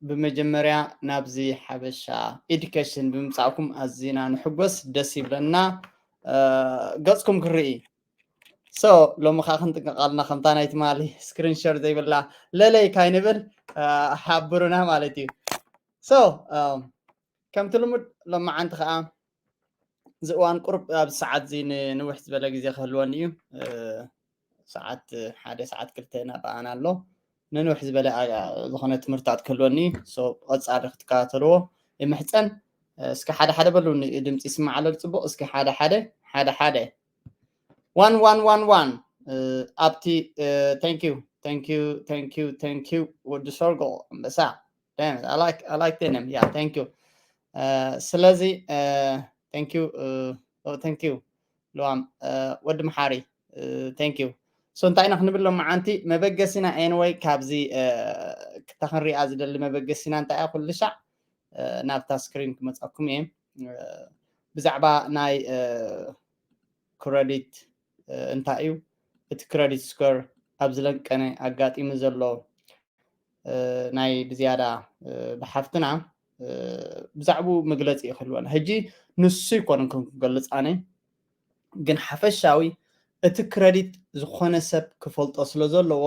ብመጀመርያ ናብዚ ሓበሻ ኤዱኬሽን ብምጻእኩም ኣዝና ንሕጎስ፣ ደስ ይብለና። ገጽኩም ክርኢ። ሶ ሎሚ ከዓ ክንጥንቀቃልና ከምታ ናይ ትማሊ ስክሪን ሸር ዘይብላ ለለይ ካይንብል ሓብሩና ማለት እዩ። ሶ ከምቲ ልሙድ ሎማዓንቲ ከዓ እዚ እዋን ቁሩብ ኣብ ሰዓት እዚ ንንውሕ ዝበለ ግዜ ክህልወኒ እዩ። ሰዓት ሓደ ሰዓት ክልተ ናብኣና ኣሎ። ንንውሕ ዝበለ ዝኾነ ትምህርትታት ክህልወኒ እዩ። ሶ ብቐጻሊ ክትከታተልዎ ይምሕጸን። እስኪ ሓደ ሓደ በሉኒ፣ ድምፂ ይስማዕ ኣሎ ጽቡቕ። እስኪ ሓደ ሓደ ሓደ ሓደ ዋን ዋን ዋን ዋን ኣብቲ thank you thank you thank you thank you ወዲ ሰርጎ ኣንበሳ። I like I like them. Yeah, thank you. ስለዚ thank you thank you ልዋም ወዲ መሓሪ thank you። So እንታይ ኢና ክንብል ሎማዓንቲ? መበገሲና anyway ካብዚ እታ ክንሪኣ ዝደሊ መበገሲና እንታይ እያ? ኩሉ ሻዕ ናብታ ስክሪን ክመፀኩም እየ። ብዛዕባ ናይ ክረዲት እንታይ እዩ እቲ ክረዲት ስኮር ኣብ ዝለንቀነ ኣጋጢሙ ዘሎ ናይ ብዝያዳ ብሓፍትና ብዛዕባኡ መግለፂ ይክልወና። ሕጂ ንሱ ይኮነን ከም ክገልፅ ኣነ፣ ግን ሓፈሻዊ እቲ ክረዲት ዝኾነ ሰብ ክፈልጦ ስለ ዘለዎ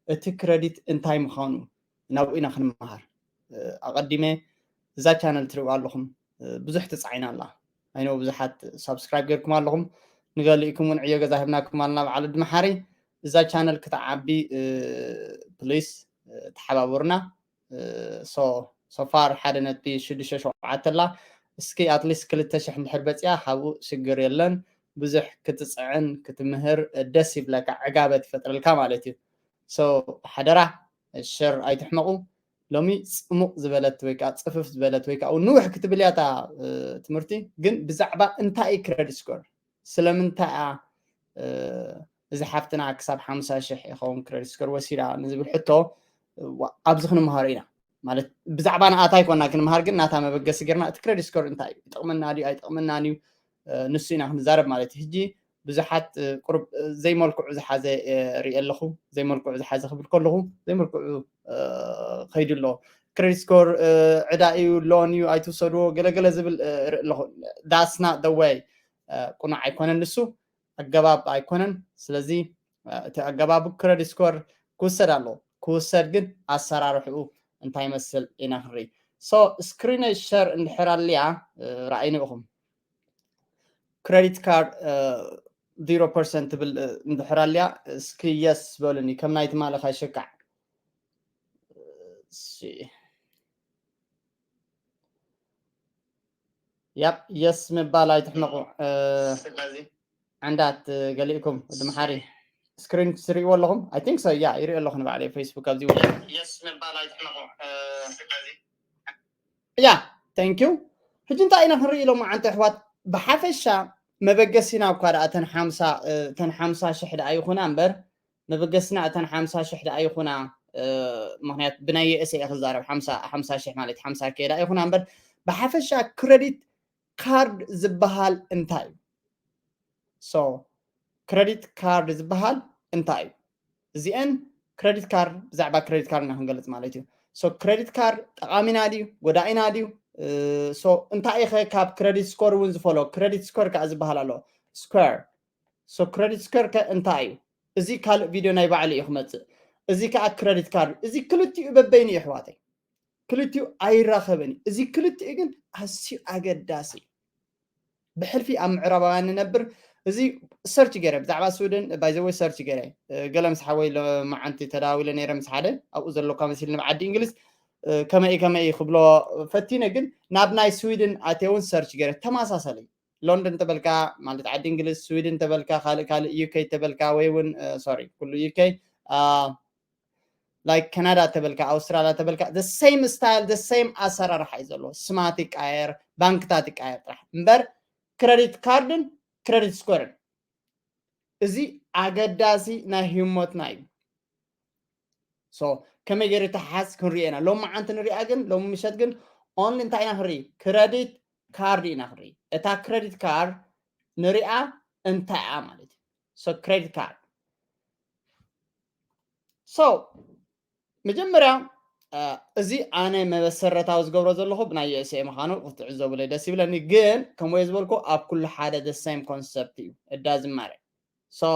እቲ ክረዲት እንታይ ምዃኑ ናብኡ ኢና ክንመሃር። ኣቐዲመ እዛ ቻነል ትሪእዋ ኣለኹም ብዙሕ ትፃዒና ኣላ። ኣይነው ብዙሓት ሳብስክራይብ ገይርኩም ኣለኹም፣ ንገሊእኩም እውን ዕዮ ገዛ ሂብናኩም ኣለና። በዓል ወዲ መሓሪ እዛ ቻነል ክትዓቢ ፕሊስ ተሓባበሩና። ሶ ሶፋር ሓደ ነጥቢ ሽዱሽተ ሸውዓተ ኣላ። እስኪ ኣትሊስት ክልተ ሽሕ እንድሕር በፂያ ካብኡ ሽግር የለን። ብዙሕ ክትፅዕን ክትምህር ደስ ይብለካ፣ ዕጋበት ይፈጥረልካ ማለት እዩ። ሶ ሓደራ ሸር ኣይትሕመቑ። ሎሚ ፅሙቕ ዝበለት ወይ ከዓ ፅፍፍ ዝበለት ወይ ከዓ ንውሕ ክትብል እያ እታ ትምህርቲ። ግን ብዛዕባ እንታይ እዩ ክረዲት ስኮር፣ ስለምንታይ እያ እዚ ሓፍትና ክሳብ ሓምሳ ሽሕ ይኸውን ክረዲት ስኮር ወሲዳ ንዝብል ሕቶ ኣብዚ ክንምሃሮ ኢና። ማለት ብዛዕባ ንኣታ ይኮና ክንምሃር፣ ግን ናታ መበገሲ ጌርና እቲ ክረዲት ስኮር እንታይ እዩ፣ ይጠቕመና ድዩ ኣይጠቕመናን እዩ፣ ንሱ ኢና ክንዛረብ ማለት እዩ። ሕጂ ብዙሓት ቁሩብ ዘይመልክዑ ዝሓዘ ርኢ ኣለኹ። ዘይመልክዑ ዝሓዘ ክብል ከለኹ ዘይመልክዑ ከይዱ ኣሎ። ክሬዲት ስኮር ዕዳ እዩ፣ ሎን እዩ፣ ኣይትውሰድዎ ገለገለ ዝብል ርኢ ኣለኹ። That's not the way። ቁኑዕ ኣይኮነን ንሱ፣ ኣገባብ ኣይኮነን። ስለዚ እቲ ኣገባብ ክረዲት ስኮር ክውሰድ ኣለዎ። ክውሰድ ግን ኣሰራርሕኡ እንታይ ይመስል ኢና ክንርኢ። ሶ ስክሪነይ ሸር እንድሕር ኣልያ ርኣይኒ ኢኹም። ክረዲት ካርድ ዜሮ ፐርሰንት ትብል እንድሕር ኣልያ እስኪ የስ በሉኒ። ከም ናይ ትማሊ ካይሽካዕ። ያፕ የስ ምባል ኣይትሕመቑ። ዕንዳት ገሊእኩም ወዲ መሓሪ ስክሪን ትሪእዎ ኣለኹም? I think so. ያ ይሪኦ ኣለኹ ንባዕለይ ፌስቡክ ኣብዚ እውን። የስ ምባል ኣይትሕመቑ። ያ thank you። ሕጂ እንታይ ኢና ክንርኢ ኢሎም ዓንተ ኣሕዋት? ብሓፈሻ መበገሲና እኳ ደኣ እተን ሓምሳ እተን ሓምሳ ሽሕ ደኣ ይኹና እምበር መበገስና እተን ሓምሳ ሽሕ ደኣ ይኹና። ምክንያት ብናይ USA እየ ክዛረብ። ሓምሳ ሽሕ ማለት ሓምሳ ኬ ደኣ ይኹና እምበር ብሓፈሻ ክረዲት ካርድ ዝበሃል እንታይ እዩ? ሶ ክረዲት ካርድ ዝበሃል እንታይ እዩ? እዚአን ክረዲት ካርድ፣ ብዛዕባ ክረዲት ካርድ ኢና ክንገልፅ ማለት እዩ። ሶ ክረዲት ካርድ ጠቓሚና ድዩ ጎዳኢና ድዩ? ሶ እንታይ ኢኸ ካብ ክረዲት ስኮር እውን ዝፈሎ? ክረዲት ስኮር ከዓ ዝበሃል ኣሎ። ስኮር ሶ ክረዲት ስኮር ከ እንታይ እዩ? እዚ ካልእ ቪድዮ ናይ ባዕሉ እዩ ክመፅእ። እዚ ከዓ ክረዲት ካርድ፣ እዚ ክልቲኡ በበይኑ እዩ ኣሕዋተይ። ክልቲኡ ኣይራኸብን እዩ። እዚ ክልቲኡ ግን ኣዝዩ ኣገዳሲ እዩ። ብሕልፊ ኣብ ምዕራባውያን ንነብር። እዚ ሰርች ገይረ ብዛዕባ ስዊድን ባይዘወይ ሰርች ገይረ ገለ ምስ ሓወይ ሎማዓንቲ ተዳዊለ ነይረ ምስ ሓደ ኣብኡ ዘለካ መሲልኒ ብዓዲ እንግሊዝ ከመይ ከመይ ክብሎ ፈቲነ ግን ናብ ናይ ስዊድን ኣትየ እውን ሰርች ገይረ ተመሳሳሊ ሎንደን ተበልካ ማለት ዓዲ እንግሊዝ ስዊድን ተበልካ ካልእ ካልእ ዩኬ ተበልካ ወይ እውን ሶሪ ኩሉ ዩኬ ላይክ ካናዳ ተበልካ ኣውስትራልያ ተበልካ the same style the same ኣሰራርሓ እዩ ዘለዎ። ስማት ይቃየር፣ ባንክታት ይቃየር ጥራሕ እምበር ክረዲት ካርድን ክረዲት ስኮርን እዚ ኣገዳሲ ናይ ህሞትና እዩ። ሶ ከመይ ገይሩ ተሓዝ ክንሪኦ ኢና ሎም መዓንቲ ንሪኣ ግን ሎም ምሸት ግን ኦንሊ እንታይ ኢና ክንርኢ? ክረዲት ካርድ ኢና ክንርኢ። እታ ክረዲት ካርድ ንሪኣ እንታይ እያ ማለት እዩ። ሶ ክረዲት ካርድ ሶ መጀመርያ እዚ ኣነ መሰረታዊ ዝገብሮ ዘለኹ ብናይ USA ምዃኑ ክትዕዘቡለይ ደስ ይብለኒ። ግን ከምኡ ዝበልኩ ኣብ ኩሉ ሓደ the same concept እዩ እዳ ዝማረ። So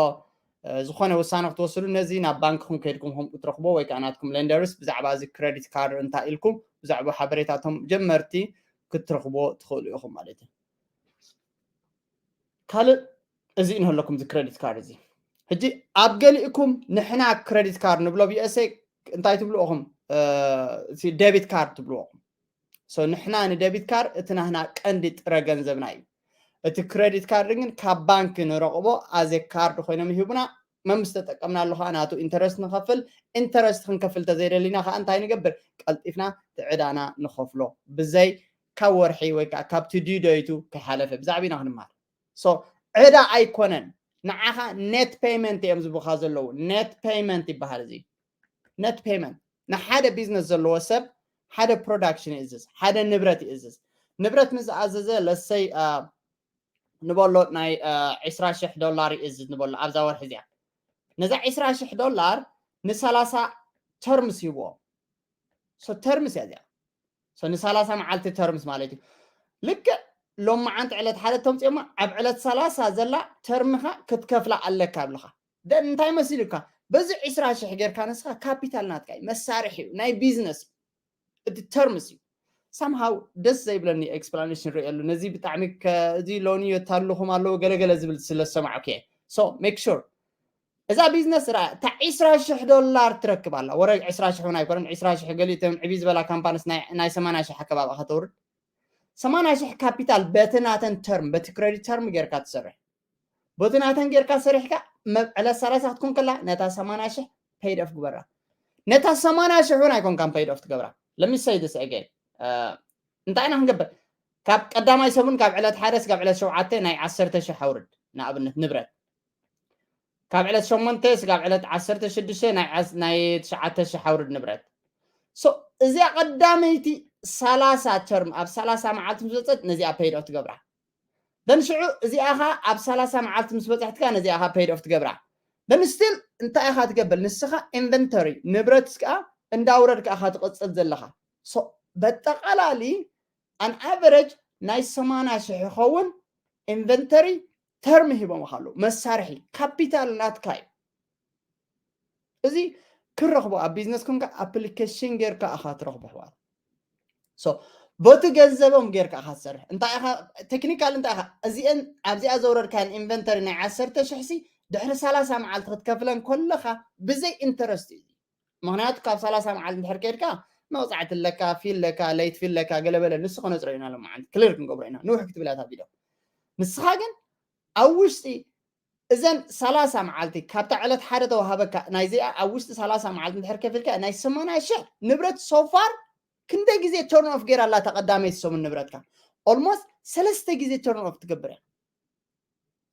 ዝኾነ ውሳነ ክትወስዱ ነዚ ናብ ባንክኹም ከይድኩም ከም ክትረኽቦ ወይ ከዓ ናትኩም lenders ብዛዕባ እዚ credit card እንታይ ኢልኩም ብዛዕባ ሓበሬታቶም ጀመርቲ ክትረኽቦ ትኽእሉ ኢኹም ማለት እዩ። ካልእ እዚ እንህለኩም እዚ credit card እዚ ሕጂ ኣብ ገሊእኩም ንሕና credit card ንብሎ USA እንታይ ትብልኹም? Debit card ትብልኹም። So ንሕና ን debit card እቲ ናህና ቀንዲ ጥረ ገንዘብና እዩ። እቲ credit card ግን ካብ ባንክ ንረቕቦ ኣዜ ካርድ ኮይኖም ይህቡና። መምስ ተጠቀምናሉ ከዓ ናቱ interest ንኸፍል። Interest ክንከፍል ተዘይደሊና ከዓ እንታይ ንገብር? ቀልጢፍና ትዕዳና ንኸፍሎ ብዘይ ካብ ወርሒ ወይ ከዓ ካብቲ due date ኡ ከይሓለፈ ብዛዕባ ኢና ክንመሃር። So ዕዳ ኣይኮነን። ንዓኻ net payment እዮም ዝብኻ ዘለዉ። Net payment ይበሃል እዚ። Net payment ንሓደ ቢዝነስ ዘለዎ ሰብ ሓደ production ይእዝዝ፣ ሓደ ንብረት ይእዝዝ። ንብረት ንዝኣዘዘ ለሰይ ንበሎ ናይ ዕስራ ሽሕ ዶላር ይእዝዝ ንበሎ ኣብዛ ወርሒ እዚኣ። ነዛ ዕስራ ሽሕ ዶላር ንሰላሳ terms ይብዎ። So terms እያ እዚኣ። So ንሰላሳ መዓልቲ terms ማለት እዩ። ልክዕ ሎም መዓንቲ ዕለት ሓደ ተምፅኦማ ኣብ ዕለት ሰላሳ ዘላ ተርምኻ ክትከፍላ ኣለካ ኣብልኻ። ደን እንታይ መሲሉካ? በዚ ዕስራ ሽሕ ጌርካ ንስኻ ካፒታል ናትካ እዩ፣ መሳርሒ እዩ ናይ ቢዝነስ እቲ terms እዩ። Somehow ደስ ዘይብለኒ explanation ርእየሉ ነዚ ብጣዕሚ እዚ ሎኒ የታልኹም ኣለዉ ገለገለ ዝብል ስለ ዝሰማዕኩ እየ። So make sure እዛ ቢዝነስ ርኣ እታ ዕስራ ሽሕ ዶላር ትረክብ ኣላ። ወረ ዕስራ ሽሕ እውን ኣይኮነን፣ ዕስራ ሽሕ ገሊኡ እተን ዕብይ ዝበላ ካምፓንስ ናይ ሰማንያ ሽሕ ኣከባቢ ከተውርድ። ሰማንያ ሽሕ ካፒታል በቲ ናተን ተርም በቲ ክረዲት ተርም ጌርካ ትሰርሕ። በቲ ናተን ጌርካ ሰሪሕካ ዕለት ሰላሳ ክትኮን ከላ ነታ ሰማንያ ሽሕ paid off ግበራ። ነታ ሰማንያ ሽሕ እውን ኣይኮንካን paid off ትገብራ። Let me say this again. እንታይ ኢና ክንገብር? ካብ ቀዳማይ ሰሙን ካብ ዕለት ሓደ ስጋብ ዕለት ሸውዓተ ናይ ዓሰርተ ሽሕ ኣውርድ። ንኣብነት ንብረት ካብ ዕለት ሸሞንተ ስጋብ ዕለት ዓሰርተ ሽዱሽተ ናይ ትሽዓተ ሽሕ ኣውርድ ንብረት። እዚኣ ቀዳመይቲ ሰላሳ ተርም ኣብ ሰላሳ መዓልቲ ምስ ወፀት ነዚኣ paid off ትገብራ። ደን ሽዑ እዚኣ ኻ ኣብ ሰላሳ መዓልቲ ምስ በፅሕትካ ነዚኣ ኻ paid off ትገብራ። ደን ስቲል እንታይ ኢኻ ትገብር? ንስኻ ኢንቨንተሪ ንብረት ከዓ እንዳውረድካ ኢኻ ትቕፅል ዘለኻ። በጠቓላሊ ኣን ኣቨረጅ ናይ ሰማንያ ሽሕ ይኸውን ኢንቨንተሪ ተርም ሂቦም ኣለዉ። መሳርሒ ካፒታል ናትካ እዩ። እዚ ክረኽቦ ኣብ ቢዝነስ ኮንካ ኣፕሊኬሽን ጌርካ ኢኻ ትረኽቦ ኣሕዋት። በቲ ገንዘቦም ጌርካ ኢኻ ትሰርሕ። እንታይ ኢኻ ቴክኒካል እንታይ ኢኻ እዚአን ኣብዚኣ ዘውረድካን ኢንቨንተሪ ናይ ዓሰርተ ሽሕ ሲ ድሕሪ ሰላሳ መዓልቲ ክትከፍለን ከለኻ ብዘይ ኢንተረስት እዩ። ምክንያቱ ካብ ሰላሳ መዓልቲ እንድሕር ከድካ መቕፃዕቲ ኣለካ፣ ፊ ኣለካ፣ ለይት ፊ ኣለካ፣ ገለበለ ንሱ ከነፅሮ ኢና ሎም መዓልቲ ክሊር ክንገብሮ ኢና። ንውሕ ክትብል እያ እታ ቪድዮ። ንስኻ ግን ኣብ ውሽጢ እዘን ሰላሳ መዓልቲ ካብታ ዕለት ሓደ ተዋሃበካ ናይዚኣ ኣብ ውሽጢ ሰላሳ መዓልቲ እንድሕር ከፊልካ ናይ ሰማንያ ሽሕ ንብረት ሶፋር ክንደይ ግዜ ተርን ኦፍ ገይራ ኣላ ተቐዳመይቲ ሰሙን ንብረትካ? ኦልሞስት ሰለስተ ግዜ ተርን ኦፍ ትገብር እያ።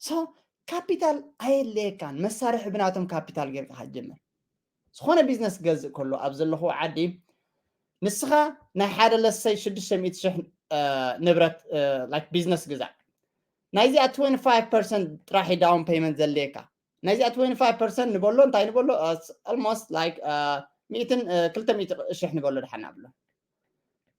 ሶ ካፒታል ኣየድለየካን። መሳርሒ ብናቶም ካፒታል ጌርካ ክትጀምር። ዝኾነ ቢዝነስ ክገዝእ ከሎ ኣብ ዘለኹ ዓዲ ንስኻ ናይ ሓደ ለሰይ ሽዱሽተ ሚእቲ ሽሕ ንብረት ላይክ ቢዝነስ ግዛእ። ናይዚኣ ትወንቲ ፋይቭ ፐርሰንት ጥራሕ ዳውን ፔይመንት ዘድልየካ። ናይዚኣ ትወንቲ ፋይቭ ፐርሰንት ንበሎ እንታይ ንበሎ? ኦልሞስት ላይክ ሚእትን ክልተ ሚእቲ ሽሕ ንበሎ ድሓን ኣብሎ።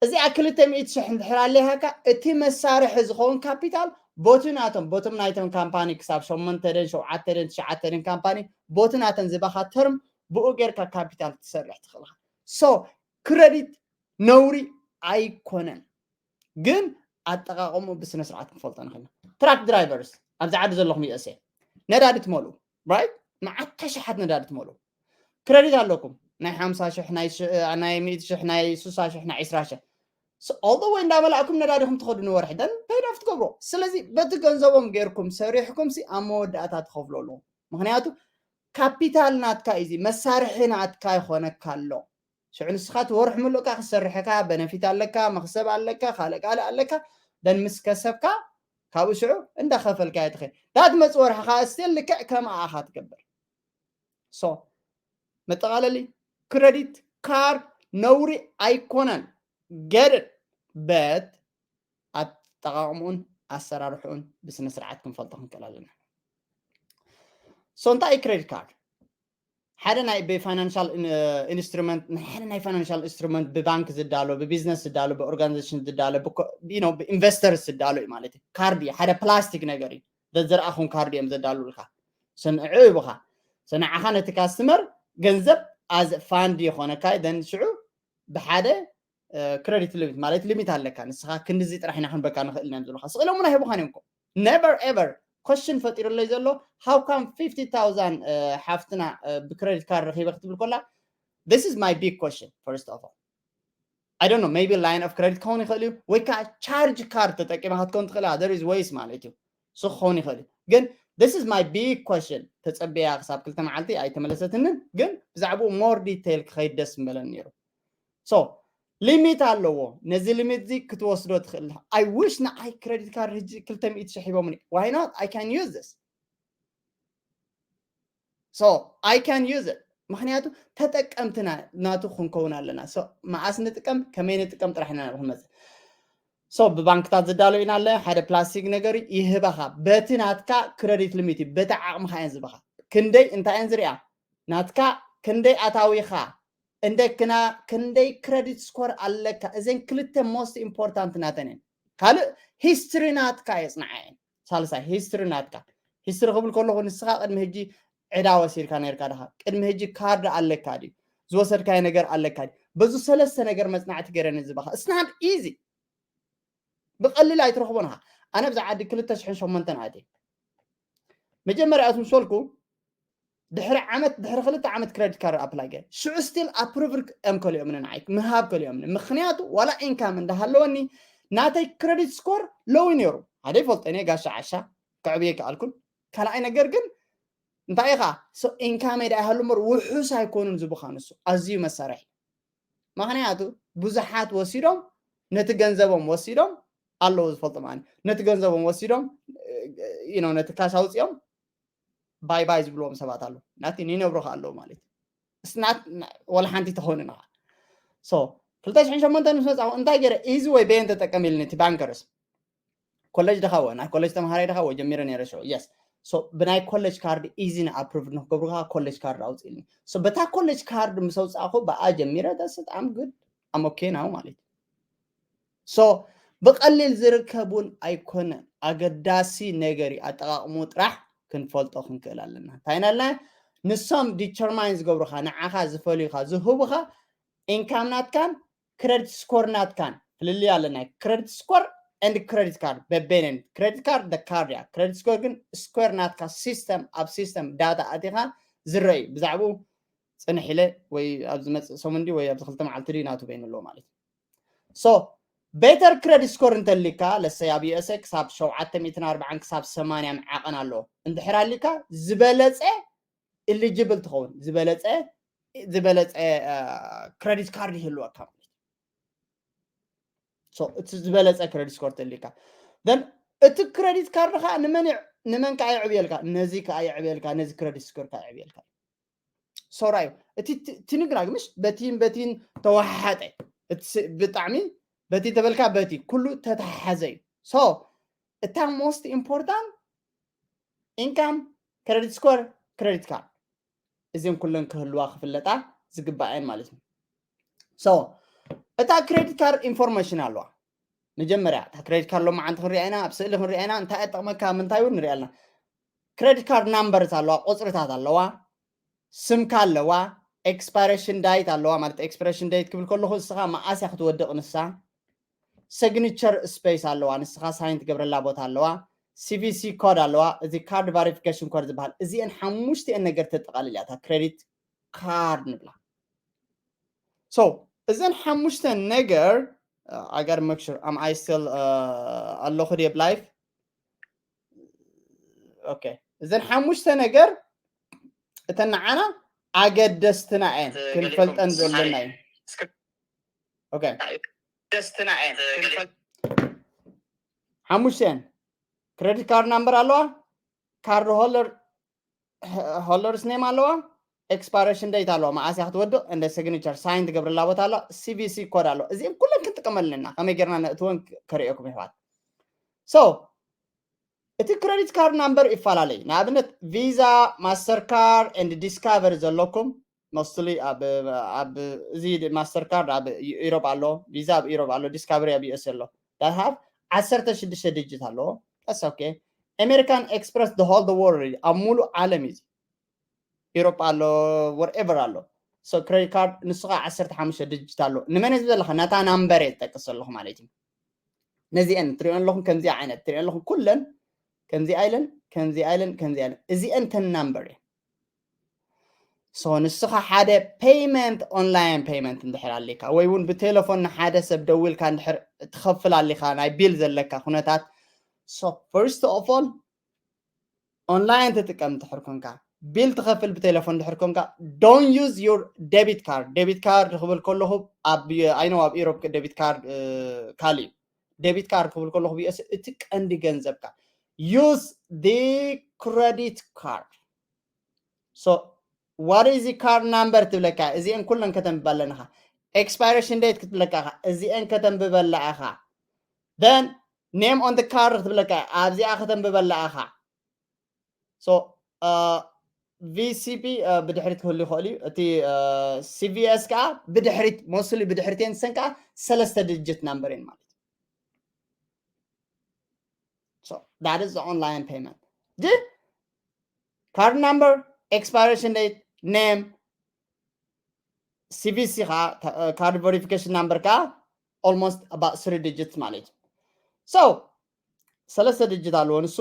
እዚኣ ክልተ ሚእቲ ሽሕ እንድሕር ኣለሃካ እቲ መሳርሒ ዝኸውን ካፒታል ቦቲ ናቶም ቦቶም ናይቶም ካምፓኒ ክሳብ ሸሞንተ ደን ሸውዓተ ደን ትሽዓተ ደን ካምፓኒ ቦቲ ናተን ዝባኻ ተርም ብኡ ጌርካ ካፒታል ትሰርሕ ትኽእል ኢኻ። ሶ ክረዲት ነውሪ ኣይኮነን፣ ግን ኣጠቃቀሙ ብስነ ስርዓት ክንፈልጦ ንኽእል። ትራክ ድራይቨርስ ኣብዚ ዓዲ ዘለኹም USA ነዳዲ ትመልኡ ራይት፣ መዓት ተሽሓት ነዳዲ ትመልኡ ክረዲት ኣለኩም ናይ ሓምሳ ሽሕ ናይ ሚእቲ ሽሕ ናይ ሱሳ ሽሕ ናይ ዕስራ ሽሕ ኦል ወይ እንዳመላእኩም ነዳዲኹም ትኸዱ ንወርሒ ደን ፔይድ ኦፍ ትገብሮ። ስለዚ በቲ ገንዘቦም ጌርኩም ሰሪሕኩም ሲ ኣብ መወዳእታ ትኸፍሎ ኣለኹም። ምክንያቱ ካፒታል ናትካ እዩ፣ መሳርሒ ናትካ ይኾነካ ኣሎ። ሽዑ ንስኻ እቲ ወርሒ ምሉእካ ክሰርሕካ በነፊት ኣለካ፣ መኽሰብ ኣለካ፣ ካልእ ካልእ ኣለካ። ደን ምስ ከሰብካ ካብኡ ሽዑ እንዳኸፈልካ እየ ትኸ ዳት መፅ ወርሕኻ ስቲል ልክዕ ከምኣ ኢኻ ትገብር። ሶ መጠቓለሊ ክረዲት ካርድ ነውሪ ኣይኮነን። ገድድ በት ኣጠቃቕምኡን ኣሰራርሕኡን ብስነ ስርዓት ክንፈልጦ ክንክእል ኣለና። ሶ እንታይ እዩ ክሬዲት ካርድ? ሓደ ናይ ብፋይናንሻል ኢንስትሩመንት ሓደ ናይ ፋይናንሻል ኢንስትሩመንት ብባንክ ዝዳሎ ብቢዝነስ ዝዳሎ ብኦርጋናይዜሽን ዝዳሎ ብኢንቨስተርስ ዝዳሎ እዩ ማለት እዩ። ካርድ እዩ፣ ሓደ ፕላስቲክ ነገር እዩ። ዘዝረኣኹም ካርድ እዮም ዘዳልውልካ። ሰንዑ ይብኻ ሰንዓኻ ነቲ ካስተመር ገንዘብ ኣዝ ፋንድ ይኾነካ። ደን ሽዑ ብሓደ ክረዲት ሊሚት ማለት ሊሚት ኣለካ። ንስኻ ክንድዚ ጥራሕ ኢና ክንበካ ንኽእል ኢና ዝብሉኻ ስቕ ኢሎምና ሂቡኻን እዮም። Never ever ኮሽን ፈጢሩለይ ዘሎ how come fifty thousand ሓፍትና ብክረዲት ካርድ ረኺበ ክትብል ኮላ this is my big question first of all. I don't know, maybe line of credit ክኸውን ይኽእል እዩ ወይ ከዓ ቻርጅ ካርድ ተጠቂማ ክትከውን ትኽእል እያ። There is ways ማለት እዩ። እሱ ክኸውን ይኽእል እዩ። ግን this is my big question ተጸበያ ክሳብ ክልተ መዓልቲ ኣይተመለሰትንን። ግን ብዛዕባኡ more detail ክኸይድ ደስ ምበለን ነይሩ። So ሊሚት ኣለዎ። ነዚ ሊሚት እዚ ክትወስዶ ትኽእል። I wish ንዓይ ክረዲት ካርድ ሕጂ ክልተ ሚእቲ ሽሕ ሂቦምኒ። Why not? I can use this. So I can use it. ምክንያቱ ተጠቀምትና ናቱ ክንከውን ኣለና። So መዓስ ንጥቀም ከመይ ንጥቀም ጥራሕ ኢና ናብ ክንመፅእ። So ብባንክታት ዝዳሎ ኢና ኣለ ሓደ ፕላስቲክ ነገር ይህበኻ። በቲ ናትካ ክረዲት ሊሚት እዩ። በቲ ዓቕምኻ እየን ዝህበኻ። ክንደይ እንታይ እየን ዝሪኣ ናትካ ክንደይ ኣታዊኻ እንደ ክና ክንደይ ክረዲት ስኮር ኣለካ። እዘን ክልተ most important ናተን እየን። ካልእ ሂስትሪ ናትካ የፅንዓ እየን። ሳልሳይ ሂስትሪ ናትካ። ሂስትሪ ክብል ከለኹ ንስኻ ቅድሚ ሕጂ ዕዳ ወሲድካ ነርካ ድኻ? ቅድሚ ሕጂ ካርድ ኣለካ ድዩ? ዝወሰድካዮ ነገር ኣለካ ድዩ? በዙ ሰለስተ ነገር መፅናዕቲ ገይረ ንዝባኻ it's not easy። ብቐሊል ኣይትረኽቦን ኢኻ። ኣነ ብዛ ዓዲ ክልተ ሽሕን ሸሞንተን ኣትየ። መጀመርያ ምስ በልኩ ድሕሪ ዓመት ድሕሪ ክልተ ዓመት ክረዲት ካርድ ኣፕላይ ገይረ ሽዑ ስቲል ኣፕሩቭድ እዮም ከሊኦምኒ ንዓይ ምሃብ ከሊኦምኒ። ምክንያቱ ዋላ ኢንካም እንዳሃለወኒ ናተይ ክረዲት ስኮር ሎው ነይሩ። ሓደ ይፈልጦ እኔ ጋሻ ዓሻ ከዕብየ ከኣልኩን ካልኣይ ነገር ግን እንታይ ኢኻ ኢንካመይ ዳ ይሃሉ እምበር ውሑስ ኣይኮኑን ዝብኻ ንሱ ኣዝዩ መሳርሒ። ምክንያቱ ብዙሓት ወሲዶም ነቲ ገንዘቦም ወሲዶም ኣለዉ ዝፈልጡ ማለት ነቲ ገንዘቦም ወሲዶም you know ነቲ ካሽ ኣውፅኦም ባይ ባይ ዝብልዎም ሰባት ኣለዉ ናቲ ይነብሩ ኣለዉ ማለት እዩ። ስናት ወላ ሓንቲ ተኾኑ ንኻ so ክልተ ሽሕን ሸሞንተን ምስ መፃኹ እንታይ ገይረ ኢዚ ወይ በየን ተጠቀም ኢልኒ እቲ ባንከርስ ኮሌጅ ድኻ ወ ናይ ኮሌጅ ተምሃራይ ድኻ ወ ጀሚረ ነይረ ሽዑ yes so ብናይ ኮሌጅ ካርድ ኢዚ ን ኣፕሩቭድ ንክገብሩካ ኮሌጅ ካርድ ኣውፅእልኒ so በታ ኮሌጅ ካርድ ምስ ኣውፃእኹ ብኣ ጀሚረ that's it I'm good I'm okay now ማለት እዩ so ብቐሊል ዝርከቡን ኣይኮነን ኣገዳሲ ነገር እዩ ኣጠቓቕሙ ጥራሕ ክንፈልጦ ክንክእል ኣለና እንታይ ናልና ንሶም ዲተርማይን ዝገብሩኻ ንዓኻ ዝፈልዩኻ ዝህቡኻ ኢንካም ናትካን ክረዲት ስኮር ናትካን ፍልልይ ኣለና ክረዲት ስኮር and credit card በበይነን credit card the card እያ credit score ግን ስኮር ናትካ ሲስተም ኣብ ሲስተም ዳታ ኣቲኻ ዝረእዩ ብዛዕባኡ ፅንሕ ኢለ ወይ ኣብ ዝመፅእ ሰሙን ድዩ ወይ ኣብዚ ክልተ መዓልቲ ድዩ ናቱ በይኑ ኣለዎ ማለት እዩ so better credit score እንተሊካ ለሰይ ኣብ USA ክሳብ ሸውዓተ ሚእትን ኣርባዓን ክሳብ ሰማንያን ዓቐን ኣለዎ እንድሕር ኣሊካ ዝበለፀ ኢሊጅብል ትኸውን ዝበለፀ ዝበለፀ ክረዲት ካርድ ይህልወካ ማለት እዩ እቲ ዝበለፀ ክረዲት ስኮር ተሊካ then እቲ ክረዲት ካርድ ከዓ ንመን ንመን ከዓ የዕብየልካ ነዚ ከዓ የዕብየልካ ነዚ ክረዲት ስኮር ከዓ የዕብየልካ ሶራዩ እቲ ትንግራግ ምሽ በቲን በቲን ተዋሓጠ ብጣዕሚ በቲ ተበልካ በቲ ኩሉ ተተሓሓዘ እዩ so እታ most important income credit score credit card እዚን ኩለን ክህልዋ ክፍለጣ ዝግባኣየን ማለት እዩ so እታ credit card information ኣለዋ መጀመርያ እታ credit card ሎማዓንቲ ክንሪኣ ኢና ኣብ ስእሊ ክንሪኣ ኢና እንታይ ጠቕመካ ምንታይ እውን ንሪኣ ኣለና credit card numbers ኣለዋ ቁፅርታት ኣለዋ ስምካ ኣለዋ expiration date ኣለዋ ማለት expiration date ክብል ከለኹ ንስኻ መዓስ እያ ክትወድቕ ንሳ signature space ኣለዋ ንስኻ ሳይን ትገብረላ ቦታ ኣለዋ CVC code ኣለዋ እዚ card verification code ዝበሃል እዚአን ሓሙሽቲአን ነገር ተጠቓልል እያ እታ credit card ንብላ so እዘን ሓሙሽተ ነገር I gotta make sure am I still ኣለኹ ድየ ብ live okay እዘን ሓሙሽተ ነገር እተን ንዓና ኣገደስትና እየን ክንፈልጠን ዘለና እዩ okay ሓሙሽተ እየን credit card number ኣለዋ card holder holder's name ኣለዋ expiration date ኣለዋ መዓስ እያ ክትወድቕ እንደ signature ሳይን ትገብርላ ቦታ ኣለዋ CVC code ኣለዋ እዚአን ኩለን ክንጥቀመልና ከመይ ጌርና ነእትወን ከርእየኩም ይሕዋት so እቲ credit card number ይፈላለይ። ንኣብነት ቪዛ፣ ማስተር ካርድ and ዲስካቨሪ ዘለኩም mostly ኣብ ኣብ እዚ ማስተር ካርድ ኣብ ኢሮብ ኣሎ፣ ቪዛ ኣብ ኢሮብ ኣሎ፣ ዲስካቨሪ ኣብ ዩኤስ ኣሎ። That have ዓሰርተ ሽዱሽተ ዲጂት ኣለዎ። That's okay። American Express the whole the world ኣብ ሙሉእ ዓለም እዩ። ኢሮብ ኣሎ፣ wherever ኣሎ። So credit card ንሱ ከዓ ዓሰርተ ሓሙሽተ ዲጂት ኣሎ። ንመን እዩ ዘለካ? ነታ ናምበር እየ ዝጠቅስ ዘለኹ ማለት እዩ። ነዚአን ትሪኦን ኣለኹም፣ ከምዚ ዓይነት ትሪኦን ኣለኹም፣ ኩለን ከምዚ ኣይለን ከምዚ ኣይለን ከምዚ ኣይለን እዚአን ተን ናምበር እየ። So ንስኻ ሓደ ፔይመንት፣ ኦንላይን ፔይመንት እንድሕር ኣሊካ ወይ እውን ብቴሌፎን ንሓደ ሰብ ደዊልካ እንድሕር ትኸፍል ኣሊካ ናይ ቢል ዘለካ ኩነታት። So first of all ኦንላይን ትጥቀም እንድሕር ኮንካ፣ ቢል ትኸፍል ብቴሌፎን እንድሕር ኮንካ፣ don't use your debit card። Debit card ክብል ከለኹ ኣብ I know ኣብ ኢሮብ debit card ካልእ እዩ። Debit card ክብል ከለኹ ብዩኤስ እቲ ቀንዲ ገንዘብካ use the credit card። So what is the card number ትብለካ፣ እዚአን ኩለን ከተንብባ ኣለንኻ። Expiration date ክትብለካ ኢኻ፣ እዚአን ከተንብበላ ኢኻ። Then name on the card ክትብለካ ኣብዚኣ ከተንብበላ ኢኻ። So ቪሲፒ ብድሕሪት ክህሉ ይኽእል እዩ። እቲ ሲቪኤስ ከዓ ብድሕሪት mostly ብድሕሪት እየን ሰን ከዓ ሰለስተ ዲጂት ናምበር እየን ማለት እዩ። So that is the online payment። Card number, expiration date, name, ሲቪሲ ከዓ card verification number ከዓ almost about three digits ማለት እዩ። So ሰለስተ ዲጂት ኣለዎ ንሱ።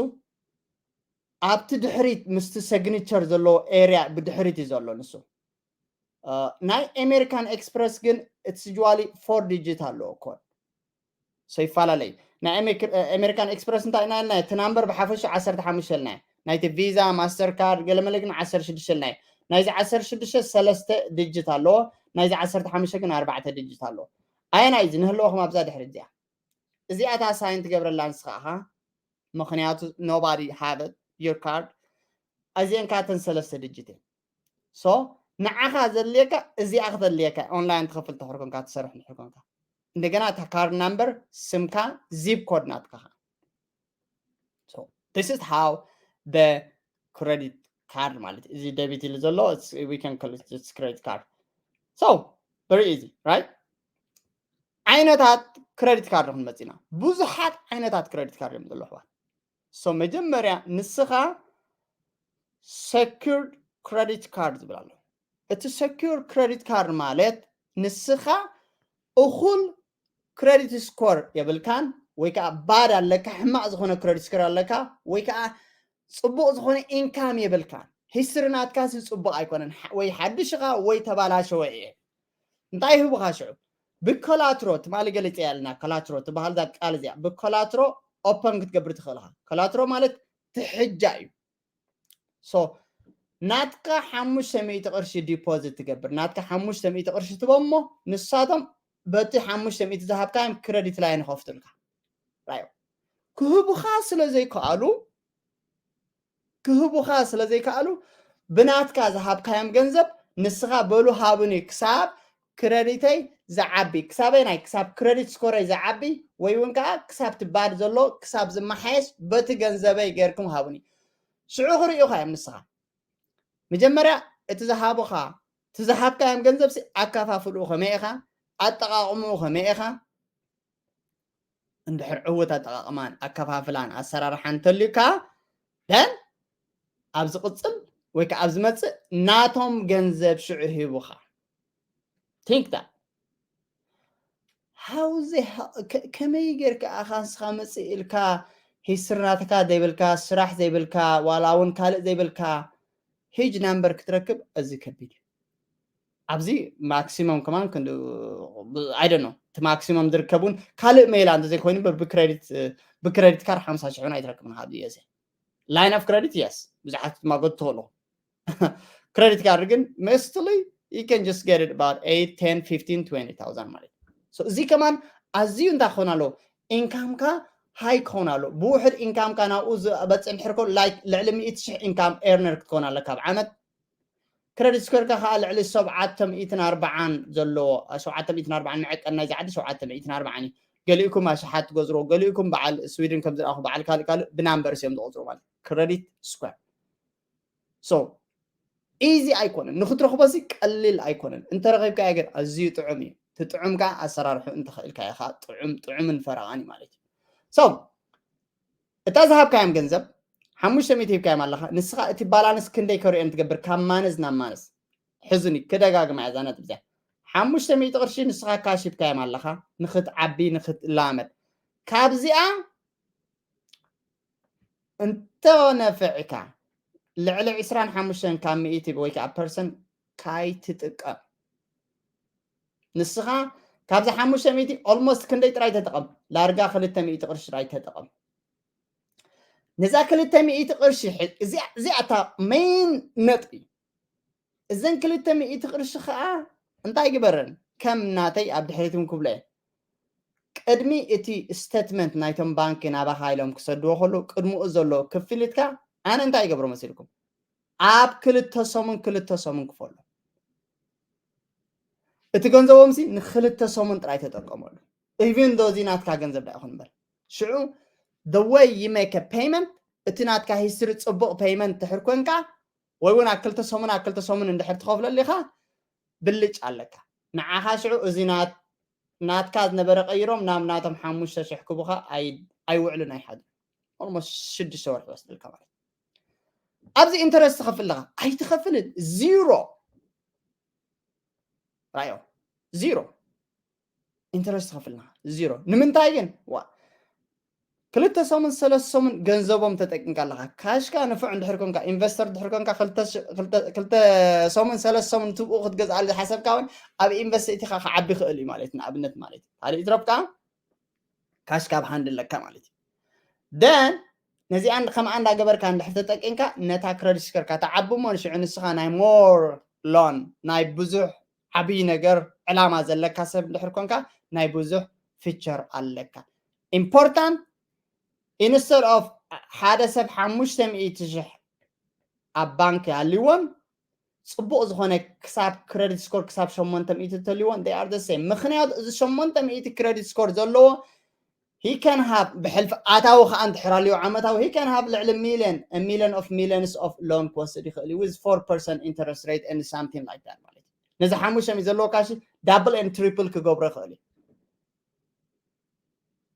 ኣብቲ ድሕሪት ምስቲ ሲግኒቸር ዘለዎ ኤሪያ ብድሕሪት እዩ ዘሎ ንሱ። ናይ ኣሜሪካን ኤክስፕረስ ግን it's usually four digit ኣለዎ ኮድ። So ይፈላለይ። ናይ ኣሜሪካን ኤክስፕረስ እንታይ ኢና ኢልና? እቲ ናምበር ብሓፈሻ ዓሰርተ ሓሙሽተ ኢልና፣ ናይቲ ቪዛ፣ ማስተር ካርድ፣ ገለመለ ግን ዓሰርተ ሽዱሽተ ኢልና። ናይዚ ዓሰርተ ሽዱሽተ ሰለስተ ዲጂት ኣለዎ፣ ናይዚ ዓሰርተ ሓሙሽተ ግን ኣርባዕተ ዲጂት ኣለዎ። ኣየናይ እዚ ንህልወኹም ኣብዛ ድሕሪ እዚኣ? እዚኣ እታ ሳይን ትገብረላ ንስኻ ኢኻ። ምኽንያቱ nobody have it your card። እዚአን ካተን ሰለስተ ዲጂት እየን። So ንዓኻ ዘድልየካ እዚኣ ክተድልየካ፣ ኦንላይን ትኸፍል ተሕር ኮንካ፣ ትሰርሕ ንሕር ኮንካ። እንደገና እታ ካርድ ናምበር፣ ስምካ፣ ዚፕ ኮድ ናትካ። So this is how the credit card ማለት እዚ ደቢት ኢሉ ዘሎ we can call it credit card። So very easy, right? ዓይነታት ክረዲት ካርድ ክንመጽእ ኢና። ብዙሓት ዓይነታት ክረዲት ካርድ እዮም ዘለዉ ኣሕዋት። So መጀመርያ ንስኻ secured credit card ዝብል ኣሎ። እቲ secured credit card ማለት ንስኻ እኹል ክረዲት ስኮር የብልካን ወይ ከዓ ባድ ኣለካ፣ ሕማቕ ዝኾነ ክረዲት ስኮር ኣለካ ወይ ከዓ ፅቡቕ ዝኾነ ኢንካም የብልካን። ሂስትሪ ናትካ ሲ ፅቡቕ ኣይኮነን፣ ወይ ሓድሽ ኢኻ ወይ ተባላሸወ እየ። እንታይ ይህቡኻ ሽዑ? ብኮላትሮ ትማሊ ገሊፀ ያልና ኮላትሮ ትበሃል እዛ ቃል እዚኣ። ብኮላትሮ ኦፐን ክትገብር ትኽእል ኢኻ። ኮላትሮ ማለት ትሕጃ እዩ። So ናትካ ሓሙሽተ ሚእቲ ቅርሺ ዲፖዚት ትገብር፣ ናትካ ሓሙሽተ ሚእቲ ቅርሺ ትበሞ፣ ንሳቶም በቲ ሓሙሽተ ሚእቲ ዝሃብካዮም ክረዲት ላይን ይኸፍቱልካ። ራዮ ክህቡኻ ስለ ዘይከኣሉ ክህቡኻ ስለ ዘይከኣሉ ብናትካ ዝሃብካዮም ገንዘብ ንስኻ በሉ ሃቡኒ ክሳብ ክረዲተይ ዝዓቢ። ክሳበይ ናይ ክሳብ ክረዲት ስኮረይ ዝዓቢ ወይ እውን ከዓ ክሳብ ትባድ ዘሎ ክሳብ ዝመሓየሽ በቲ ገንዘበይ ገይርኩም ሃቡኒ። ሽዑ ክርእዩኻ እዮም ንስኻ። መጀመርያ እቲ ዝሃቡኻ እቲ ዝሃብካዮም ገንዘብ ኣከፋፍልኡ ከመይ ኢኻ፣ ኣጠቃቕምኡ ከመይ ኢኻ፣ እንድሕር ዕውት ኣጠቃቅማን ኣከፋፍላን ኣሰራርሓን እንተልዩካ ደን ኣብ ዝቕፅል ወይ ከዓ ኣብ ዝመፅእ ናቶም ገንዘብ ሽዑ ሂቡኻ። Think that how the hell ከመይ ጌርካ ኣኻ ንስኻ መፅእ ኢልካ ሂስትሪ ናትካ ዘይብልካ፣ ስራሕ ዘይብልካ፣ ዋላ እውን ካልእ ዘይብልካ ሂጅ ናምበር ክትረክብ እዚ ከቢድ እዩ። ኣብዚ ማክሲመም ከማን I don't know እቲ ማክሲመም ዝርከብ እውን ካልእ ሜላ እንተዘይኮይኑ ብክሬዲት ብክሬዲት ካርድ ሓምሳ ሽሕ እውን ኣይትረክብን ካብ ዩኤስኤ። Line of credit yes ብዙሓት ክትማገዱ ትኽእሉ። ክሬዲት ካርድ ግን mostly you can just get it about eight ten fifteen twenty thousand ማለት እዩ። እዚ ከማን ኣዝዩ እንታይ ክኸውን ኣለዎ? ኢንካምካ ሃይ ክኸውን ኣለዎ። ብውሕድ ኢንካምካ ናብኡ ዝበፅእ እንድሕር ከሎ like ልዕሊ ሚእቲ ሽሕ ኢንካም ኤርነር ክትከውን ኣለካ ኣብ ዓመት። ክረዲት ስኮርካ ከዓ ልዕሊ ሸውዓተ ሚእትን ኣርባዓን ዘለዎ ሸውዓተ ሚእትን ኣርባዓን መዐቀን ናይዚ ዓዲ ሸውዓተ ሚእትን ኣርባዓን እዩ። ገሊእኩም ኣሽሓት ትገዝሮ፣ ገሊእኩም በዓል ስዊድን ከም ዝረኣኹ በዓል ካልእ ካልእ ብናምበርስ እዮም ዝቆፅሩ ማለት። Credit Square so easy ኣይኮነን፣ ንክትረኽቦሲ ቀሊል ኣይኮነን። እንተረኺብካዮ ግን ኣዝዩ ጥዑም እዩ። ትጥዑም ከዓ ኣሰራርሑ እንተኽእልካዮ ከዓ ጥዑም ጥዑምን ፈረቓን እዩ ማለት እዩ። So እታ ዝሃብካዮም ገንዘብ ሓሙሽተ ሚእቲ ሂብካዮም ኣለኻ። ንስኻ እቲ ባላንስ ክንደይ ከርእዮን ትገብር ካብ ማነዝ ናብ ማነዝ። ሕዙኒ ክደጋግማ እያ እዛ ነጥብ እዚኣ። ሓሙሽተ ሚእቲ ቅርሺ ንስኻ ካሽ ሂብካዮም ኣለኻ ንክትዓቢ ንክትላመድ። ካብዚኣ እንተነፍዕካ ልዕሊ ዕስራን ሓሙሽተን ካብ ሚእቲ ወይ ከዓ ፐርሰንት ካይትጥቀም። ንስኻ ካብዚ ሓሙሽተ ሚእቲ ኦልሞስት ክንደይ ጥራይ ተጠቐም? ላርጋ ክልተ ሚእቲ ቅርሺ ጥራይ ተጠቐም። ነዛ ክልተ ሚእቲ ቅርሺ እዚኣ እታ ሜን ነጥቢ። እዘን ክልተ ሚእቲ ቅርሺ ከዓ እንታይ ግበረን? ከም ናተይ ኣብ ድሕሪትም ክብሎ እየ። ቅድሚ እቲ ስቴትመንት ናይቶም ባንክ ናባኻ ኢሎም ክሰድዎ ከለዉ ቅድምኡ ዘሎ ክፍሊትካ ኣነ እንታይ ይገብሮ መሲልኩም? ኣብ ክልተ ሰሙን ክልተ ሰሙን ክፈሎ። እቲ ገንዘቦምሲ ንክልተ ሰሙን ጥራይ ተጠቀመሉ። ኢቭን ዶ እዚ ናትካ ገንዘብ ዳ ይኹን እምበር ሽዑ the way you make a payment እቲ ናትካ ሂስትሪ ፅቡቕ ፔይመንት ትሕር ኮንካ ወይ እውን ኣብ ክልተ ሰሙን ኣብ ክልተ ሰሙን እንድሕር ትኸፍለሉ ኢኻ ብልጭ ኣለካ። ንዓኻ ሽዑ እዚ ናትካ ዝነበረ ቀይሮም ናብ ናቶም ሓሙሽተ ሽሕ ክቡኻ ኣይውዕሉን ኣይሓድሩን። ኦልሞስት ሽዱሽተ ወርሒ ይወስደልካ ማለት ኣብዚ ኢንተረስት ትኸፍል ኣለኻ ኣይትኸፍልን። ዚሮ ራዮ ዚሮ ኢንተረስት ትኸፍልና ዚሮ። ንምንታይ ግን ክልተ ሰሙን ሰለስተ ሰሙን ገንዘቦም ተጠቂምካ ኣለካ። ካሽካ ንፉዕ እንድሕር ኮንካ ኢንቨስተር እንድሕር ኮንካ ክልተ ሰሙን ሰለስተ ሰሙን ትብኡ ክትገዝኣሉ ዝሓሰብካ እውን ኣብ ኢንቨስቲኻ ክዓቢ ይኽእል እዩ ማለት ንኣብነት ማለት ካልእ ይትረፍካ ካሽ ካብ ሃንድ ኣለካ ማለት እዩ። ደን ነዚኣ ከምኣ እንዳገበርካ እንድሕር ተጠቂምካ ነታ ክረዲት ስኮርካ ተዓቢ እሞ ንሽዑ ንስኻ ናይ ሞር ሎን ናይ ብዙሕ ዓብዪ ነገር ዕላማ ዘለካ ሰብ እንድሕር ኮንካ ናይ ብዙሕ ፊቸር ኣለካ። ኢምፖርታንት ኢንስተድ ኦፍ ሓደ ሰብ ሓሙሽተ ሚእቲ ሽሕ ኣብ ባንክ ኣልዎን ፅቡቕ ዝኾነ ክሳብ ክረዲት ስኮር ክሳብ ሸሞንተ ሚእቲ ተልዎን they are the same። ምክንያቱ እዚ ሸሞንተ ሚእቲ ክረዲት ስኮር ዘለዎ he can have ብሕልፊ ኣታዊ ከዓ እንድሕር ኣልዎ ዓመታዊ he can have ልዕሊ ሚሊዮን ሚሊዮን of millions of loan ክወስድ ይኽእል እዩ with four percent interest rate and something like that ማለት እዩ። ነዚ ሓሙሽተ ሚእቲ ዘለዎ ካሽ ዳብል ኤንድ ትሪፕል ክገብሮ ይኽእል እዩ።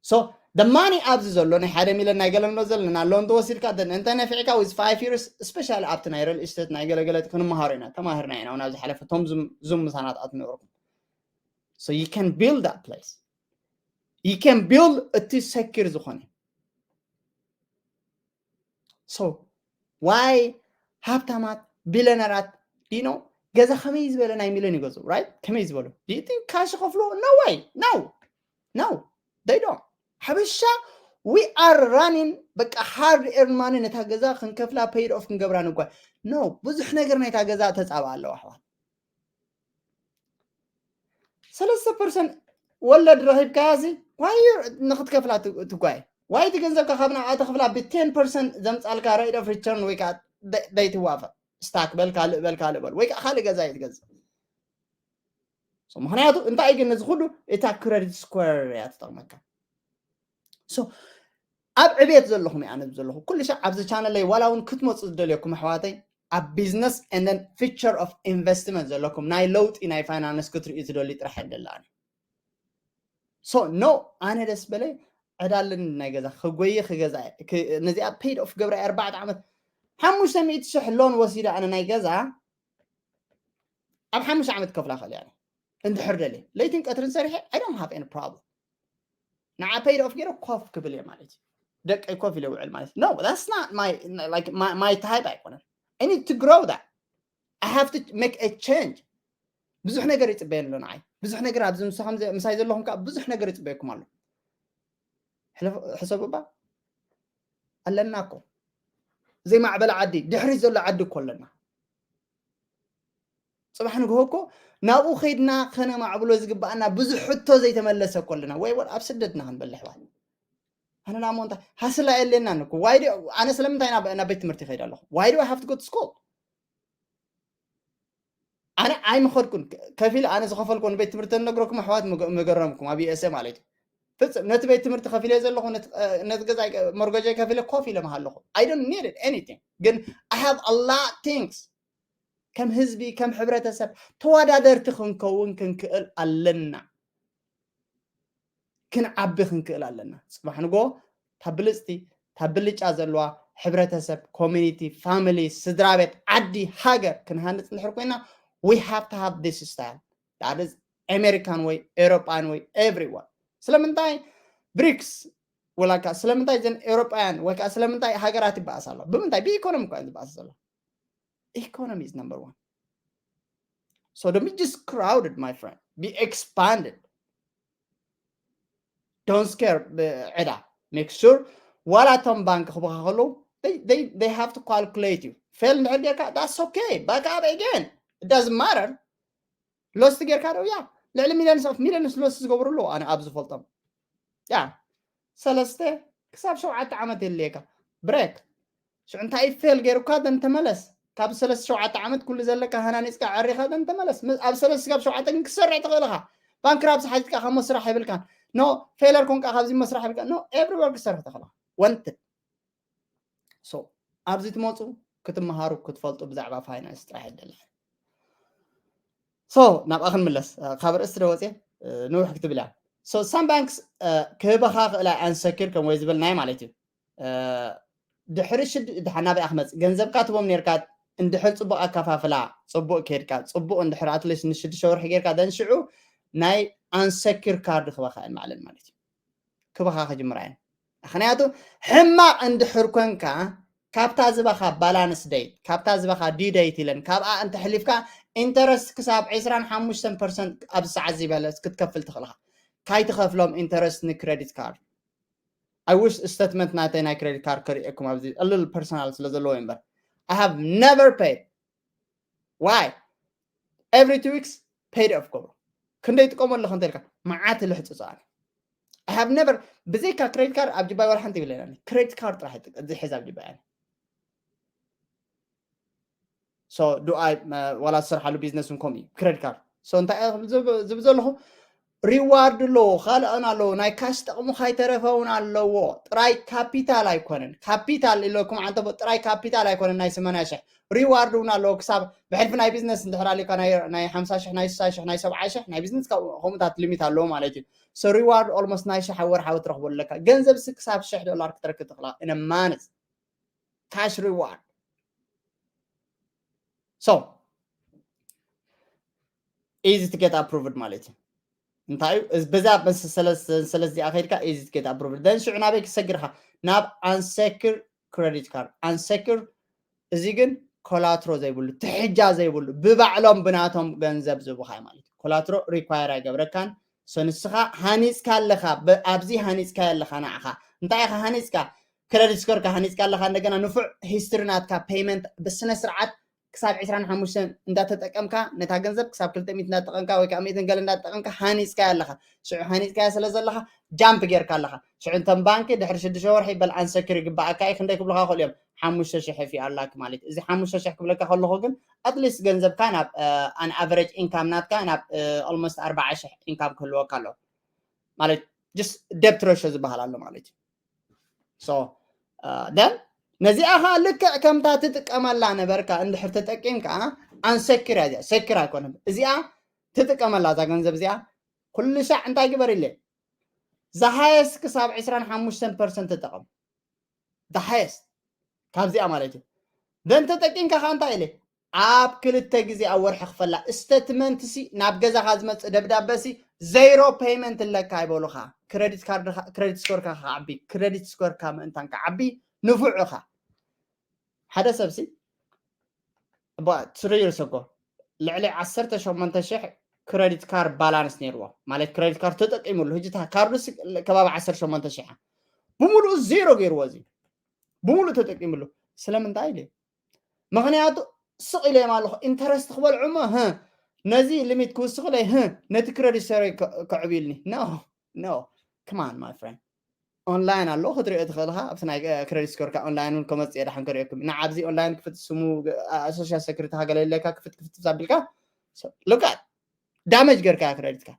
So the money ኣብዚ ዘሎ ናይ ሓደ ሚሊዮን ናይ ገለ ንብሎ ዘለና ሎን ተወሲድካ እንተ ነፊዕካ with five years especially ኣብቲ ናይ ሪል ኢስቴት ናይ ገለገለ ክንመሃሮ ኢና ተማሂርና ኢና ናብ ዝሓለፈ ቶም ዙም ምሳናት ኣትነበርኩም። So you can build that place you can build እቲ ሰኪር ዝኾነ so why ሃብታማት ቢለነራት ዲኖ ገዛ ከመይ ዝበለ ናይ ሚሊዮን ይገዝኡ right ከመይ ዝበሉ do you think ካሽ ይኸፍሉ no way no no they don't ሓበሻ we are running በቃ hard earned money ነታ ገዛ ክንከፍላ paid off ክንገብራ ንጓይ no ብዙሕ ነገር ናይታ ገዛ ተፃብኣ ኣለዋ ኣሕዋት ሰለስተ ፐርሰንት ወለድ ረኺብካያ እዚ ዋይ ንክትከፍላ ትጓየ ዋይ እቲ ገንዘብካ ካብ ናብኣ ተኽፍላ ብ ten percent ዘምፃልካ rate of return ወይ ከዓ ደይትዋፈቅ ስታክ በል ካልእ በል ካልእ በል ወይ ከዓ ካልእ ገዛ ትገዝእ ምክንያቱ እንታይ ግን ነዚ ኩሉ እታ credit score እያ ትጠቅመካ ኣብ ዕቤት ዘለኹም እየ ኣነ ዘለኹ ኩሉ ሻዕ ኣብዚ ቻነለይ ዋላ እውን ክትመፁ ዝደልየኩም ኣሕዋተይ ኣብ business and then future of investment ዘለኩም ናይ ለውጢ ናይ finance ክትርእዩ ትደልዩ ጥራሕ የደላኒ so no ኣነ ደስ በለይ ዕዳልን ናይ ገዛ ክጎየ ክገዛ ነዚኣ paid off ገብራ ኣርባዕተ ዓመት ሓሙሽተ ሚእቲ ሽሕ ሎን ወሲደ ኣነ ናይ ገዛ ኣብ ሓሙሽተ ዓመት ከፍላ ክእል እያ እንድሕር ደልየ ለይትን ቀትርን ሰሪሐ I don't have any problem ንዓ paid off ገይረ ኮፍ ክብል እየ ማለት እዩ ደቀይ ኮፍ ኢለ ውዕል ማለት no that's not my like my, my type ኣይኮነን I need to grow that I have to make a change ብዙሕ ነገር ይፅበየ ኣሎ ንዓይ ብዙሕ ነገር ኣብዚ ምሳይ ዘለኹም ከዓ ብዙሕ ነገር ይፅበየኩም ኣሎ ሕሰቡ እባ ኣለና እኮ ዘይማዕበለ ዓዲ ድሕሪት ዘሎ ዓዲ እኮ ኣለና ፅባሕ ንግሆ እኮ ናብኡ ከይድና ከነማዕብሎ ዝግባኣና ብዙሕ ሕቶ ዘይተመለሰ እኮ ኣለና ወይ ወር ኣብ ስደትና ክንበልሕ ባል ኣነ ናሞ እንታይ ሃስላ የለናን እኮ ዋይ ኣነ ስለምንታይ ናብ ቤት ትምህርቲ ይኸይድ ኣለኹ ዋይ do I have to go to school ኣነ ኣይምኸድኩን ከፊል ኣነ ዝኸፈልኩ ንቤት ትምህርቲ ነግረኩም ኣሕዋት ምገረምኩም ኣብ USA ማለት እዩ ፍጽም ነቲ ቤት ትምህርቲ ከፊለ ዘለኹ ነቲ ገዛ መርገጃ ከፊለ ኮፍ ኢለ መሃለኹ። I don't need it anything ግን I have a lot things ከም ህዝቢ ከም ሕብረተሰብ ተወዳደርቲ ክንከውን ክንክእል ኣለና። ክንዓቢ ክንክእል ኣለና። ጽባሕ ንጎ ታብልጽቲ ታብልጫ ዘለዋ ሕብረተሰብ ኮሚኒቲ ፋሚሊ ስድራ ቤት ዓዲ ሃገር ክንሃንጽ እንድሕር ኮይና we have to have this style that is American ወይ ኤሮጳን ወይ everyone ስለምንታይ ብሪክስ ወላ ከዓ ስለምንታይ ዘን ኤሮጳውያን ወይ ከዓ ስለምንታይ ሃገራት ይበኣስ ኣሎ ብምንታይ ብኢኮኖሚ እኳ ዝበኣስ ዘሎ economy is number one so don't be just crowded my friend be expanded don't scare ዕዳ make sure ዋላ እቶም ባንክ ክበካ ከለዉ they have to calculate you fail እንድሕር ጌርካ that's okay back up again it doesn't matter lost ጌርካ ደው ያ ልዕሊ millions of millions lost ዝገብሩ ኣለዉ ኣነ ኣብ ዝፈልጦም ያ ሰለስተ ክሳብ ሸውዓተ ዓመት የድልየካ break ሽዑ እንታይ fail ገይሩካ ደን ተመለስ ካብ ሰለስተ ሸውዓተ ዓመት ኩሉ ዘለካ ሃናኒፅካ ዕሪኻ ደን ተመለስ ኣብ ሰለስተ ካብ ሸውዓተ ግን ክሰርሕ ትኽእል ኢኻ ባንክራፕሲ ሓቲትካ ካብ መስራሕ የብልካን no failure ኮንካ ካብዚ መስራሕ የብልካ no everywhere ክሰርሕ ትኽእል ኢኻ wanted so ኣብዚ ትመፁ ክትመሃሩ ክትፈልጡ ብዛዕባ finance ጥራሕ የደልካ so ናብኣ ክንምለስ ካብ ርእሲ ዶ ወፅየ ንውሕ ክትብል እያ so some banks ክህበኻ ክእላ unsecured ከም ወይ ዝበልናዮ ማለት እዩ ድሕሪ ሽድ ድሓ ናበይ ክመፅእ ገንዘብካ ትቦም ነርካ እንድሕር ፅቡቅ ኣከፋፍላ ፅቡቅ ከድካ ፅቡቅ እንድሕር at least ንሽዱሽተ ወርሒ ጌርካ ደንሽዑ ናይ unsecured card ክበኻ እየን ማዕለን ማለት እዩ ክበኻ ክጅምራ እየን ምክንያቱ ሕማቅ እንድሕር ኮንካ ካብታ ዝበኻ balance date ካብታ ዝበኻ due date ኢለን ካብኣ እንተሕሊፍካ interest ክሳብ ዕስራን ሓሙሽተን percent ኣብ ሰዓት ዝበለ ክትከፍል ትኽእልኻ ካይትኸፍሎም interest ን credit card I wish statement ናተይ ናይ credit card ከርእየኩም ኣብዚ እልል personal ስለ ዘለዎ እምበር I have never paid why every two weeks paid off ገብሮ ክንደይ ጥቀመሉ ከንተ ኢልካ መዓት ልሕፅፆ ኣነ I have never ብዘይካ credit card ኣብ ጅባይ ወላ ሓንቲ ይብለና credit card ጥራሕ ዝሕዝ ኣብ ጅባይ ኣነ so do I ዋላ ዝሰርሓሉ business ን ከምኡ እዩ credit card so እንታይ ዝብ ዘለኹ reward ኣለዎ ካልኦን ኣለዎ ናይ cash ጠቕሙ ካይተረፈውን ኣለዎ ጥራይ capital ኣይኮነን capital ኢለኩም ዓንተቦ ጥራይ capital ኣይኮነን ናይ ሰማንያ ሽሕ reward እውን ኣለዎ ክሳብ ብሕልፊ ናይ business እንድሕር ኣልካ ናይ ሓምሳ ሽሕ ናይ ስሳ ሽሕ ናይ ሰብዓ ሽሕ ናይ business ከምኡታት limit ኣለዎ ማለት እዩ so reward almost ናይ ሽሕ ወርሓዊ ትረኽቦ ኣለካ ገንዘብ ሲ ክሳብ ሽሕ ዶላር ክትረክብ ትኽላ in a month cash reward so easy to get approved ማለት እዩ እንታይ እዩ በዛ ሰለስተ ከይድካ easy to get approved then ሽዑ ናበይ ክሰግርካ ናብ unsecured credit card unsecured እዚ ግን collateral ዘይብሉ ትሕጃ ዘይብሉ ብባዕሎም ብናቶም ገንዘብ ዝቡኻ ማለት እዩ collateral require ኣይገብረካን so ንስኻ ሃኒፅካ ኣለኻ ኣብዚ ሃኒፅካ ኣለኻ ንዓኻ እንታይ ኢኻ ሃኒፅካ credit score ካ ሃኒፅካ ኣለኻ እንደገና ንፉዕ history ናትካ payment ብስነ ስርዓት ክሳብ ዕስራን ሓሙሽተን እንዳተጠቀምካ ነታ ገንዘብ ክሳብ ክልተ ሚእቲ እንዳተጠቀምካ ወይ ከዓ ሚእትን ገለ እንዳተጠቀምካ ሃኒፅካያ ኣለኻ ሽዑ ሃኒፅካያ ስለ ዘለኻ jump ጌርካ ኣለኻ ሽዑ እንተም ባንኪ ድሕሪ ሽዱሽተ ወርሒ በል unsecured ይግባኣካ እዩ ክንደይ ክብሉካ ክእሉ እዮም ሓሙሽተ ሽሕ ፊ ኣላክ ማለት እዩ እዚ ሓሙሽተ ሽሕ ክብለካ ከለኹ ግን at least ገንዘብካ ናብ an average income ናትካ ናብ almost ኣርባዓ ሽሕ income ክህልወካ ኣለዎ ማለት just debt ratio ዝበሃል ኣሎ ማለት እዩ so then ነዚኣ ከዓ ልክዕ ከምታ ትጥቀመላ ነበርካ እንድሕር ተጠቂምካ unsecured እያ እዚኣ secure ኣይኮነት እዚኣ ትጥቀመላ እዛ ገንዘብ እዚኣ ኩሉ ሻዕ እንታይ ግበር ኢለ the highest ክሳብ ዕስራን ሓሙሽተን percent ተጠቐም the highest ካብዚኣ ማለት እዩ then ተጠቂምካ ከዓ እንታይ ኢለ ኣብ ክልተ ግዜ ኣብ ወርሒ ክፈላ statement ሲ ናብ ገዛኻ ዝመፅእ ደብዳበ ሲ zero payment ኣለካ ይበሉኻ credit card credit score ካ ክዓቢ credit score ካ ምእንታን ክዓቢ ንፉዕ ኢኻ ሓደ ሰብ ሲ three years ago ልዕሊ ዓሰርተ ሸሞንተ ሽሕ credit card balance ነይርዎ ማለት credit card ተጠቂሙሉ ሕጂ ካርዱ ከባቢ ዓሰርተ ሸሞንተ ሽሕ ብምሉኡ zero ገይርዎ እዚ ብምሉእ ተጠቂምሉ ስለምንታይ ኢለ ምኽንያቱ ስቕ ኢለ ኣለኹ interest ክበልዑ እሞ ነዚ limit ክውስኽለይ ነቲ credit score ከዕብዩልኒ no no come on my friend online ኣሎ ክትሪኦ ትኽእል ኢኻ ኣብቲ ናይ credit score ካ online እውን ከመፅእ ደሓን ከሪኦኩም ንዓብዚ online ክፍት ስሙ social security ሃገለለካ ክፍት ክፍት ኣቢልካ look at damage ገርካ credit ካ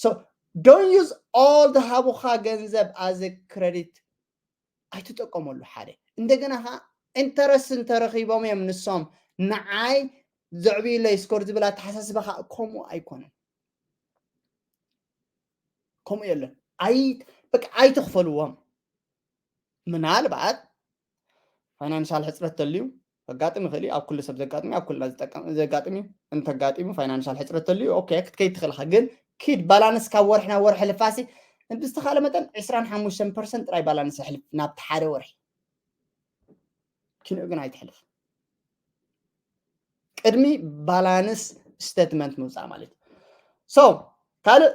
so Don't use all ዝሃቡኻ ገንዘብ as a credit ኣይትጠቀመሉ። ሓደ እንደገና ከዓ ኢንተረስት እንተረኺቦም እዮም ንሶም ንዓይ ዘዕብዩለይ ስኮር ዝብል ኣተሓሳስባ ከዓ ከምኡ ኣይኮነን። ከምኡ የለን። ኣይ በቃ ኣይትኽፈልዎም። ምናልባት ፋይናንሻል ሕፅረት ተልዩ ከጋጥም ይኽእል እዩ። ኣብ ኩሉ ሰብ ዘጋጥም እዩ፣ ኣብ ኩልና ዝጠቀም ዘጋጥም እዩ። እንተጋጢሙ ፋይናንሻል ሕፅረት ተልዩ ኦኬ ክትከይድ ትኽእል ኢኻ። ግን ኪድ ባላንስ ካብ ወርሒ ናብ ወርሒ ልፋሲ ብዝተኻለ መጠን ዕስራን ሓሙሽተን ፐርሰንት ጥራይ ባላንስ ኣሕልፍ ናብቲ ሓደ ወርሒ። ኪንኡ ግን ኣይትሕልፍ። ቅድሚ ባላንስ ስቴትመንት ምውፃእ ማለት እዩ። So ካልእ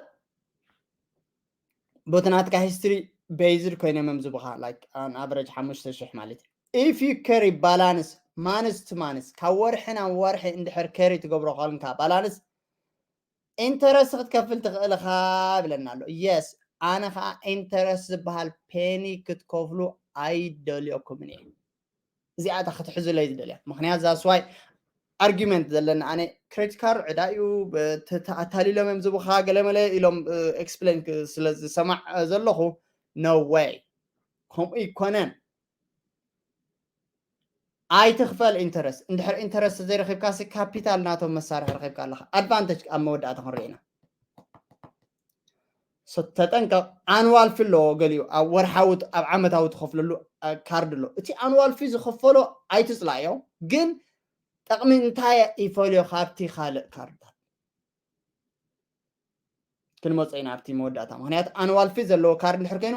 ቦቲ ናትካ ሂስትሪ ቤዝድ ኮይኖም እዮም ዝብኻ like on average ሓሙሽተ ሽሕ ማለት እዩ። If you carry balance month to month ካብ ወርሒ ናብ ወርሒ እንድሕር carry ትገብሮ ኮንካ ባላንስ ኢንተረስት ክትከፍል ትኽእል ኢኻ ብለና ኣሎ። የስ ኣነ ከዓ ኢንተረስት ዝበሃል ፔኒ ክትከፍሉ ኣይደልየኩምን እየ። እዚኣታ ክትሕዙለይ ዝደልያ ምክንያት that's why ኣርጊመንት ዘለና ኣነ ክሬዲት ካርድ ዕዳ እዩ ኣታሊሎም እዮም ዝብኻ ገለመለ ኢሎም ኤክስፕሌን ስለ ዝሰማዕ ዘለኹ no way ከምኡ ይኮነን። ኣይትኽፈል ኢንተረስት። እንድሕር ኢንተረስት ዘይረኺብካ ሲ ካፒታል ናቶም መሳርሒ ረኺብካ ኣለኻ። ኣድቫንቴጅ ኣብ መወዳእታ ክንርኢ ኢና። So ተጠንቀቕ። ኣንዋል ፊ ኣለዎ ገሊኡ ኣብ ወርሓዊ ኣብ ዓመታዊ ትኸፍለሉ ካርድ ኣሎ። እቲ ኣንዋል ፊ ዝኸፈሎ ኣይትፅላዮ፣ ግን ጠቕሚ እንታይ ይፈልዮ ካብቲ ካልእ ካርድታት? ክንመፀ ኢና ኣብቲ መወዳእታ። ምክንያቱ ኣንዋል ፊ ዘለዎ ካርድ እንድሕር ኮይኑ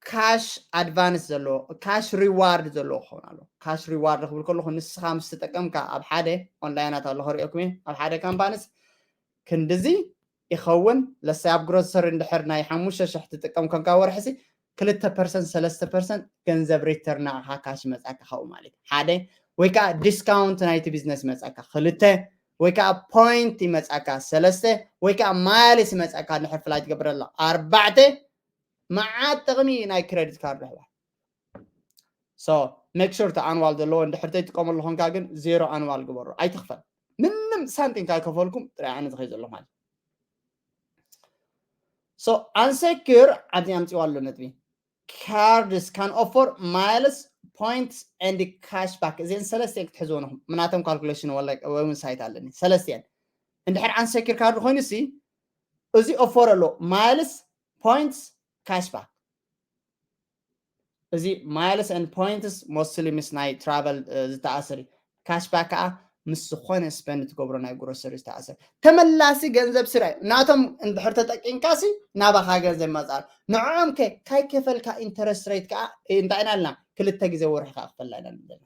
ካሽ ኣድቫንስ ዘለዎ ካሽ ሪዋርድ ዘለዎ ክኸውን ኣሎ። ካሽ ሪዋርድ ክብል ከለኹ ንስኻ ምስ ተጠቀምካ ኣብ ሓደ ኦንላይናት ኣሎ ክርእየኩም እየ ኣብ ሓደ ካምፓንስ ክንድዚ ይኸውን። ለሳይ ኣብ ግሮሰሪ እንድሕር ናይ ሓሙሽተ ሽሕ ትጥቀም ኮንካ ወርሕሲ ክልተ ፐርሰንት ሰለስተ ፐርሰንት ገንዘብ ሪተርን ንዓኻ ካሽ መጻካ ካብኡ ማለት ሓደ ወይ ከዓ ዲስካውንት ናይቲ ቢዝነስ መጻካ ክልተ ወይ ከዓ ፖይንት ይመጻካ ሰለስተ ወይ ከዓ ማይልስ ይመጻካ እንድሕር ፍላይ ትገብረላ ኣርባዕተ መዓት ጥቕሚ ናይ ክሬዲት ካርድ ኣሕዋት። So make sure to ኣንዋል ዘለዎ እንድሕር ተይጥቀመሉ ኮንካ ግን ዜሮ ኣንዋል ግበሩ ኣይትኽፈል ምንም ሳንቲም ካይከፈልኩም ጥራይ ኣነ ዝኸይ ዘሎ ማለት so unsecured ኣብዚ ኣምፅዋ ኣሎ ነጥቢ cards can offer miles points and cash back እዚን ሰለስተ ክትሕዝዎ ነኹም ምናቶም ካልኩሌሽን ወላ ወይውን ሳይት ኣለኒ ሰለስቲአን እንድሕር unsecured ካርድ ኮይኑ ሲ እዚ ኦፈር ኣሎ miles points cash back እዚ miles and points mostly ምስ ናይ ትራቨል ዝተኣሰር እዩ ካሽ ባክ ከዓ ምስ ዝኾነ ስፐንድ ትገብሮ ናይ ግሮሰሪ ዝተኣሰር ተመላሲ ገንዘብ ስራይ ናቶም እንድሕር ተጠቂምካ ሲ ናባኻ ገንዘብ መፃል ንዕኦም ከ ካይ ከፈልካ ኢንተረስት ሬት ከዓ እንታይ ኢና ኣልና ክልተ ግዜ ወርሒ ከዓ ክፈላ ኢና ንብለና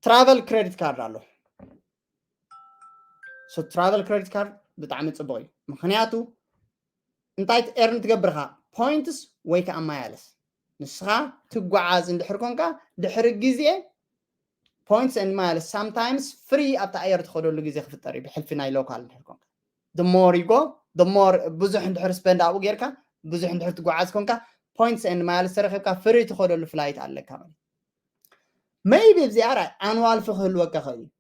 ትራቨል ክሬዲት ካርድ ኣሎ ትራቨል ክሬዲት ካርድ ብጣዕሚ ፅቡቅ እዩ ምክንያቱ እንታይ ኤርን ትገብርካ ፖይንትስ ወይ ከዓ ማያልስ ንስኻ ትጓዓዝ እንድሕር ኮንካ ድሕሪ ግዜ points and miles sometimes free ኣብቲ ኣየር ትኸደሉ ግዜ ክፍጠር እዩ ብሕልፊ ናይ ሎካል እንድሕር ኮንካ the more you go the more ብዙሕ እንድሕር ስፐንድ ኣብኡ ጌርካ ብዙሕ እንድሕር ትጓዓዝ ኮንካ points and miles ተረኪብካ ፍሪ ትኸደሉ ፍላይት ኣለካ ማለት maybe እዚኣ ራይ ኣንዋል ፊ ክህልወካ ክእል እዩ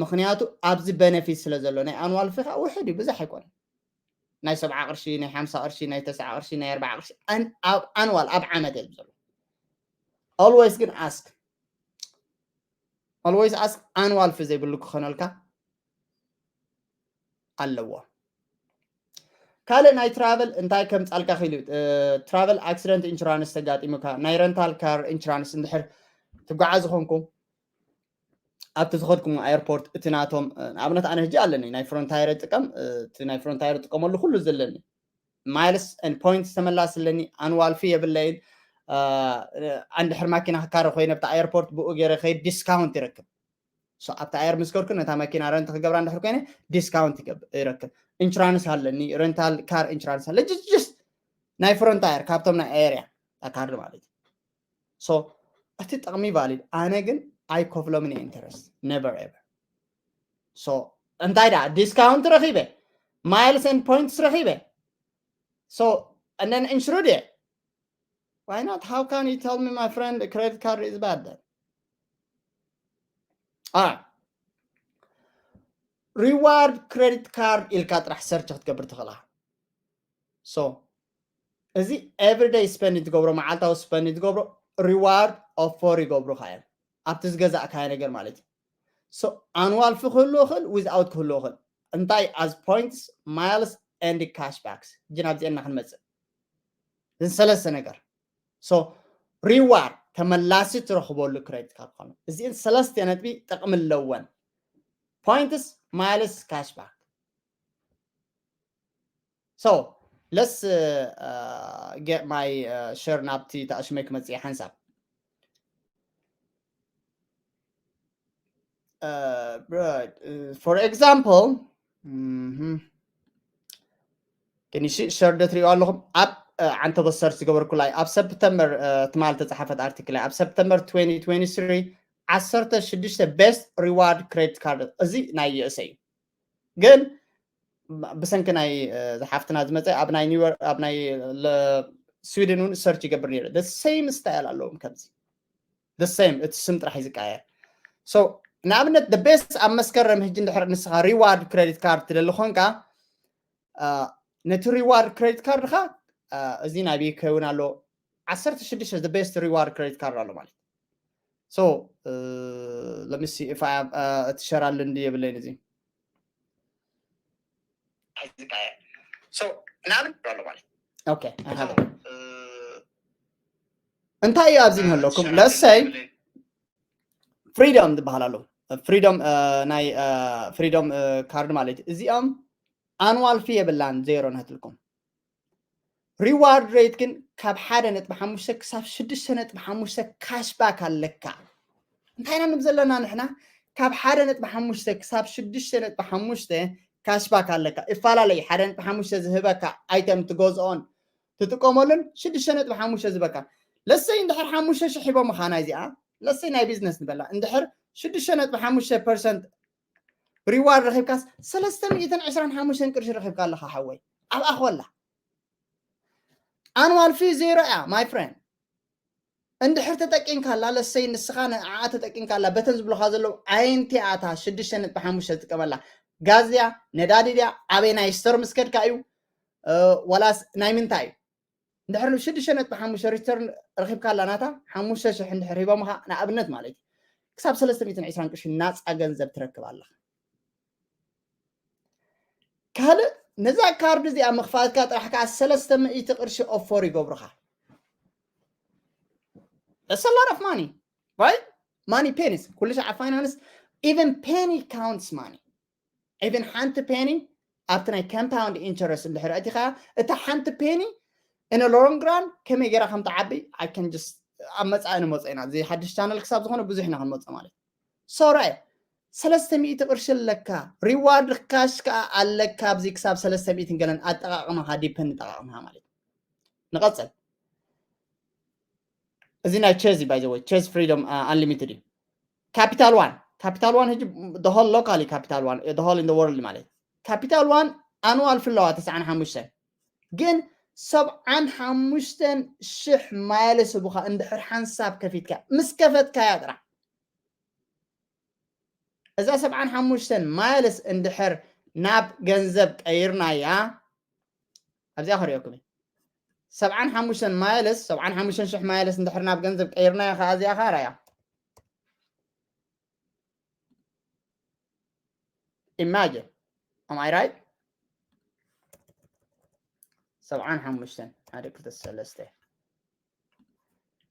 ምክንያቱ ኣብዚ በነፊት ስለ ዘሎ ናይ ኣንዋል ፊ ከዓ ውሕድ እዩ ብዙሕ ኣይኮነን ናይ ሰብዓ ቅርሺ ናይ ሓምሳ ቅርሺ ናይ ተስዓ ቅርሺ ናይ ኣርባዓ ቅርሺ ኣብ ኣንዋል ኣብ ዓመት እየ ዘሎ always ግን ask always ask ኣንዋል ፊ ዘይብሉ ክኾነልካ ኣለዎ ካልእ ናይ ትራቨል እንታይ ከምፃልካ ክኢሉ ትራቨል ኣክሲደንት ኢንሹራንስ ተጋጢሙካ ናይ ረንታል ካር ኢንሹራንስ እንድሕር ትጓዓዝ ኾንኩም ኣብቲ ዝኸድኩም ኤርፖርት እቲ ናቶም ንኣብነት ኣነ ህጂ ኣለኒ ናይ ፍሮንታየር ጥቀም እቲ ናይ ፍሮንታየር ጥቀመሉ ኩሉ ዘለኒ miles and points ተመላሲ ኣለኒ ኣንዋል ፊ የብለይን ኣንድሕር ማኪና ክካረ ኮይነ ኣብቲ ኤርፖርት ብኡ ገይረ ከይድ ዲስካውንት ይረክብ ኣብቲ ኣየር ምስ ከድኩ ነታ መኪና ረንት ክገብራ እንድሕር ኮይነ ዲስካውንት ይረክብ ኢንሹራንስ ኣለኒ ረንታል ካር ኢንሹራንስ ኣለ ጅስ ናይ ፍሮንታየር ካብቶም ናይ ኤርያ ካርድ ማለት እዩ እቲ ጥቕሚ ቫሊድ ኣነ ግን ኣይከፍሎምን ኢንተረስት never ever እንታይ ደኣ ዲስካውንት ረኺበ miles and points ረኺበ and then insured እየ why not how can you tell me my friend a credit card is bad then ah reward credit card ኢልካ ጥራሕ search ክትገብር ትኽእል ኢኻ። So እዚ everyday spend ትገብሮ፣ መዓልታዊ spend ትገብሮ reward offer ይገብሩኻ እዮም ኣብቲ ዝገዛእካዮ ነገር ማለት እዩ። So ኣንዋል ፊ ክህልዎ ይኽእል፣ without ክህልዎ ይኽእል። እንታይ? As points, miles and cashbacks። ሕጂ ናብዚአን ኢና ክንመፅእ። እዘን ሰለስተ ነገር። So reward ተመላሲ ትረኽበሉ credit card ክኾኑ። እዚአን ሰለስተ ነጥቢ ጥቕሚ ኣለወን። Points, miles, cashback. So let's uh, uh, get my uh, share ናብቲ ተኣሽመይ ክመጽእ ሓንሳብ። Uh, right, uh, for example, mhm. Can you see share ዶ ትሪኦ ኣለኹም? ኣብ uh, ዓንተቦ search ዝገበርኩላይ ኣብ ሰፕተምበር uh, ትማል ተጻሓፈት ኣርቲክል ኣብ ሰፕተምበር twenty twenty-three ዓሰርተ ሽዱሽተ best reward credit card እዚ ናይ U S A እዩ። ግን ብሰንኪ ናይ ዝሓፍትና ዝመፀ ኣብ ናይ ኒውዮርክ ኣብ ናይ ስዊድን እውን search ይገብር ነይረ። The same style ኣለዎም ከምዚ the same፣ እቲ ስም ጥራሕ እዩ ዝቀየር። So ንኣብነት the best ኣብ መስከረም ሕጂ እንድሕር ንስኻ reward credit card ትደሊ ኮንካ ነቲ reward credit card ኻ እዚ ናይ ቤከ እውን ኣሎ። ዓሰርተ ሽዱሽተ the best reward credit card ኣሎ ማለት። So let me see if I have እቲ ሸር ኣሎ እንዲ የብለይን እዚ ዝቀየር። So ንኣብነት ኣሎ ማለት። Okay, I have it. እንታይ እዩ ኣብዚ ዘለኩም? Let's say freedom ዝበሃል ኣሎ። Freedom ናይ freedom card ማለት እዩ። እዚኦም annual fee የብላን፣ ዜሮ ናትልኩም። Reward rate ግን ካብ ሓደ ነጥቢ ሓሙሽተ ክሳብ ሽዱሽተ ነጥቢ ሓሙሽተ cashback ኣለካ። እንታይ ኢና ንብ ዘለና ንሕና? ካብ ሓደ ነጥቢ ሓሙሽተ ክሳብ ሽዱሽተ ነጥቢ ሓሙሽተ cashback ኣለካ። ይፈላለዩ ሓደ ነጥቢ ሓሙሽተ ዝህበካ item ትገዝኦን ትጥቀመሉን ሽዱሽተ ነጥቢ ሓሙሽተ ዝበካ። Let's say እንድሕር ሓሙሽተ ሽሕ ሂቦምኻ ናይዚኣ፣ let's say ናይ ቢዝነስ ንበላ፣ እንድሕር ሽዱሽተ ነጥቢ ሓሙሽተ percent reward ረኺብካስ ሰለስተ ሚእትን ዕስራን ሓሙሽተን ቅርሺ ረኺብካ ኣለኻ ሓወይ። ኣብኣ ኮላ annual fee ዜሮ እያ my friend። እንድሕር ተጠቂምካላ፣ let's say ንስኻ ንዓኣ ተጠቂምካላ፣ በተን ዝብሉኻ ዘለዉ ኣየንቲኣታ ሽዱሽተ ነጥቢ ሓሙሽተ ዝጥቀመላ፣ ጋዝ ድያ፣ ነዳዲ ድያ፣ ኣበይ ናይ ስቶር ምስ ከድካ እዩ፣ ዋላስ ናይ ምንታይ እዩ? እንድሕር ሽዱሽተ ነጥቢ ሓሙሽተ return ረኺብካላ ናታ ሓሙሽተ ሽሕ እንድሕር ሂቦምኻ ንኣብነት ማለት እዩ፣ ክሳብ ሰለስተ ሚእትን ዕስራን ቅርሺ ናፃ ገንዘብ ትረክብ ኣለኻ። ካልእ ነዛ ካርድ እዚኣ ምኽፋትካ ጥራሕ ከዓ ሰለስተ ሚእቲ ቅርሺ offer ይገብሩኻ። That's a lot of money, right? Money, pennies። ኩሉ ሻዕ ኣብ finance even penny counts money። Even ሓንቲ penny ኣብቲ ናይ compound interest እንድሕር ኣእቲኻ እታ ሓንቲ penny in a long run ከመይ ገይራ ከም ትዓቢ I can just ኣብ መጻኢ ንመጾ ኢና። እዚ ሓድሽ ቻነል ክሳብ ዝኾነ ብዙሕ ኢና ክንመጾ ማለት። So right ሰለስተ ሚእቲ ቅርሺ ኣለካ፣ reward cash ከዓ ኣለካ። ኣብዚ ክሳብ ሰለስተ ሚእትን ገለን ኣጠቓቕማኻ depend ኣጠቓቕማኻ ማለት። ንቐጽል። እዚ ናይ ቸዝ እዩ by the way፣ ቸዝ freedom unlimited እዩ። Capital One፣ Capital One ሕጂ the whole local እዩ፣ Capital One the whole in the world ማለት። Capital One annual fee ኣለዋ ተስዓን ሓሙሽተን፣ ግን ሰብዓን ሓሙሽተን ሽሕ miles ሂቡኻ እንድሕር ሓንሳብ ከፊትካ ምስ ከፈትካያ ጥራሕ እዛ ሰብዓን ሓሙሽተን miles እንድሕር ናብ ገንዘብ ቀይርናያ ኣብዚኣ ክሪኦኩም ሰብዓን ሓሙሽተን miles ሰብዓን ሓሙሽተን ሽሕ miles እንድሕር ናብ ገንዘብ ቀይርናያ ከዓ እዚኣ ከዓ ራያ። Imagine, am I right? ሰብዓን ሓሙሽተን ሓደ ክልተ ሰለስተ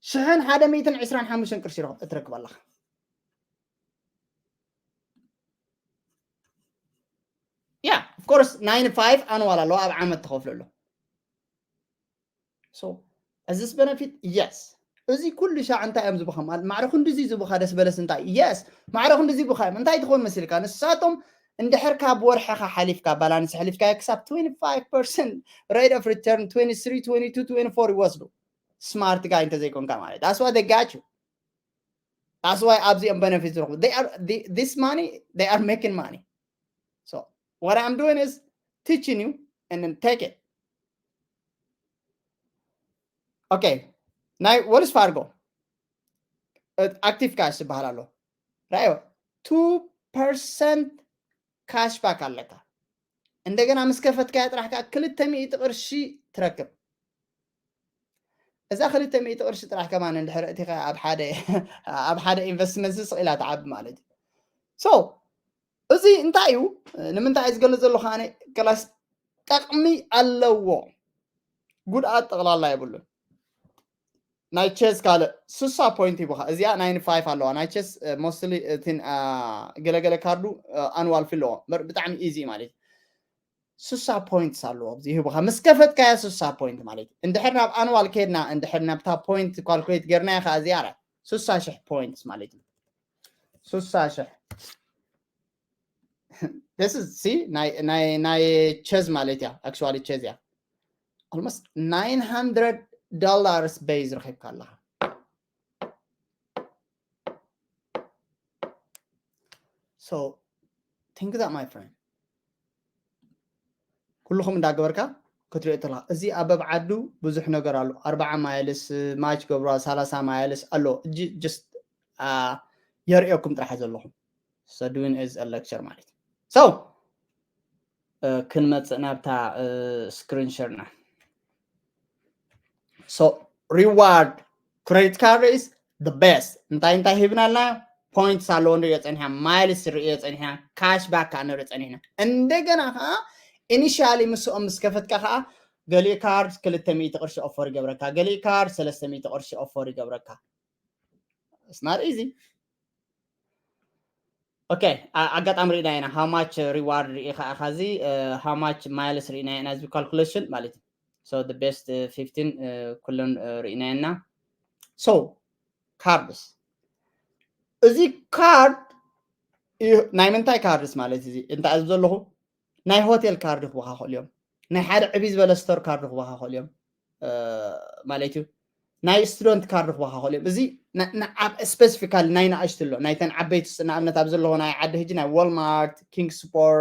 ሽሕን ሓደ ሚእትን ዕስራን ሓሙሽተን ቅርሺ እትረክብ ኣለኻ። Yeah, of course, ninety-five annual ኣለዋ ኣብ ዓመት ትኸፍለሉ። So is this benefit? Yes። እዚ ኩሉ ሻዕ እንታይ እዮም ዝብኻ? ማዕረ ክንድዚ ዝብኻ ደስ በለስ እንታይ? Yes፣ ማዕረ ክንድዚ ዝብኻ እዮም። እንታይ ትኸውን መሲልካ? ንሳቶም እንድሕር ካብ ወርሕኻ ሓሊፍካ ባላንስ ሓሊፍካ ክሳብ twenty-five percent rate of return twenty-three twenty-two twenty-four ይወስዱ። Smart guy እንተዘይኮንካ ማለት that's why they got you። That's why ኣብዚኦም benefit ዝረኽቡ they are they, this money they are making money. So what I'm doing is teaching you and then take it. Okay, ናይ Wells Fargo active cash ዝበሃል ኣሎ። ራዮ two percent ካሽባክ ኣለካ። እንደገና ምስ ከፈትካያ ጥራሕ ከዓ ክልተ ሚእቲ ቅርሺ ትረክብ። እዛ ክልተ ሚእቲ ቅርሺ ጥራሕ ከማን እንድሕር እቲኻ ኣብ ሓደ ኣብ ሓደ ኢንቨስትመንት ስቕ ኢላ ትዓቢ ማለት እዩ። So እዚ እንታይ እዩ? ንምንታይ እዩ ዝገልፅ ዘለኹ ኣነ? ክላስ ጠቕሚ ኣለዎ፣ ጉድኣት ጠቕላላ የብሉን። ናይ ቸዝ ካልእ ስሳ ፖይንት ይቡኻ። እዚኣ ናይንቲ ፋይቭ ኣለዋ። ናይ ቸዝ ሞስትሊ እቲ ገለገለ ካርዱ ኣንዋል ፊ ኣለዎ። ብጣዕሚ ኢዚ ማለት እዩ። ስሳ ፖይንትስ ኣለዎ ኣብዚ ይህቡኻ። ምስ ከፈትካያ ስሳ ፖይንት ማለት እዩ። እንድሕር ናብ ኣንዋል ከድና፣ እንድሕር ናብታ ፖይንት ካልኩሌት ጌርናያ ከዓ እዚኣ ራይ ስሳ ሽሕ ፖይንትስ ማለት እዩ። ስሳ ሽሕ። This is, see, ናይ ቸዝ ማለት እያ። ኣክቹዋሊ ቸዝ እያ። Almost nine hundred dollars ቤዝ ረኺብካ ኣለኻ። So think that, my friend. ኩልኹም እንዳገበርካ ክትሪኦ ተለካ፣ እዚ ኣብ በብዓዱ ብዙሕ ነገር ኣሎ። ኣርባዓ ማይልስ ማች ገብራ፣ ሰላሳ ማይልስ ኣሎ። ጅስት የርእየኩም ጥራሕ ዘለኹም። So doing is a lecture ማለት እዩ። So ክንመፅእ ናብታ ስክሪን ሸርና። So reward credit card is the best። እንታይ እንታይ ሂብናልና? ፖይንትስ ኣለዎ ንሪኦ ፀኒሕና፣ ማይልስ ንሪኦ ፀኒሕና፣ ካሽ ባክ ከዓ ንርኢ ፀኒሕና። እንደገና ከዓ ኢኒሻሊ ምስኦም ምስ ከፈትካ ከዓ ገሊኡ ካርድ ክልተ ሚእቲ ቅርሺ ኦፈር ይገብረካ፣ ገሊኡ ካርድ ሰለስተ ሚእቲ ቅርሺ ኦፈር ይገብረካ። It's not easy። ኦኬ፣ ኣጋጣሚ ርኢና ኢና how much reward ርኢ ከዓ ኻዚ how much miles ርኢና ኢና እዚ ካልኩሌሽን ማለት እዩ። So the best fifteen ኩለን ርኢና ኢና። So ካርድስ፣ እዚ ካርድ ናይ ምንታይ ካርድስ ማለት እዚ እንታይ ኣብዚ ዘለኹ ናይ ሆቴል ካርድ ክበካ ክእሉ እዮም። ናይ ሓደ ዕብይ ዝበለ ስቶር ካርድ ክበካ ክእሉ እዮም ማለት እዩ። ናይ ስቱደንት ካርድ ክበካ ክእሉ እዮም። እዚ ኣብ ስፔሲፊካሊ ናይ ንኣሽቱ ኣሎ፣ ናይተን ዓበይቲ ንኣብነት ኣብ ዘለዎ ናይ ዓዲ ህጂ ናይ ዋልማርት፣ ኪንግ ስፖር፣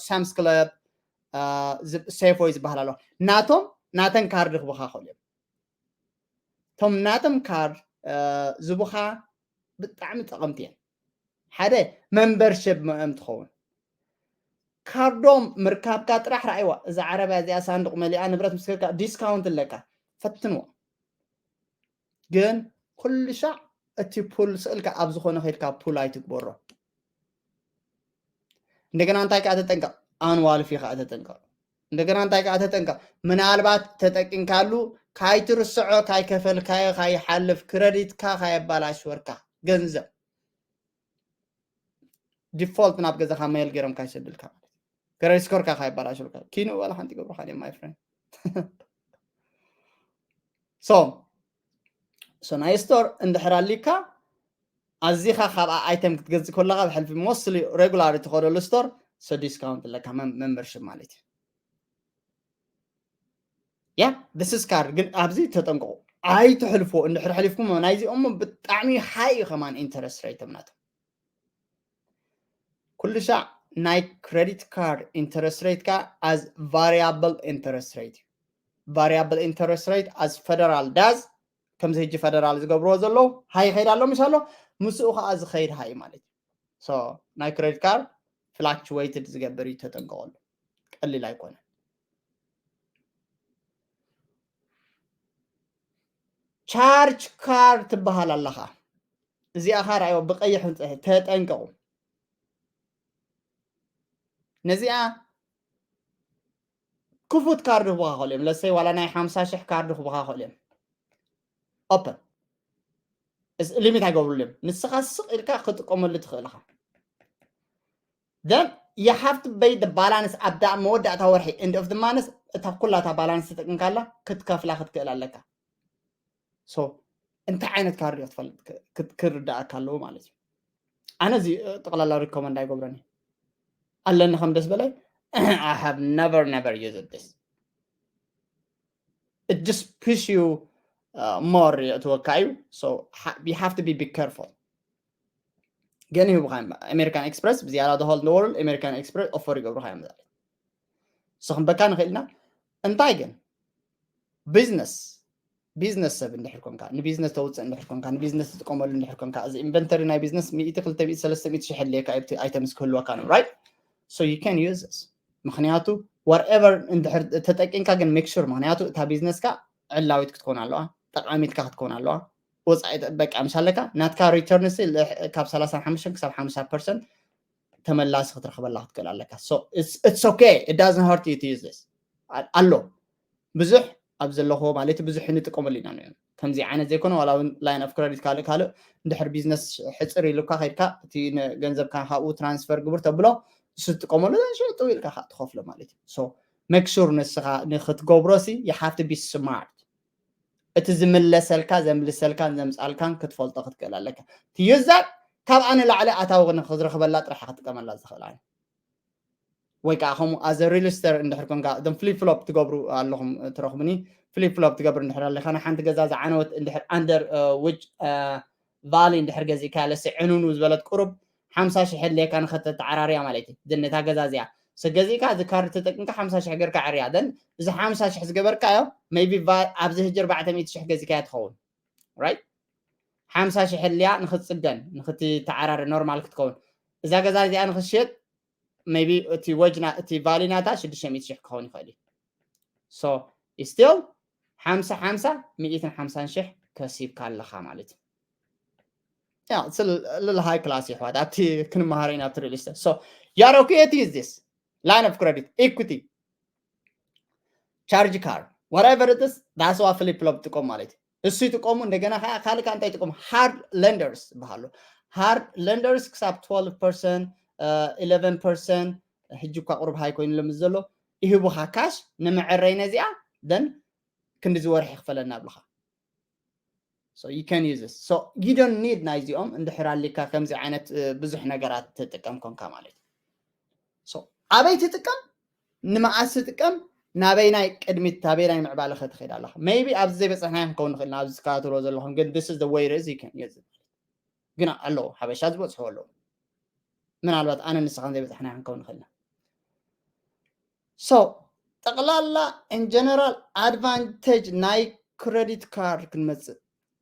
ሳምስ ክለብ፣ ሴፎይ ዝበሃል ኣሎ። ናቶም ናተን ካርድ ክበካ ክእሉ እዮም። እቶም ናቶም ካርድ ዝቡኻ ብጣዕሚ ጠቐምቲ እዮም። ሓደ መንበርሽፕ ምእም ትኸውን። ካርዶም ምርካብካ ጥራሕ ረኣይዋ። እዛ ዓረብያ እዚኣ ሳንዱቕ መሊኣ ንብረት ምስ ከካ ዲስካውንት ኣለካ። ፈትንዋ። ግን ኩሉ ሻዕ እቲ ፑል ስእልካ ኣብ ዝኾነ ከይድካ ፑል ኣይትግበሮ። እንደገና እንታይ ከዓ ተጠንቀቕ፣ ኣንዋል ፊ ከዓ ተጠንቀቕ። እንደገና እንታይ ከዓ ተጠንቀቕ፣ ምናልባት ተጠቂምካሉ ካይትርስዖ፣ ካይከፈልካዮ ካይሓልፍ፣ ክረዲትካ ካየባላሽወርካ ገንዘብ ዲፎልት ናብ ገዛኻ ሜል ገይሮም ካይሰድልካ ማለት እዩ። ክረዲት ስኮርካ ካይባላሽወርካ ኪኑ ዋላ ሓንቲ ገብሩካ ድዮም ማይ ፍሬንድ። So so ናይ ስቶር እንድሕር ኣሊካ ኣዚኻ ካብኣ ኣይተም ክትገዝእ ከለካ ብሕልፊ ሞስትሊ ሬጉላር ትኸደሉ ስቶር so ዲስካውንት ኣለካ መምበርሽፕ ማለት እዩ። ያ this is ካርድ ግን ኣብዚ ተጠንቀቑ ኣይትሕልፎ። እንድሕር ሕሊፍኩም ናይዚኦም ብጣዕሚ ሃይ እዩ ከማን ኢንተረስት ሬት እምናቶም ኩሉ ሻዕ ናይ ክሬዲት ካርድ ኢንተረስት ሬት ካ as variable interest rate variable interest rate as federal does ከምዚ ሕጂ ፈደራል ዝገብርዎ ዘለዉ ሃይ ይኸይድ ኣሎ ምሽ ኣሎ ምስኡ ከዓ ዝኸይድ ሃይ ማለት እዩ። So ናይ ክሬዲት ካርድ ፍላክቹዌትድ ዝገብር እዩ ተጠንቀቐሉ። ቀሊል ኣይኮነ። ቻርጅ ካርድ ትበሃል ኣለኻ። እዚኣ ኻ ርኣይዎ ብቀይሕ ምፅሒ ተጠንቀቑ። ነዚኣ ክፉት ካርድ ክቡኻ ክእሉ እዮም። ለሰይ ዋላ ናይ ሓምሳ ሽሕ ካርድ ክቡኻ ክእሉ እዮም። ኦፕን ሊሚት ኣይገብሩሉ እዮም። ንስኻ ስቕ ኢልካ ክጥቀመሉ ትኽእል ኢኻ። Then you have to pay the balance ኣብዳ መወዳእታ ወርሒ end of the month እታ ኩላታ ባላንስ ተጠቅምካላ ክትከፍላ ክትክእል ኣለካ። So እንታይ ዓይነት ካርድ ክትፈልጥ ክርዳእካ ኣለዎ ማለት እዩ። ኣነ እዚ ጠቕላላ ሪኮመንድ ኣይገብረን ኣለኒ ከም ደስ በላይ I have never never used this. It just push you more የእትወካ እዩ። So you have to be be careful። ግን ይህቡካ ኣሜሪካን ኤክስፕረስ ብዝያዳ the whole world ኣሜሪካን ኤክስፕረስ ኦፈር ይገብሩካ እዮም። ዛሬ ንስኹም በካ ንኽእል ኢና። እንታይ ግን ቢዝነስ ቢዝነስ ሰብ እንድሕር ኮንካ፣ ንቢዝነስ ተውፅእ እንድሕር ኮንካ፣ ንቢዝነስ ትጥቀመሉ እንድሕር ኮንካ፣ እዚ ኢንቨንተሪ ናይ ቢዝነስ ሚእቲ፣ ክልተ ሚእቲ፣ ሰለስተ ሚእቲ ሽሕ ኣድልየካ እዩ፣ እቲ ኣይተምስ ክህልወካ ነው፣ right? So you can use this። ምክንያቱ whatever እንድሕር ተጠቂምካ ግን make sure፣ ምክንያቱ እታ ቢዝነስካ ዕላዊት ክትኮን ኣለዋ፣ ጠቃሚትካ ክትኮን ኣለዋ። ወፃኢ በቃ ምስ ኣለካ ናትካ ሪተርንስ ካብ ሰላሳ ሓሙሽተ ክሳብ ሓምሳ ፐርሰንት ተመላሲ ክትረኽበላ ክትክእል ኣለካ። So it's okay, it doesn't hurt you to use this። ኣሎ ብዙሕ ኣብ ዘለኹዎ ማለት ብዙሕ ንጥቀመሉ ኢና ንሪኦ። ከምዚ ዓይነት ዘይኮነ ዋላ እውን line of credit ካልእ ካልእ እንድሕር ቢዝነስ ሕፅር ኢሉካ ከድካ እቲ ገንዘብካ ካብኡ ትራንስፈር ግብር ተብሎ እሱ ትጥቀመሉ ሽጡ ኢልካ ከዓ ትኸፍሎ ማለት እዩ። So make sure ንስኻ ንክትገብሮ ሲ you have to be smart። እቲ ዝምለሰልካ ዘምልሰልካን ዘምፃልካን ክትፈልጦ ክትክእል ኣለካ። ትዩዛር ካብኣ ንላዕሊ ኣታዊ ንክትረኽበላ ጥራሕ ክትጥቀመላ ዝኽእል ወይ ከዓ ከምኡ ኣዘ ሪልስተር እንድሕር ኮንካ እዞም ፍሊፕ ፍሎፕ ትገብሩ ኣለኹም ትረኽቡኒ። ፍሊፕ ፍሎፕ ትገብር እንድሕር ኣለካ ንሓንቲ ገዛ ዝዓነወት እንድሕር ኣንደር ዊች ቫሊ እንድሕር ገዚእካ ለሲ ዕኑኑ ዝበለት ቁሩብ ሓምሳ ሽሕ ኣድልየካ ንኸተተዓራርያ ማለት እዩ። ነታ ገዛ እዚኣ ሰገዚእካ እዚ ካርድ ተጠቅምካ ሓምሳ ሽሕ ገርካ ዕርያ። ደን እዚ ሓምሳ ሽሕ ዝገበርካዮ ሜቢ ኣብዚ ህጂ ኣርባዕተ ሚእቲ ሽሕ ገዚእካያ ትኸውን፣ ራይት? ሓምሳ ሽሕ ኣድልያ ንክትፅገን ንክትተዓራሪ ኖርማል ክትከውን። እዛ ገዛ እዚኣ ንክትሽየጥ ሜቢ እቲ ወጅ እቲ ቫሊ ናታ ሽዱሽተ ሚእቲ ሽሕ ክኸውን ይኽእል እዩ። So still ሓምሳ ሓምሳ ሚእትን ሓምሳን ሽሕ ከሲብካ ኣለኻ ማለት እዩ። Yeah, it's a little high class ይሕዋት ኣብቲ ክንመሃሮ ኢና ኣብቲ ሪል ስቴት። So you are okay to use this line of credit, equity, charge card, whatever it is, that's what flip flop ትቆም ማለት እዩ። እሱ ይጥቀሙ። እንደገና ከዓ ካልእ ከዓ እንታይ ይጥቀሙ? Hard lenders ይበሃሉ። Hard lenders ክሳብ twelve percent, eleven percent፣ ሕጂ እኳ ቁሩብ ሃይ ኮይኑሎም ዘሎ፣ ይህቡኻ ካሽ ንምዕረይ ነዚኣ፣ then ክንዲ ዝወርሒ ክፈለና ብልኻ። So you can use this. So you don't need ናይዚኦም እንድሕር ኣሊካ ከምዚ ዓይነት ብዙሕ ነገራት ትጥቀም ኮንካ ማለት እዩ። So ኣበይ ትጥቀም? ንመዓስ ትጥቀም? ናበይ ናይ ቅድሚት ታበይ ናይ ምዕባለ ከትኸይድ ኣለኻ? Maybe ኣብዚ ዘይበፅሕናዮ ክንከውን ንኽእል ኢና፣ ኣብዚ ትከታተልዎ ዘለኹም ግን this is the way it is, you can use it። ግን ኣለዎ ሓበሻ ዝበፅሕዎ ኣለዉ። ምናልባት ኣነ ንስኻን ዘይበፅሕናዮ ክንከውን ንኽእል ኢና። So ጠቕላላ in general advantage ናይ credit card ክንመፅእ።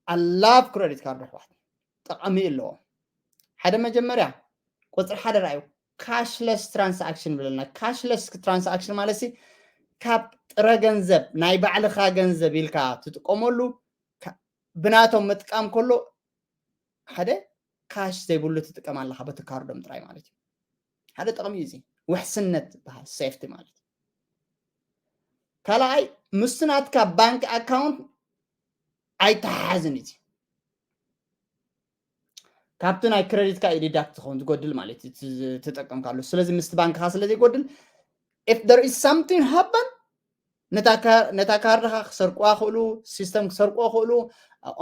I love credit card ኣሕዋት፣ ጠቓሚ ኣለዎ። ሓደ መጀመርያ ቁፅሪ ሓደ ርኣዩ፣ cashless transaction ብለና። Cashless transaction ማለት ሲ ካብ ጥረ ገንዘብ ናይ ባዕልኻ ገንዘብ ኢልካ ትጥቀመሉ ብናቶም ምጥቃም ከሎ ሓደ ካሽ ዘይብሉ ትጥቀም ኣለኻ በቲ ካርዶም ጥራይ ማለት እዩ። ሓደ ጥቕሚ እዩ እዚ ውሕስነት ዝበሃል ሴፍቲ ማለት እዩ። ካልኣይ ምስቲ ናትካ ባንክ ኣካውንት ኣይተሓሓዝን እዩ። ካብቲ ናይ ክረዲትካ እዩ ዲዳክት ዝኸውን ዝጎድል ማለት እዩ ትጠቀምካሉ። ስለዚ ምስቲ ባንክኻ ስለ ዘይጎድል if there is something happen ነታ ካርድኻ ክሰርቅዋ ክእሉ፣ ሲስተም ክሰርቅዎ ክእሉ፣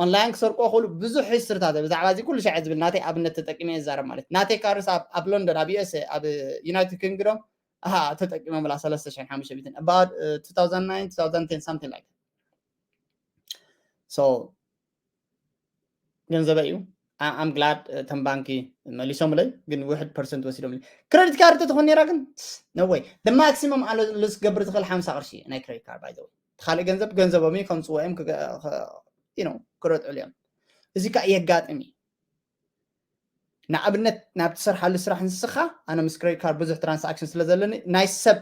ኦንላይን ክሰርቅዎ ክእሉ፣ ብዙሕ ሂስትሪታት ብዛዕባ እዚ ኩሉ ሻዕ ዝብል ናተይ ኣብነት ተጠቂመ ይዛረብ ማለት ናተይ ካርድስ ኣብ ሎንዶን ኣብ ዩኤስኤ ኣብ ዩናይትድ ኪንግዶም ኣሃ ተጠቂሞምላ ሰለስተ ሽሕን ሓሙሽተ ሚእትን about two thousand nine two thousand ten something like so ገንዘበይ እዩ። I'm glad እቶም ባንኪ መሊሶምለይ፣ ግን ውሕድ ፐርሰንት ወሲዶምለይ። ክረዲት ካርድ ተትኾን ነራ ግን no way። The maximum ኣለ ልስ ገብር ትኽእል ሓምሳ ቅርሺ ናይ ክረዲት ካርድ by the way። ካልእ ገንዘብ ገንዘቦም እዩ ከምፅዎ እዮም you know ክረጥዕሉ እዮም። እዚ ከዓ የጋጥም እዩ። ንኣብነት ናብ ትሰርሓሉ ስራሕ ንስኻ ኣነ ምስ ክረዲት ካርድ ብዙሕ ትራንሳክሽን ስለ ዘለኒ ናይ ሰብ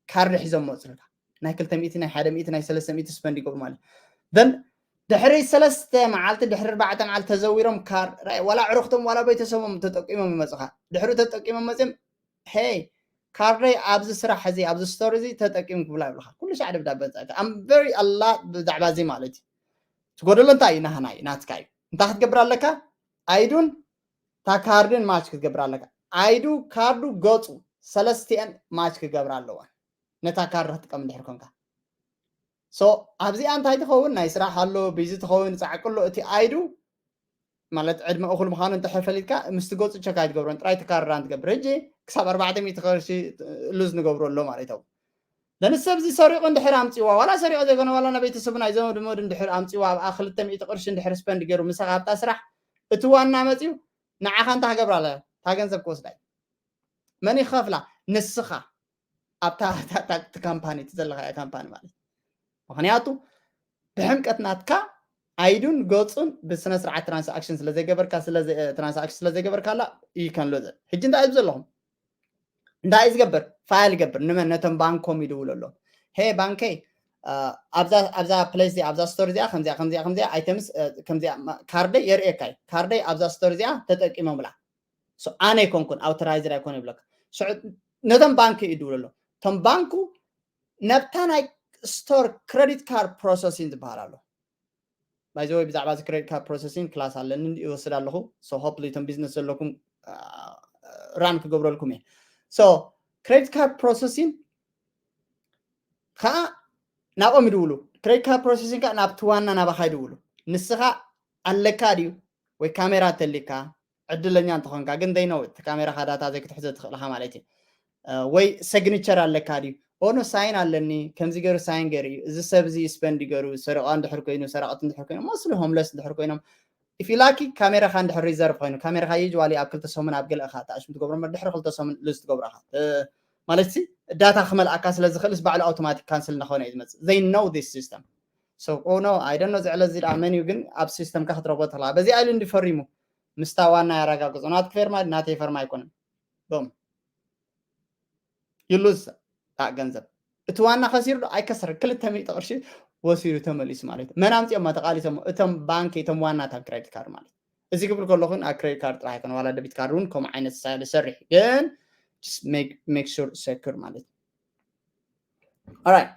ካርድ ሒዞም መፅልካ ናይ ክልተ ሚእቲ ናይ ሓደ ሚእቲ ናይ ሰለስተ ሚእቲ ስፐንድ ይገብሩ ማለት then ድሕሪ ሰለስተ መዓልቲ ድሕሪ ኣርባዕተ መዓልቲ ተዘዊሮም ካርድ ዋላ ዕሩኽቶም ዋላ ቤተሰቦም ተጠቂሞም ይመፁኻ። ድሕሪ ተጠቂሞም መፅም ሄይ ካርደይ ኣብዚ ስራሕ እዚ ኣብዚ ስቶር እዚ ተጠቂም ክብላ ይብልካ። ኩሉ ሻዕ ደብዳበ መፅኣካ። I'm very a lot ብዛዕባ እዚ ማለት እዩ። ትጎደሎ እንታይ እዩ? ናህና እዩ ናትካ እዩ። እንታይ ክትገብር ኣለካ? ኣይዱን እታ ካርድን ማች ክትገብር ኣለካ። ኣይዱ ካርዱ ገፁ ሰለስቲአን ማች ክገብር ኣለዋ ነታ ካርድ ክትጥቀም እንድሕር ኮንካ። So ኣብዚኣ እንታይ ትኸውን ናይ ስራሕ ኣሎ ቢዚ ትኸውን ፃዕቅሎ እቲ ኣይዱ ማለት ዕድመ እኹል ምዃኑ እንተ ፈሊጥካ ምስቲ ገፁ ቸክ ኣይትገብሮን ጥራይ ትካርራን ትገብር። ሕጂ ክሳብ ኣርባዕተ ሚእቲ ቅርሺ ሉዝ ንገብሮ ኣሎ ማለት እዩ። ለንሰብ እዚ ሰሪቑ እንድሕር ኣምፅዋ ዋላ ሰሪቑ ዘይኮነ ዋላ ናቤተሰቡ ናይ ዘመዱ መዱ እንድሕር ኣምፅዋ ኣብኣ ክልተ ሚእቲ ቅርሺ እንድሕር ስፐንድ ገይሩ ምሳኻ ኣብታ ስራሕ እቲ ዋና መፅዩ ንዓኻ እንታይ ክገብር ኣለ እታ ገንዘብ ክወስዳ እዩ። መን ይኸፍላ? ንስኻ ኣብታ ካምፓኒ እቲ ዘለኻዮ ካምፓኒ ማለት ምክንያቱ ብሕምቀት ናትካ ኣይዱን ገጹን ብስነ ስርዓት ትራንሳክሽን ስለ ዘይገበርካ ስለ ትራንሳክሽን ስለ ዘይገበርካላ ይከንሎ። ሕጂ እንታይ እዩ ዘለኹም? እንታይ እዩ ዝገብር? ፋይል ይገብር። ንመን? ነቶም ባንኮም ይድውለሎም። ሄ ባንከይ፣ ኣብዛ ፕሌስ እዚኣ፣ ኣብዛ ስቶር እዚኣ ከምዚኣ ከምዚኣ ከምዚኣ ኣይተምስ ከምዚኣ ካርደይ የርእየካ እዩ። ካርደይ ኣብዛ ስቶር እዚኣ ተጠቂሞምላ። ኣነ ኣይኮንኩን፣ ኣውቶራይዝድ ኣይኮነ ይብለካ። ነቶም ባንክ ይድውለሎም። እቶም ባንኩ ነብታ ናይ ስቶር ክሬዲት ካርድ ፕሮሰሲንግ ዝበሃል ኣሎ። ባይዘወይ ብዛዕባ እዚ ክሬዲት ካርድ ፕሮሰሲንግ ክላስ ኣለኒ፣ ይወስድ ኣለኹ። ሆፕሊ እቶም ቢዝነስ ዘለኩም ራን ክገብረልኩም እየ። ክሬዲት ካርድ ፕሮሰሲንግ ከዓ ናብኦም ይድውሉ። ክሬዲት ካርድ ፕሮሰሲንግ ከዓ ናብቲ ዋና ናባኻ ይድውሉ። ንስኻ ኣለካ ድዩ ወይ ካሜራ ተሊካ? ዕድለኛ እንተኾንካ ግን ደይነው እቲ ካሜራኻ ዳታ ዘይክትሕዘ ትኽእልኻ ማለት እዩ። ወይ ሰግኒቸር ኣለካ ድዩ? ኦኖ ሳይን ኣለኒ፣ ከምዚ ገይሩ ሳይን ገይሩ እዩ፣ እዚ ሰብ እዚ ስፐንድ ገይሩ፣ ሰረቃ እንድሕር ኮይኑ፣ ሰራቅቲ እንድሕር ኮይኖም፣ ሞስሊ ሆምለስ እንድሕር ኮይኖም፣ ኢፊ ላኪ ካሜራኻ እንድሕር ሪዘርቭ ኮይኑ፣ ካሜራኻ ዩዋሊ ኣብ ክልተ ሰሙን ኣብ ገለ እኻ ተኣሽም ትገብሮ ድሕሪ ክልተ ሰሙን ሉዝ ትገብሮ እኻ ማለት ዳታ ክመልኣካ ስለ ዝኽእልስ ባዕሉ ኣውቶማቲክ ካንስል እናኾነ እዩ ዝመፅእ። They know this system. So oh no, I don't know ዝዕለ እዚ ደኣ መን እዩ ግን ኣብ ሲስተምካ ክትረኽቦ ትኽእላ። በዚ ኣይሉ እንዲ ፈሪሙ ምስታ ዋና ያረጋግጾ። ናትክ ፌርማ ናተይ ፈርማ ኣይኮነን። ቦም ይሉዝ ዳ ገንዘብ እቲ ዋና ከሲሩ ዶ ኣይከሰር ክልተ ሚእቲ ቅርሺ ወሲዱ ተመሊሱ ማለት እዩ። መን ኣምፅኦማ ተቃሊሶሞ? እቶም ባንክ እቶም ዋናታት ክሬዲት ካርድ ማለት እዩ። እዚ ክብል ከለኹን ኣብ ክሬዲት ካርድ ጥራሕ ኣይኮነ ዋላ ደቢት ካርድ እውን ከምኡ ዓይነት ስታይል ይሰርሕ ግን make sure secure ማለት እዩ። Alright,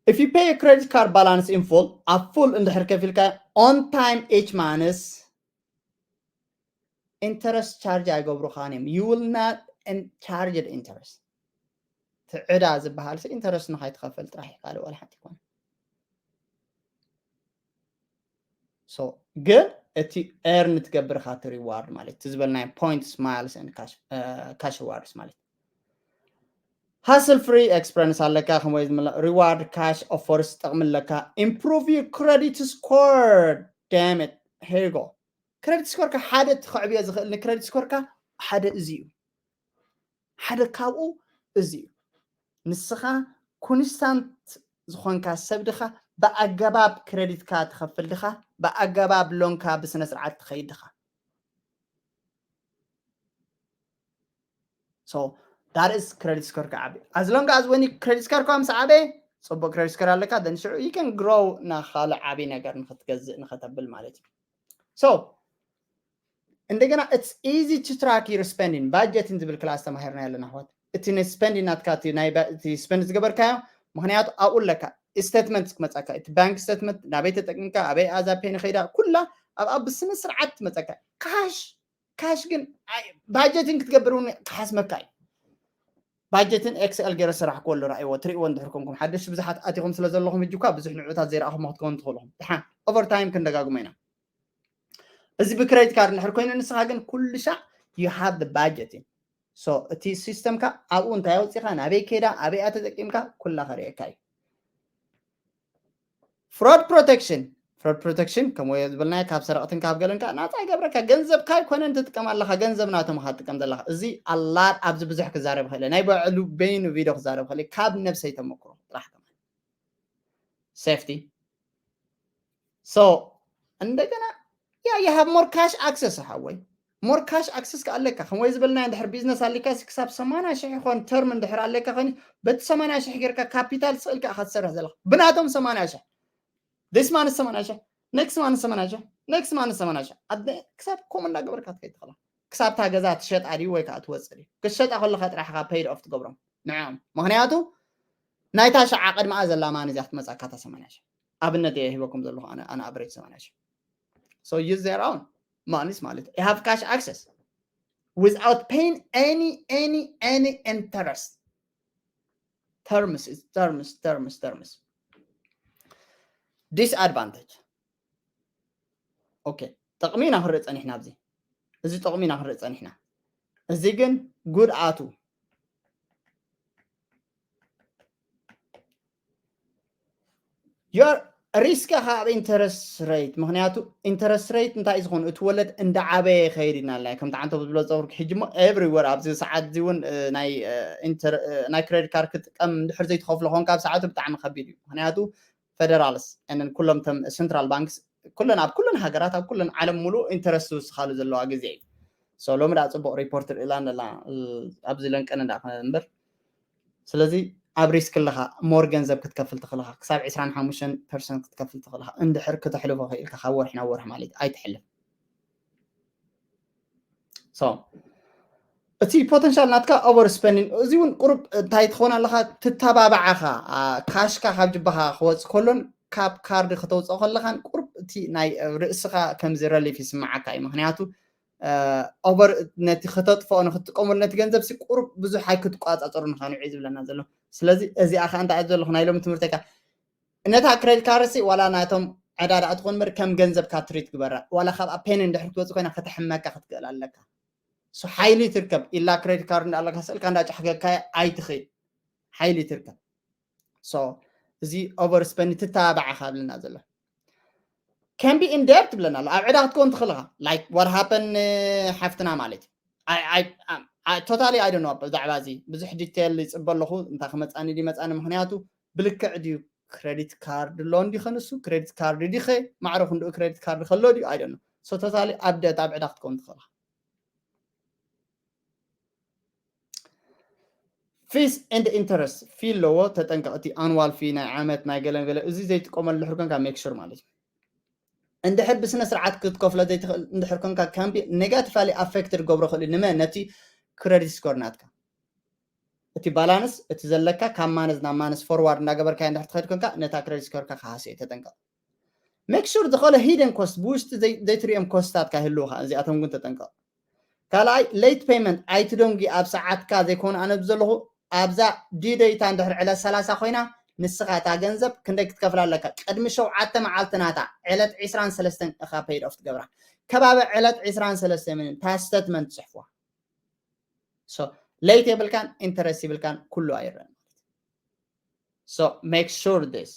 if you pay your credit card balance in full ኣብ ፉል እንድሕር ከፊልካ on time each month interest charge ኣይገብሩኻን እዮም። You will not charge interest። ትዕዳ ዝበሃል ኢንተረስት ንኻይትኸፈል ጥራሕ እዩ ካልእ ዋላ ሓንቲ ይኮነ። ግን እቲ ኤርን ትገብር ኢኻ እቲ ሪዋርድ ማለት እቲ ዝበልናዮ ፖይንትስ ማይልስ ካሽ ሪዋርድስ ማለት ሃስል ፍሪ ኤክስፐሪንስ ኣለካ ከምወይ ሪዋርድ ካሽ ኦፈርስ ጠቕሚ ኣለካ። Improve your credit score, damn it, here you go። ክሬዲት ስኮርካ ሓደ እቲ ክዕብዮ ዝኽእል ንክሬዲት ስኮርካ ሓደ እዚ እዩ። ሓደ ካብኡ እዚ እዩ። ንስኻ ኮንስታንት ዝኾንካ ሰብ ድኻ ብኣገባብ ክሬዲትካ ትኸፍል ድኻ ብኣገባብ ሎንካ ብስነ ስርዓት ትኸይድ ድኻ። So that is ክሬዲት ስኮር ክዓቢ። As long as when ክሬዲት ስኮር ከም ሰዓበ ጽቡቅ ክሬዲት ስኮር ኣለካ then ሽዑ you can grow ና ካልእ ዓቢ ነገር ንክትገዝእ ንክተብል ማለት እዩ። So እንደገና it's easy to track your spending። ባጀቲንግ ዝብል ክላስ ተማሂርና ኣለና ኣሕዋት። እቲ ናይ ስፐንዲንግ ናትካ እቲ ናይ ባ- እቲ ስፐንድ ዝገበርካዮ ምክንያቱ ኣብኡ ኣለካ። ስቴትመንት ክመፀካ እቲ ባንክ ስቴትመንት ናበይ ተጠቅምካ ኣበይ ኣዛፔ ንኸይዳ ኩላ ኣብኣ ብስነ ስርዓት ትመፀካ። ካሽ ካሽ ግን ባጀቲንግ ክትገብር እውን ክሓስመካ እዩ። ባጀትን ኤክስኤል ገይረ ዝሰራሕክዎ ኣሎ ራእይዎ ትርእይዎ እንድሕር ኮንኩም ሓደሽ ብዙሓት ኣቲኹም ስለ ዘለኹም ሕጂ እኳ ብዙሕ ንዕኡታት ዘይረኣኹም ክትከውን ትኽእሉ ኢኹም። ድሓን ኦቨርታይም ክንደጋግሞ ኢና። እዚ ብክሬዲት ካርድ እንድሕር ኮይኑ ንስኻ ግን ኩሉ ሻዕ you have the budgeting። So እቲ ሲስተምካ ኣብኡ እንታይ ኣውፂኻ ናበይ ከይዳ ኣበይ እያ ተጠቂምካ ኩላ ከርእየካ እዩ። ፍሮድ ፕሮቴክሽን ፍሮድ ፕሮቴክሽን ከምኡ ዝበልናዮ ካብ ሰረቕትን ካብ ገለን ከዓ ናፃ ይገብረካ። ገንዘብካ ኣይኮነን ትጥቀም ኣለካ፣ ገንዘብ ናቶም ኢካ ትጥቀም ዘለካ። እዚ ኣላት ኣብዚ ብዙሕ ክዛረብ ይኽእል ናይ ባዕሉ በይኑ ቪድዮ ክዛረብ ይኽእል ካብ ነብሰይ ተመክሮ ጥራሕ ከማን ሴፍቲ። So እንደገና ያ you have more cash access ሓወይ more cash access ከ ኣለካ። ከምወይ ዝበልና እንድሕር ቢዝነስ ኣሊካ ክሳብ ሰማንያ ሽሕ ይኾን ተርም እንድሕር ኣለካ ኮይኑ በቲ ሰማንያ ሽሕ ጌርካ ካፒታል ስእልካ ኢኻ ትሰርሕ ዘለካ ብናቶም ሰማንያ ሽሕ። This month ሰማንያ ሽሕ፣ next month ሰማንያ ሽሕ፣ next month ሰማንያ ሽሕ። ክሳብ ከምኡ እንዳገበርካ ትኸይድ ትኽእላ። ክሳብ እታ ገዛ ትሸጣ ድዩ ወይ ከዓ ትወፅእ ድዩ? ክትሸጣ ከለካ ጥራሕ ኢኻ ፔይድ ኦፍ ትገብሮም ንዕኦም። ምክንያቱ ናይታ ሸዓ ቅድሚኣ ዘላ ማኒ እዚኣ ክትመፃካ እታ ሰማንያ ሽሕ። ኣብነት እየ ሂበኩም ዘለኹ ኣነ ኣነ ኣቨሬጅ ሰማንያ ሽሕ። So use their own monies ማለት እዩ። You have cash access without paying any any any interest. Terms is terms terms terms. Disadvantage. Okay, ጥቕሚ ኢና ክንርኢ ፀኒሕና ኣብዚ እዚ ጥቕሚ ኢና ክንርኢ ፀኒሕና። እዚ ግን ጉድኣቱ your risk ካብ interest rate ምክንያቱ interest rate እንታይ እዩ ዝኾኑ እቲ ወለድ እንዳዓበየ ይኸይድ ኢና ኣለና ከምቲ ዓንቶ ብዝብሎ ፀጉርኪ ሕጂ ሞ everywhere ኣብዚ ሰዓት እዚ እውን ናይ ናይ credit card ክጥቀም እንድሕር ዘይትኸፍሎ ኮንካ ኣብ ሰዓቱ ብጣዕሚ ከቢድ እዩ ምክንያቱ federals and ኩሎም ቶም central banks ኩለን ኣብ ኩለን ሃገራት ኣብ ኩለን ዓለም ሙሉእ interest ዝውስኻሉ ዘለዋ ግዜ እዩ። So ሎሚ ዳ ፅቡቅ report ርእላ ኣለና ኣብዚ ለንቀን እንዳ እምበር ስለዚ ኣብ risk ኣለኻ more ገንዘብ ክትከፍል ትኽእልኻ ክሳብ ዕስራን ሓሙሽተን percent ክትከፍል ትኽእልኻ እንድሕር ክተሕልፎ ክኢልካ ካብ ወርሒ ናብ ወርሒ ማለት ኣይትሕልፍ። So እቲ potential ናትካ over spending እዚ እውን ቁሩብ እንታይ ትኾን ኣለኻ ትተባባዓኻ ካሽካ ካብ ጅባኻ ክወፅ ከሎን ካብ ካርድ ከተውፅኦ ከለኻን ቁሩብ እቲ ናይ ርእስኻ ከምዚ relief ይስምዓካ እዩ ምክንያቱ over ነቲ ከተጥፍኦ ንክትጥቀመሉ ነቲ ገንዘብ ሲ ቁሩብ ብዙሕ ኣይክትቋፃፀሩ ንካ ንዑ ዝብለና ዘሎ ስለዚ እዚኣ ከዓ እንታይ ዘለኹ ናይ ሎሚ ትምህርተካ ነታ credit card ሲ ዋላ ናቶም ዕዳ ደኣ ትኾን በር ከም ገንዘብካ treat ግበራ ዋላ ካብኣ pain እንድሕር ክትወፅእ ኮይና ከተሕመካ ክትክእል ኣለካ ሓይሊ ትርከብ ኢላ credit card እንዳኣለካ ስእልካ እንዳጫሕገካ ኣይትኽእል ሓይሊ ትርከብ so እዚ over spend ትተባባዓኻ ብልና ዘሎ can be in debt ትብለና ኣሎ ኣብ ዕዳ ክትከውን ትኽእልኻ like what happen ሓፍትና ማለት totally I don't know ብዛዕባ እዚ ብዙሕ detail ይፅበ ኣለኹ እንታይ ክመፃኒ ድመፃኒ ምክንያቱ ብልክዕ ድዩ credit card ኣሎ እንዲ ከንሱ credit card ዲኸ ማዕረ ክንድኡ credit card ከሎ ድዩ I don't know so totally ኣብ debt ኣብ ዕዳ ክትከውን ትኽእልኻ fees and interest fee ኣለዎ ተጠንቀቕ እቲ annual fee ናይ ዓመት ናይ ገለን ገለ እዚ ዘይጥቀመሉ ድሕር ኮንካ make sure ማለት እዩ እንድሕር ብስነ ስርዓት ክትከፍሎ ዘይትኽእል እንድሕር ኮንካ can be negatively affected ገብሮ ክእል እዩ ንመን ነቲ credit score ናትካ እቲ balance እቲ ዘለካ ካብ minus ናብ minus forward እንዳገበርካ እንድሕር ትኸድ ኮንካ ነታ credit score ካ ክሃስዮ ተጠንቀቕ make sure ዝኾነ hidden cost ብውሽጢ ዘይትሪኦም cost ታት ካ ይህልውኻ እዚኣቶም ግን ተጠንቀቕ ካልኣይ late payment ኣይትደንጉ ኣብ ሰዓትካ ዘይኮነ ኣነ ብዘለኹ ኣብዛ due date ኣ እንድሕር ዕለት ሰላሳ ኮይና ንስኻ እታ ገንዘብ ክንደይ ክትከፍላ ኣለካ ቅድሚ ሸውዓተ መዓልቲ ናታ ዕለት ዕስራን ሰለስተን እኻ paid off ትገብራ ከባቢ ዕለት ዕስራን ሰለስተን ምንም እታ statement ትፅሕፍዋ so late የብልካን interest ይብልካን ኩሉ ኣይረን so make sure this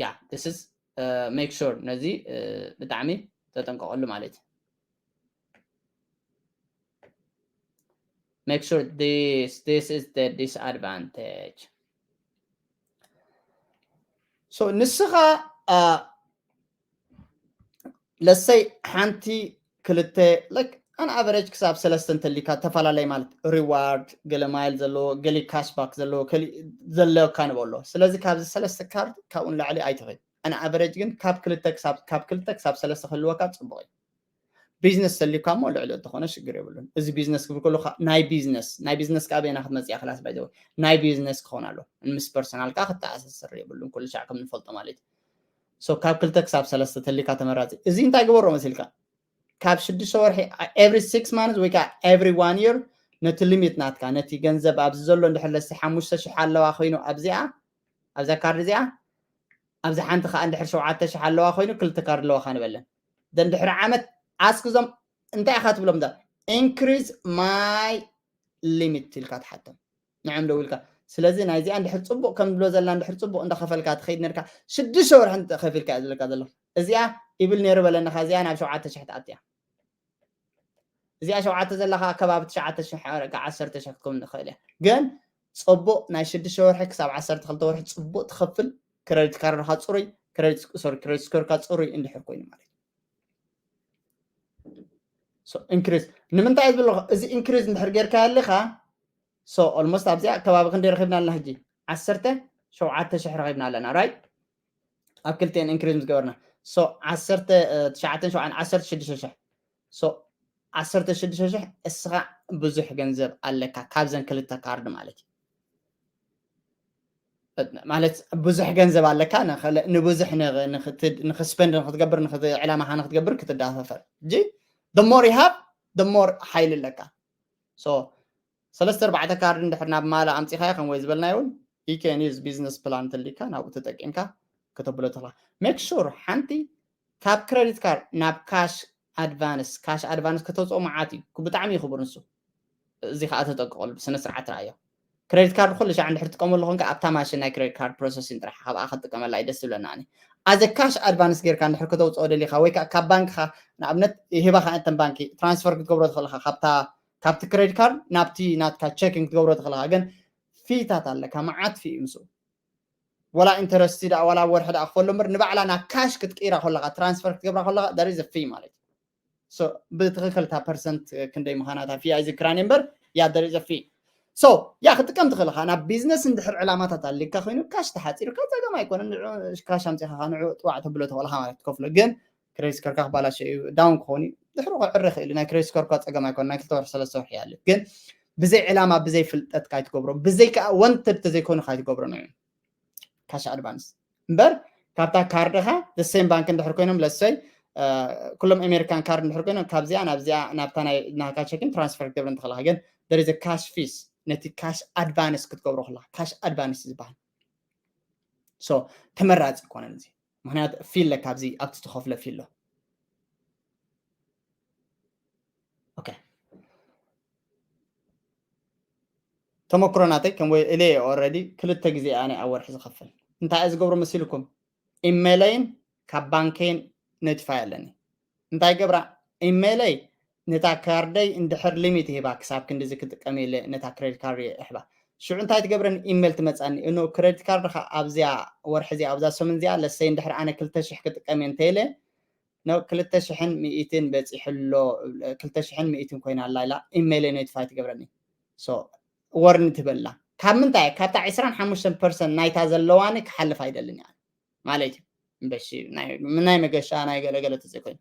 yeah this is make sure ነዚ ብጣዕሚ ተጠንቀቐሉ ማለት እዩ make sure this this is the disadvantage so ንስኻ let's say ሓንቲ ክልተ like on average ክሳብ ሰለስተ እንተሊካ ተፈላለይ ማለት reward ገለ mile ዘለዎ ገሊ cashback ዘለዎ ዘለካ ንበሎ ስለዚ ካብዚ ሰለስተ card ካብኡ ንላዕሊ ኣይትኽእል on average ግን ካብ ክልተ ክሳብ ካብ ክልተ ክሳብ ሰለስተ ክህልወካ ፅቡቅ እዩ business ሰሊካ እሞ ልዕሊ እተኾነ ሽግር የብሉን እዚ business ክብል ከለካ ናይ business ናይ business ካብ ኣበየና ክትመፅእ ክላስ ባይ ናይ business ክኾን ኣሎ ምስ personal ካ ክተኣሳስር የብሉን ኩሉ ሻዕ ከም ንፈልጦ ማለት እዩ so ካብ ክልተ ክሳብ ሰለስተ ተሊካ ተመራፂ እዚ እንታይ ግበሮ መሲልካ ካብ ሽዱሽተ ወርሒ every six months ወይ ከዓ every one year ነቲ limit ናትካ ነቲ ገንዘብ ኣብዚ ዘሎ እንድሕር ለሲ ሓሙሽተ ሽሕ ኣለዋ ኮይኑ ኣብዚኣ ኣብዛ card እዚኣ ኣብዚ ሓንቲ ከዓ እንድሕር ሸውዓተ ሽሕ ኣለዋ ኮይኑ ክልተ card ኣለዋካ ንበለን then ድሕሪ ዓመት ኣስክዞም እንታይ ኢካ ትብሎም increase my limit ኢልካ ትሓቶም ንዕም ደው ኢልካ ስለዚ ናይዚኣ እንድሕር ፅቡቅ ከም ንብሎ ዘለና እንድሕር ፅቡቅ እንዳኸፈልካ ትኸይድ ነርካ ሽዱሽተ ወርሒ ከፊልካ እያ ዝብለካ ዘሎ እዚኣ ይብል ነይሩ በለንኻ እዚኣ ናብ ሸውዓተ ሽሕ ትኣትያ እዚኣ ሸውዓተ ዘለካ ከባቢ ትሽዓተ ሽሕ ዓሰርተ ሽሕ ክትከውን ንኽእል እያ ግን ፅቡቅ ናይ ሽዱሽተ ወርሒ ክሳብ ዓሰርተ ክልተ ወርሒ ፅቡቅ ትኸፍል credit card ካ ፅሩይ credit score ካ ፅሩይ እንድሕር ኮይኑ ማለት increase ንምንታይ ዝብሎ እዚ increase እንድሕር ጌርካ ኣለካ so almost ኣብዚኣ ከባቢ ክንደይ ረኺብና ኣለና ሕጂ ዓሰርተ ሸውዓተ ሽሕ ረኺብና ኣለና right ኣብ ክልተን increase ምስ ገበርና so ዓሰርተ ትሽዓተ ሸውዓተ ዓሰርተ ሽዱሽተ ሽሕ so ዓሰርተ ሽዱሽተ ሽሕ እስኻ ብዙሕ ገንዘብ ኣለካ ካብዘን ክልተ card ማለት እዩ ማለት ብዙሕ ገንዘብ ኣለካ ንብዙሕ ንክስፐንድ ንክትገብር ዕላማካ ንክትገብር ክትዳፈፈር ጂ the more you have the more ሓይሊ ኣለካ so ሰለስተ ኣርባዕተ card እንድሕር ናብ ማላ ኣምፂኻዮ ከም ወይ ዝበልናዮ እውን you can use business plan ተሊካ ናብኡ ተጠቂምካ ከተብሎ ትኽላ make sure ሓንቲ ካብ credit card ናብ cash advance cash advance ከተውፅኦ መዓት እዩ ብጣዕሚ እዩ ክቡር ንሱ እዚ ከዓ ተጠቅቀሉ ብስነ ስርዓት ረኣዮ credit card ኩሉ ሻዕ እንድሕር ትጥቀመሉ ኮንካ ኣብታ ማሽን ናይ credit card processing ጥራሕ ካብኣ ክትጥቀመላ እዩ ደስ ዝብለና ኣነ as a cash advance ጌርካ እንድሕር ከተውፅኦ ደሊካ ወይ ከዓ ካብ ባንክካ ንኣብነት ሂባካ እተን ባንኪ transfer ክትገብሮ ትኽእልካ ካብታ ካብቲ credit card ናብቲ ናትካ checking ክትገብሮ ትኽእልካ ግን fee ታት ኣለካ መዓት fee እዩ ምስኡ ወላ ኢንተረስቲ ደኣ ወላ ወርሒ ደኣ ክፈሎ እምበር ንባዕላ ናብ ካሽ ክትቅይራ ከለካ ትራንስፈር ክትገብራ ከለካ there is a fee ማለት እዩ። ብትክክል እታ ፐርሰንት ክንደይ ምዃና እታ ፊ ኣይዝክራን እምበር ያ there is a fee። So ያ ክትጥቀም ትኽእል ኢኻ። ናብ ቢዝነስ እንድሕር ዕላማታት ኣሊካ ኮይኑ ካሽ ተሓፂርካ ፀገም ኣይኮነን። ንዑ ካሽ ኣምፂኻ ንዑ ጥዋዕ ተብሎ ተኽእልካ ማለት ትከፍሎ። ግን ክሬዲት ካርድካ ክባላሸ እዩ፣ ዳውን ክኸውን እዩ። ድሕሪ ክዕረ ይኽእል እዩ። ናይ ክሬዲት ካርድካ ፀገም ኣይኮነን። ናይ ክልተ ወርሒ ሰለስተ ወርሒ ይሃልፍ። ግን ብዘይ ዕላማ ብዘይ ፍልጠት ካይትገብሮ፣ ብዘይ ከዓ ወንትድ ተዘይኮይኑ ካይትገብሮ ንዑ ካሽ ኣድቫንስ እምበር ካብታ ካርድኻ the same ባንክ እንድሕር ኮይኖም ለሰይ ኩሎም ኣሜሪካን ካርድ እንድሕር ኮይኖም ካብዚኣ ናብዚኣ ናብታ ናይ ናካ ቸኪን ትራንስፈር ክትገብር እንትኽእልካ ግን there is a cash fees ነቲ ካሽ ኣድቫንስ ክትገብሮ ከለካ ካሽ ኣድቫንስ ዝበሃል so ተመራፂ ይኮነን እዚ ምክንያቱ ፊ ኣለካ ኣብዚ ኣብቲ ትኸፍሎ ፊ ኣሎ okay ተመክሮ ናተይ ከም ወይ እለ already ክልተ ግዜ ኣነ ኣብ ወርሒ ዝኸፍል እንታይ እየ ዝገብሮ መሲልኩም ኢሜለይን ካብ ባንከይን ኖቲፋይ ኣለኒ እንታይ ገብራ ኢሜለይ ነታ ካርደይ እንድሕር ሊሚት ይህባ ክሳብ ክንዲዚ ክጥቀም ኢለ ነታ ክሬዲት ካርድ ይሕባ ሽዑ እንታይ ትገብረኒ ኢሜል ትመፃኒ እኖ ክሬዲት ካርድካ ኣብዚኣ ወርሒ እዚኣ ኣብዛ ሰሙን እዚኣ ለሰይ እንድሕር ኣነ ክልተ ሽሕ ክጥቀም እየ እንተኢለ ነው ክልተ ሽሕን ሚእትን በፂሑ ኣሎ ክልተ ሽሕን ሚእትን ኮይና ኣላ ኢላ ኢሜይለይ ኖቲፋይ ትገብረኒ ወርኒ ትበላ ካብ ምንታይ ካብታ ዕስራን ሓሙሽተን ፐርሰንት ናይታ ዘለዋኒ ክሓልፍ ኣይደልን እያ ማለት እዩ እምበሺ ናይ መገሻ ናይ ገለገለ ተዘይኮይኑ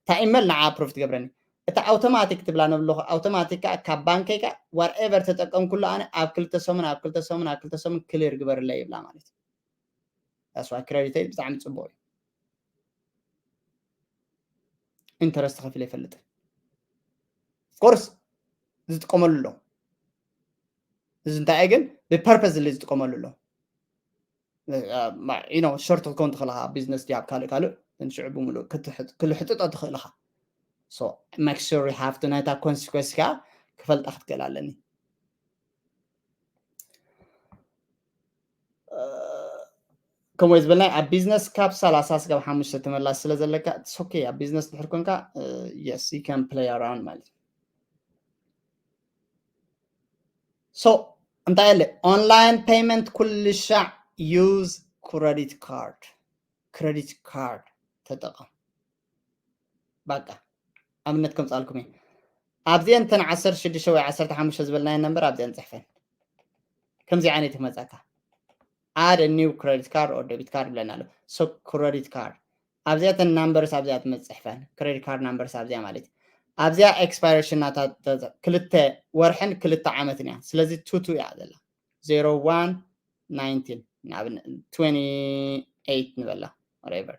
እታ ኢመል ንዓ ኣፕሩቭ ትገብረኒ እታ ኣውቶማቲክ ትብላ ነብለኹ ኣውቶማቲክ ካብ ባንከይ ካ ዋትኤቨር ተጠቀምኩሉ ኣነ ኣብ ክልተ ሰሙን ኣብ ክልተ ሰሙን ኣብ ክልተ ሰሙን ክሊር ግበርለይ ይብላ ማለት እዩ that's why ክሬዲተይ ብጣዕሚ ፅቡቅ እዩ ኢንተረስት ከፊለ ይፈልጥ ኮርስ ዝጥቀመሉ ኣሎ እዚ እንታይ ግን ብፐርፐስ ዝጥቀመሉ ኣሎ ኢኖ ሸርት ክከውን ትኽእል ካ ቢዝነስ ዲያብ ካልእ ካልእ ንሽዑ ብምሉእ ክልሕጥጦ ትኽእል ካ make sure you have to ናይታ ኮንሲኮንስ ከዓ ክፈልጣ ክትክእል ኣለኒ ከምኡ ዝበልናይ ኣብ ቢዝነስ ካብ ሰላሳ ስጋብ ሓሙሽተ ተመላስ ስለ ዘለካ ሶኬ ኣብ ቢዝነስ ድሕር ኮንካ yes you can play around ማለት እዩ so እንታይ ኣለ online payment ኩሉ ሻዕ use credit card credit card ተጠቐም በቃ ኣብነት ከምፃልኩም እየ ኣብዚአን ተን ዓሰርተ ሽዱሽተ ወይ ዓሰርተ ሓሙሽተ ዝበልናየን ነምበር ኣብዚአን ፅሕፈን ከምዚ ዓይነት ክመፀካ add new credit card or debit card ብለና ኣሎ so credit card ኣብዚኣተን ናምበርስ ኣብዚኣ ትመፅእ ፅሕፈን credit card ናምበርስ ኣብዚኣ ማለት ኣብዚኣ expiration ናታ ክልተ ወርሕን ክልተ ዓመትን እያ ስለዚ ቱቱ እያ ዘላ zero one nineteen ንኣብነት twenty eight ንበላ whatever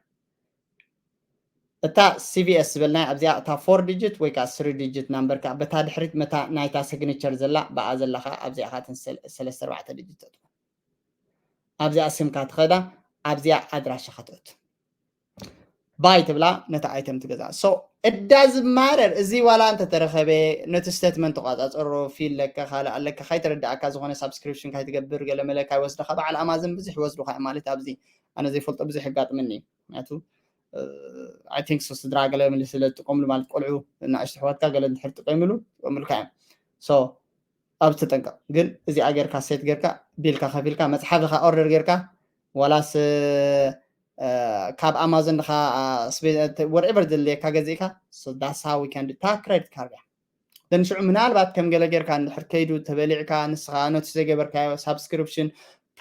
እታ C V S ዝበልናያ ኣብዚኣ እታ four digit ወይ ከዓ three digit number ከዓ በታ ድሕሪት መታ ናይታ signature ዘላ ብኣ ዘላ ከዓ ኣብዚኣ ከዓ እተን ሰለስተ ኣርባዕተ digit ተጥፎ ኣብዚኣ ስምካ ትኸዳ ኣብዚኣ ኣድራሻኻ ትእቱ buy ትብላ ነቲ item ትገዛ so እዳ ዝማረር እዚ ዋላ እንተተረኸበ ነቲ statement ተቋፃፀሮ fee ኣለካ ካልእ ኣለካ ካይተረዳእካ ዝኾነ subscription ካይትገብር ገለ መለ ካይወስድኻ በዓል ኣማዘን ብዙሕ ይወስዱኻ ማለት ኣብዚ ኣነ ዘይፈልጦ ብዙሕ የጋጥመኒ እዩ ምክንያቱ I think so ስድራ ገለ መለ ስለ ዝጥቀምሉ ማለት ቆልዑ ንኣሽቱ ኣሕዋትካ ገለ እንድሕር ጥቀምሉ ጥቀምሉካ እዮም so ኣብ ተጠንቀቕ ግን እዚኣ ጌርካ set ጌርካ ቢልካ ከፊልካ መፅሓፍኻ order ጌርካ ዋላስ ካብ ኣማዞን ድኻ whatever ዘድልየካ ገዚእካ that's how we can do እታ credit card እያ then ሽዑ ምናልባት ከም ገለ ጌርካ እንድሕር ከይዱ ተበሊዕካ ንስኻ ኖቲስ ዘይገበርካዮ subscription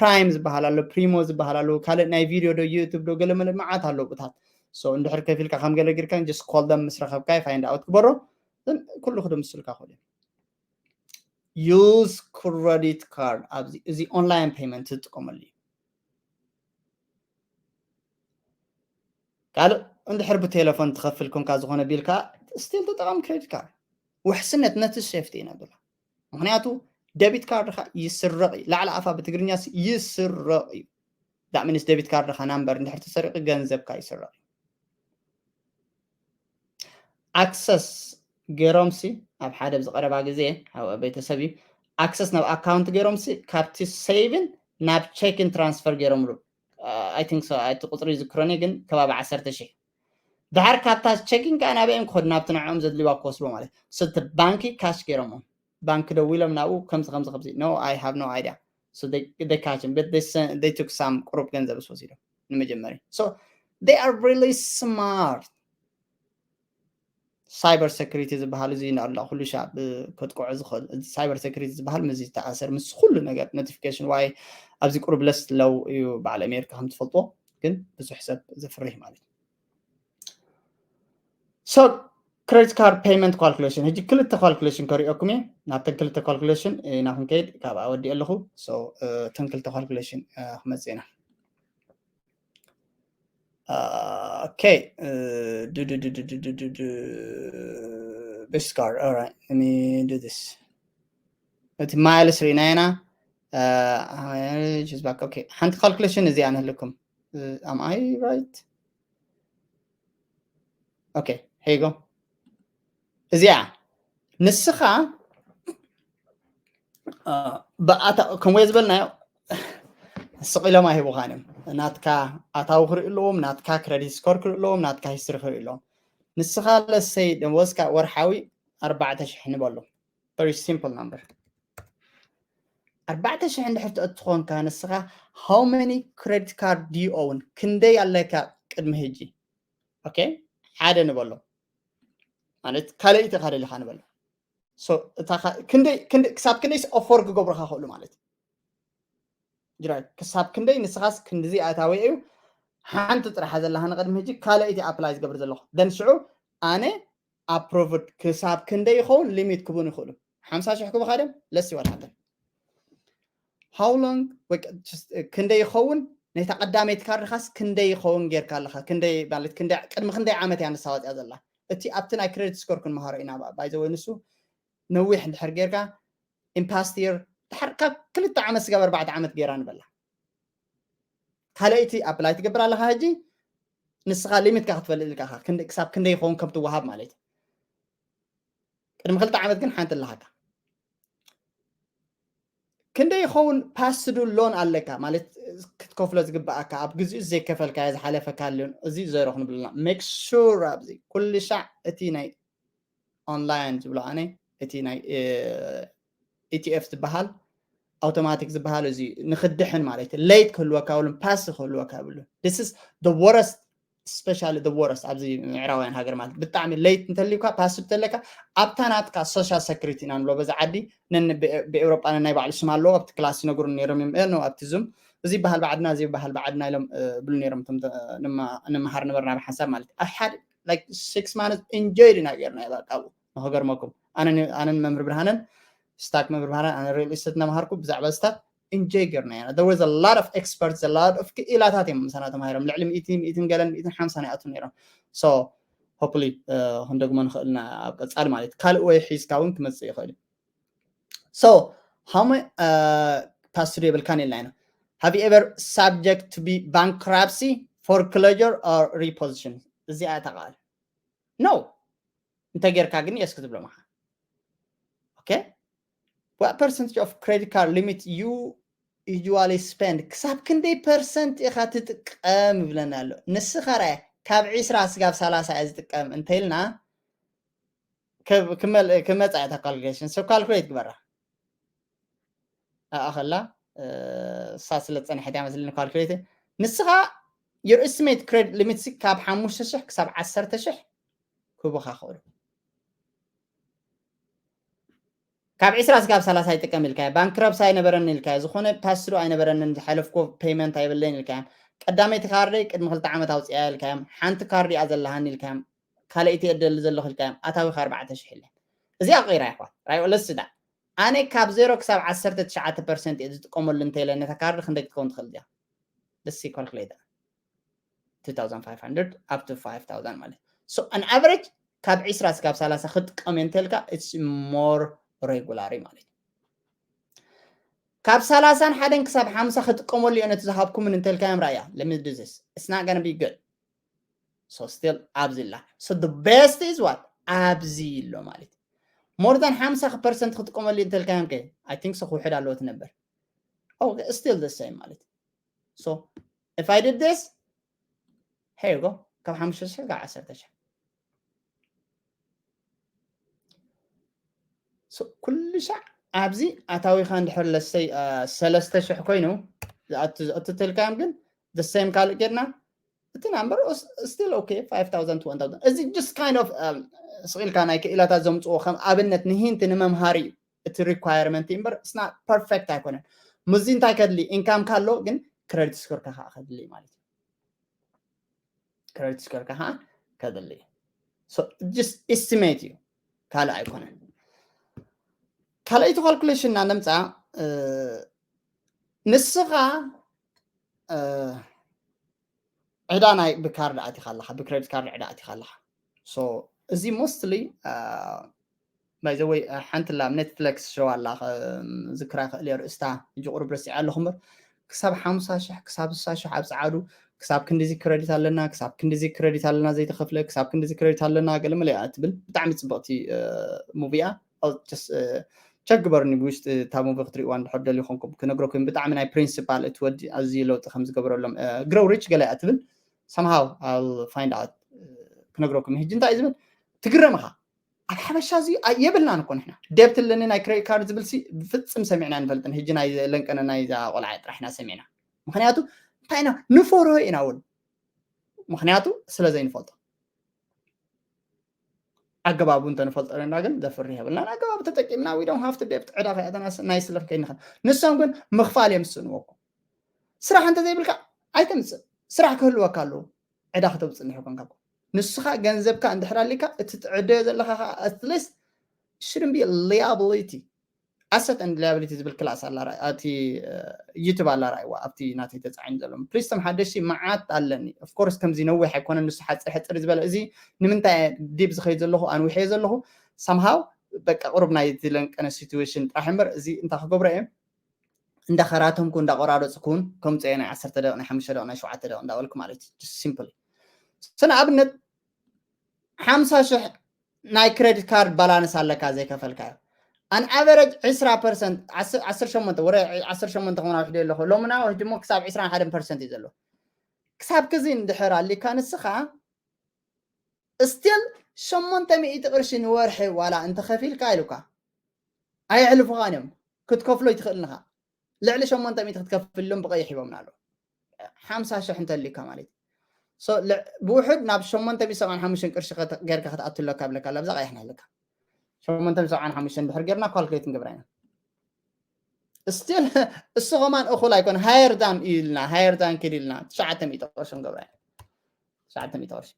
prime ዝበሃል ኣሎ primo ዝበሃል ኣሎ ካልእ ናይ video ዶ YouTube ዶ ገለ መለ መዓት ኣሎ ብታት so እንድሕር ከፊልካ ከም ገለ ጌርካ just call them ምስ ረኸብካ find out ግበሮ ኩሉ ክድምስልካ ክእሉ use credit card ኣብዚ እዚ online payment ትጥቀመሉ እዩ ካልእ እንድሕር ብቴሌፎን ትኸፍል ኮንካ ዝኾነ ቢልካ still ተጠቐም credit card ውሕስነት ነቲ safety ኢና ብላ ምክንያቱ debit card ካ ይስረቕ እዩ ላዕሊ ኣፋ ብትግርኛ ይስረቕ እዩ that means debit card ካ number እንድሕር ተሰሪቑ ገንዘብካ ይስረቕ እዩ access ገይሮምሲ ኣብ ሓደ ብዝቐረባ ግዜ ቤተሰብ እዩ access ናብ account ገይሮምሲ ካብቲ saving ናብ checking transfer ገይሮምሉ I think so እቲ ቁፅሪ ይዝክሮኒ ግን ከባቢ ዓሰርተ ሺሕ ድሓር ካብታ checking ከዓ ናበኦም ክኸዱ ናብቲ ንዕኦም ዘድልዋ ክወስድዎ ማለት so እቲ ባንኪ cash ገይሮምዎም ባንኪ ደዊሎም ናብኡ ከምዚ ከምዚ ከምዚ no I have no idea So they, they catch him, but they, sent, they took some ቁሩብ ገንዘብ ወሲዶም ንመጀመርያ። So they are really smart. Cyber security ዝበሃል እዚ ንኣላ ኩሉ ሻዕ ከጥቅዖ ዝኽእል cyber security ዝበሃል ምስ ዝተኣሰር ምስ ኩሉ ነገር notification ዋይ ኣብዚ ቁሩብ ለስ ለው እዩ በዓል ኣሜሪካ ከም ትፈልጥዎ ግን ብዙሕ ሰብ ዘፍርህ ማለት እዩ። So credit card payment calculation ሕጂ ክልተ calculation ከሪኦኩም እየ። ናብተን ክልተ calculation ኢና ክንከይድ ካብኣ ወዲእ ኣለኹ። So እተን ክልተ calculation ክመፅእ ኢና። Okay. Best card. All right. Let me do this. እቲ miles ርኢና ኢና። Okay. ሓንቲ calculation እዚኣ ንህልኩም። Am I right? Okay. Here you go. እዚኣ ንስኻ ከምኡ ዝበልናዮ ስቕ ኢሎም ኣይህቡኻን እዮም። ናትካ ኣታዊ ክርኢ ኣለዎም፣ ናትካ credit score ክርኢ ኣለዎም፣ ናትካ history ክርኢ ኣለዎም። ንስኻ ለሰይ ደሞዝካ ወርሓዊ ኣርባዕተ ሽሕ ንበሎ። Very simple number። ኣርባዕተ ሽሕ እንድሕር ትኾንካ ንስኻ how many credit card do you own? ክንደይ ኣለካ ቅድሚ ሕጂ? Okay? ሓደ ንበሎ። ማለት ካልኣይቲ ካደሊኻ ንበሎ። So እታ ክንደይ ክሳብ ክንደይ offer ክገብሩኻ ክእሉ ማለት እዩ። ክሳብ ክንደይ ንስኻስ ክንድዚ ኣታዊ እዩ ሓንቲ ጥራሕ ዘለኻ ንቅድሚ ሕጂ ካልኣይቲ apply ዝገብር ዘለኹ then ሽዑ ኣነ approved ክሳብ ክንደይ ይኸውን limit ክቡን ይኽእሉ ሓምሳ ሽሕ ክቡኻ ድም ለሲ ዋልሓተን how long ክንደይ ይኸውን ነታ ቀዳመይቲ ካርድኻስ ክንደይ ይኸውን ጌርካ ኣለኻ ክንደይ ማለት ቅድሚ ክንደይ ዓመት እያ ንሳ ወፅያ ዘላ እቲ ኣብቲ ናይ credit score ክንመሃሮ ኢና by the way ንሱ ነዊሕ እንድሕር ጌርካ in past year ድሓር ካብ ክልተ ዓመት ስጋብ ኣርባዕተ ዓመት ጌራ ንበላ ካልኣይቲ apply ትገብር ኣለኻ ሕጂ ንስኻ limit ካ ክትፈልጥ ኢልካ ክሳብ ክንደይ ይኸውን ከም ትወሃብ ማለት ቅድሚ ክልተ ዓመት ግን ሓንቲ ኣለሃካ ክንደይ ይኸውን past due loan ኣለካ ማለት ክትከፍሎ ዝግባኣካ ኣብ ግዜኡ ዘይከፈልካዮ ዝሓለፈካ ኣሎን እዚ zero ክንብልና make sure ኣብዚ ኩሉ ሻዕ እቲ ናይ online ዝብሎ ኣነ እቲ ናይ ኢቲኤፍ ዝበሃል ኣውቶማቲክ ዝበሃል እዚ ንክድሕን ማለት እዩ late ክህልወካ ብሉን pass ክህልወካ ብሉን this is the worst especially the worst ኣብዚ ምዕራባውያን ሃገር ማለት ብጣዕሚ late እንተልዩካ pass እንተለካ ኣብታ ናትካ social security ኢና ንብሎ በዛ ዓዲ ብኤውሮጳ ናይ ባዕሉ ስም ኣለዎ ኣብቲ class ይነግሩ ነይሮም እዮም no ኣብቲ ዙም እዚ በሃል ባዕድና እዚ በሃል ባዕድና ኢሎም ብሉ ነይሮም ንምሃር ነበርና ብሓንሳብ ማለት ኣብ ሓደ like six months enjoy ዲና ገርና በቃ ንክገርመኩም ኣነን መምህር ብርሃንን stock መምህር ብርሃንን ኣነ real estate እናምሃርኩ ብዛዕባ stock enjoy ገርና ኢና there was a lot of experts a lot of ክኢላታት እዮም ምሳና ተማሂሮም ልዕሊ ሚእቲ ሚእትን ገለን ሚእትን ሓምሳን ይኣቱ ነይሮም so hopefully ክንደግሞ ንኽእልና ኣብ ቀፃሊ ማለት ካልእ ወይ ሒዝካ እውን ክመፅእ ይኽእል እዩ so how many pass through የብልካን ኢልና ኢና have you ever subject to be bankruptcy foreclosure or repossession እዚኣ ተቃል no እንተ ጌርካ ግን yes ክትብሎም ኢኻ okay what percentage of credit card limit you usually spend ክሳብ ክንደይ percent ኢኻ ትጥቀም ይብለና ኣሎ ንስኻ ራይ ካብ ዒስራ ስጋብ ሰላሳ እየ ዝጥቀም እንተኢልና ክመፃ እያ calculation so calculate ግበራ ኣኸላ እሳ ስለ ዝፀንሐት እያ መስለኒ calculate ንስኻ your estimate credit limit ካብ ሓሙሽተ ሽሕ ክሳብ ዓሰርተ ሽሕ ክህቡኻ ክእሉ ካብ ዒስራ ስጋብ ሰላሳ ይጥቀም ኢልካዮ bankruptcy ኣይነበረኒ ኢልካዮ ዝኾነ pass through ኣይነበረንን ዝሓለፍኮ payment ኣይብለይን ኢልካዮም ቀዳመይቲ ካርደይ ቅድሚ ክልተ ዓመት ኣውፅያ ኢልካዮም ሓንቲ ካርድ እያ ዘለሃኒ ኢልካዮም ካልኣይቲ እደሊ ዘለኹ ኢልካዮም ኣታዊኻ ኣርባዕተ ሽሕ ኢለ እዚኣ ቀይራ ይሕዋት right let's see that ኣነ ካብ ዜሮ ክሳብ ዓሰርተ ትሽዓተ percent እየ ዝጥቀመሉ እንተኢለ ነታ ካርድ ክንደይ ክትከውን ትኽእል እዚኣ let's see calculator two thousand five hundred up to five thousand ማለት so an average ካብ ዒስራ ስጋብ ሰላሳ ክጥቀም እየ እንተልካ it's more regular ማለት ካብ ሰላሳን ሓደን ክሳብ ሓምሳ ክጥቀመሉ እየ ነቲ ዝሃብኩምን እንተልካዮም ራእያ let me do this it's not gonna be good so still ኣብዚ ላ so the best is what ኣብዚ ኣሎ ማለት more than ሓምሳ percent ክጥቀመሉ እየ እንተልካዮም ከ I think so ክውሕድ ኣለዎ ትነበር oh still the same ማለት so if I did this here you go ካብ ሓሙሽተ ሽሕ ካብ ዓሰርተ ሽሕ ኩሉ ሻዕ ኣብዚ ኣታዊኻ እንድሕር ለሰይ ሰለስተ ሽሕ ኮይኑ ዝኣቱ ዝኣቱ ተልካዮም ግን the same ካልእ ጌርና እቲ number still okay five thousand to one thousand እዚ just kind of ስኢልካ ናይ ክኢላታት ዘምፅዎ ከም ኣብነት ንሂንት ንመምሃሪ እዩ እቲ requirement እምበር it's not perfect ኣይኮነን። ምዚ እንታይ ከድሊ income ካሎ ግን credit score ካ ከዓ ከድሊ ማለት እዩ። Credit score ካ ከዓ ከድሊ just estimate እዩ ካልእ ኣይኮነን። ካልኣይቲ calculation ና ነምፃ ንስኻ ዕዳ ናይ ብካርድ ኣቲኻ ኣለኻ ብክሬዲት ካርድ ዕዳ ኣቲኻ ኣለኻ። So እዚ mostly by the way ሓንቲ ላ Netflix show ኣላ ዝክራ ክእል ርእስታ ሕጂ ቁሩብ ረሲዐ ኣለኹ እምበር ክሳብ ሓምሳ ሽሕ ክሳብ ስሳ ሽሕ ኣብ ፀዓዱ ክሳብ ክንዲዚ ክረዲት ኣለና ክሳብ ክንዲዚ ክረዲት ኣለና ዘይተኸፍለ ክሳብ ክንዲዚ ክረዲት ኣለና ገለ መለ ትብል ብጣዕሚ ፅብቕቲ ሙቪ እያ። ቸግበርኒ ብውሽጢ እታ ሙቪ ክትሪእዋ እንድሕር ደልዩ ኮንኩም ክነግረኩም ብጣዕሚ ናይ ፕሪንሲፓል እቲ ወዲ ኣዝዩ ለውጢ ከም ዝገበረሎም grow rich ገለ እያ ትብል somehow find out ክነግረኩም ሕጂ እንታይ እዩ ዝብል ትግረምኻ ኣብ ሓበሻ እዚ የብልናን እኮ ንሕና ደብት ኣለኒ ናይ ክሬዲት ካርድ ዝብል ሲ ብፍፅም ሰሚዕና ንፈልጥን ሕጂ ናይ ለንቀነ ናይዛ ቆልዓ ጥራሕና ሰሚዕና ምክንያቱ እንታይ ኢና ንፈርሆ ኢና እውን ምክንያቱ ስለ ዘይንፈልጦ ኣገባቡ እንተንፈልጦ ና ግን ዘፍርህ የብልናን ኣገባቡ ተጠቂምና we don't have to debt ዕዳ ከያተና ናይ ስለፍ ከይንኸን ንሶም ግን ምኽፋል እዮም ዝስእንዎ እኮ ስራሕ እንተዘይብልካ ኣይተምፅእ ስራሕ ክህልወካ ኣለዎ ዕዳ ከተውፅእ እንድሕር ኮንካ ንስኻ ገንዘብካ እንድሕር ኣሊካ እቲ ትዕደዮ ዘለካ ከዓ at least shouldn't be liability asset and liability ዝብል ክላስ ኣላ እቲ ዩቱብ ኣላ ራእይዋ ኣብቲ ናተይ ተፃዒኑ ዘሎ ፕሊስ ቶም ሓደሽቲ መዓት ኣለኒ of course ከምዚ ነዊሕ ኣይኮነ ንሱ ሓፅር ሕፅር ዝበለ እዚ ንምንታይ ዲብ ዝኸይድ ዘለኹ ኣንዊሐዮ ዘለኹ somehow በቃ ቁሩብ ናይ ዝለንቀነ situation ጥራሕ እምበር እዚ እንታይ ክገብሮ እየ እንዳኸራተምኩ እንዳቆራረፅኩን ከምፅኦ ናይ ዓሰርተ ደቂ ናይ ሓሙሽተ ደቂ ናይ ሸውዓተ ደቂ እንዳበልኩ ማለት እዩ simple ንኣብነት ሓምሳ ሽሕ ናይ ክሬዲት ካርድ ባላንስ ኣለካ ዘይከፈልካዮ an average ዕስራ ፐርሰንት ዓሰርተ ሸሞንተ ወረ ዓሰርተ ሸሞንተ ከማና ውሕደ ኣለኹ ሎምና ውሕድሞ ክሳብ ዕስራን ሓደን ፐርሰንት እዩ ዘሎ ክሳብ ክዚ እንድሕር ኣሊካ ንስኻ still ሸሞንተ ሚእቲ ቅርሺ ንወርሒ ዋላ እንተኸፊልካ ኢሉካ ኣየሕልፉኻን እዮም ክትከፍሎ ይትኽእል ንኻ ልዕሊ ሸሞንተ ሚእቲ ክትከፍልሎም ብቀይሕ ሂቦምና ኣለዉ ሓምሳ ሽሕ እንተሊካ ማለት እዩ ብውሕድ ናብ ሸሞንተ ሚእቲ ሰብዓን ሓሙሽተን ቅርሺ ጌርካ ክትኣቱ ኣለካ ብለካ ኣብዛ ቀይሕ ናለካ ሸሞንተ ሚእቲ ሰብዓን ሓሙሽተን ድሕር ጌርና ካልኩሌት ንገብራ ኢና still እሱ ከማን እኹል ኣይኮነ higher than እዩ ኢልና higher than ኪድ ኢልና ትሽዓተ ሚእቲ ቅርሺ ንገብራ ኢና ትሽዓተ ሚእቲ ቅርሺ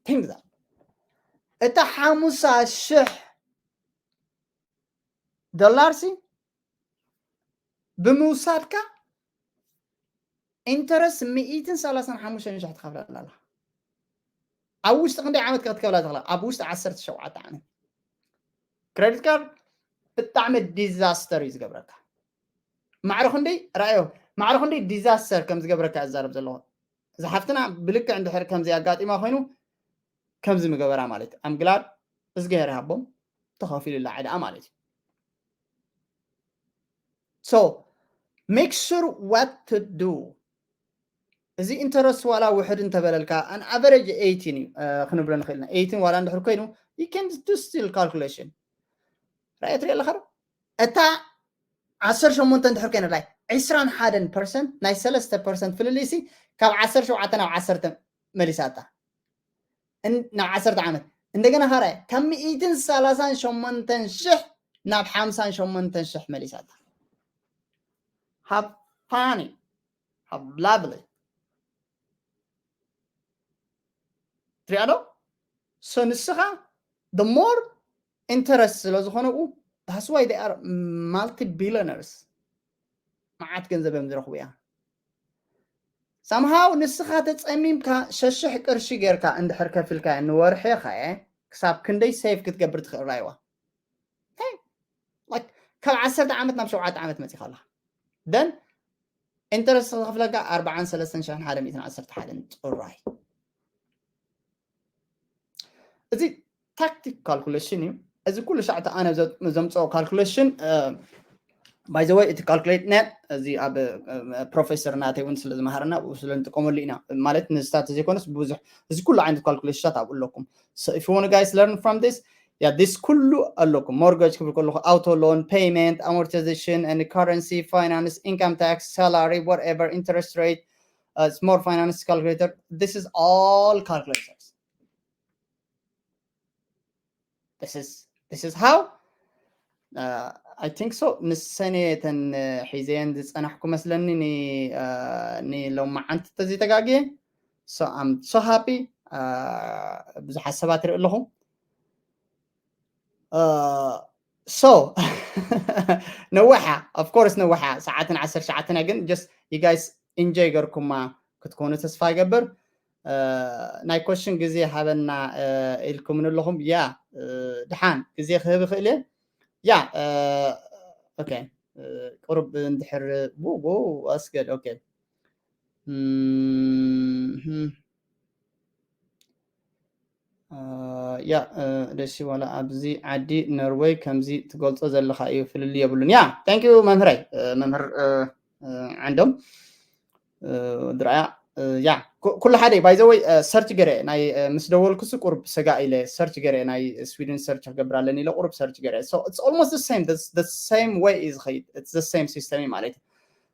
think that እታ ሓሙሳ ሽሕ ዶላር ሲ ብምውሳድካ ኢንተረስት ሚእትን ሰላሳን ሓሙሽተን ሽሕ ትኸፍለላ ኣላ ኣብ ውሽጢ ክንደይ ዓመት ክትከፍላ ትኽላ ኣብ ውሽጢ ዓሰርተ ሸውዓተ ዓመት ክሬዲት ካርድ ብጣዕሚ ዲዛስተር እዩ ዝገብረካ ማዕረ ክንደይ ራእዮ ማዕረ ክንደይ ዲዛስተር ከም ዝገብረካ እዛረብ ዘለኹ ዝሓፍትና ብልክዕ እንድሕር ከምዚ ኣጋጢማ ኮይኑ ከምዚ ምገበራ ማለት ኣምግላድ እዝግሄር ሃቦም ተኸፊሉላ ዕድኣ ማለት እዩ so make sure what to do እዚ ኢንተረስት ዋላ ውሕድ እንተበለልካ an average eighteen እዩ ክንብሎ ንኽእልና eighteen ዋላ እንድሕር ኮይኑ you can do still calculation ራእየ ትሪኦ ኣለካ እታ ዓሰርተ ሸሞንተ እንድሕር ኮይነ ላይ ዕስራን ሓደን ፐርሰንት ናይ ሰለስተ ፐርሰንት ፍልልይሲ ካብ ዓሰርተ ሸውዓተ ናብ ዓሰርተ መሊሳታ ናብ ዓሰርተ ዓመት እንደገና ካራይ ካብ ሚእትን ሰላሳን ሸሞንተን ሽሕ ናብ ሓምሳን ሸሞንተን ሽሕ መሊሳታ ሃብ ፋኒ ሃብ ላቭሊ ትሪኣ ዶ so ንስኻ the more interest ስለ ዝኾነ that's why they are multi billionaires መዓት ገንዘብ እዮም ዝረኽቡ እያ somehow ንስኻ ተፀሚምካ ሸሽሕ ቅርሺ ጌርካ እንድሕር ከፊልካ ንወርሒ ኸየ ክሳብ ክንደይ ሴቭ ክትገብር ትኽእል ራይዋ ካብ ዓሰርተ ዓመት ናብ ሸውዓተ ዓመት መፂኻ ኣለኻ then ኢንተረስት ክኸፍለካ ኣርባዓን ሰለስተን ሽሕን ሓደ ሚእትን ዓሰርተ ሓደን ጥራይ እዚ ታክቲክ ካልኩሌሽን እዩ እዚ ኩሉ ሻዕቲ ኣነ ዘምፅኦ ካልኩሌሽን by the way እቲ calculate net እዚ ኣብ ፕሮፌሰር ናተይ እውን ስለ ዝመሃረና ብኡ ስለ ንጥቀመሉ ኢና ማለት ንስታት ዘይኮነስ ብዙሕ እዚ ኩሉ ዓይነት ካልኩሌሽናት ኣብኡ ኣለኩም so if you want guys learn from this yeah, this ኩሉ ኣለኩም። Mortgage ክብል ከለኹ፣ auto loan payment, amortization and currency, finance, income tax, salary, whatever, interest rate, uh, small finance calculator, this is all calculators. This is this is how, uh, I think so. ንሰን እየን ሒዘየን ዝፀናሕኩ መስለኒ፣ ንሎማዓንቲ ተዘይተጋግየ። So I'm so happy. ብዙሓት ሰባት ይርኢ ኣለኹ። So ነዊሓ፣ of course ነዊሓ፣ ሰዓትን ዓሰርተ ሸዓተን፣ ግን just you guys enjoy ገርኩማ ክትኮኑ ተስፋ ይገብር። ናይ question ግዜ ሃበና ኢልኩምን ኣለኹም። ያ፣ ድሓን ግዜ ክህብ ይኽእል እየ። ያ፣ okay፣ ቁሩብ እንድሕር፣ ው፣ ው፣ ኣስገድ፣ okay። ያ፣ ደሲ ዋላ ኣብዚ ዓዲ ኖርወይ ከምዚ ትገልጾ ዘለኻ እዩ፣ ፍልልይ የብሉን። ያ፣ thank you መምህረይ፣ መምህር ዓንዶም። ድራያ፣ ያ፣ ኩሉ ሓደ። By the way፣ search ገረ ናይ፣ ምስ ደወልኩስ ቁርብ ሰጋ ኢለ search ገረ፣ ናይ ስዊድን search ክገብር ኣለኒ ኢለ ቁርብ search ገረ። So it's almost the same, the same way እዩ ዝኸይድ፣ it's the same system ማለት እዩ።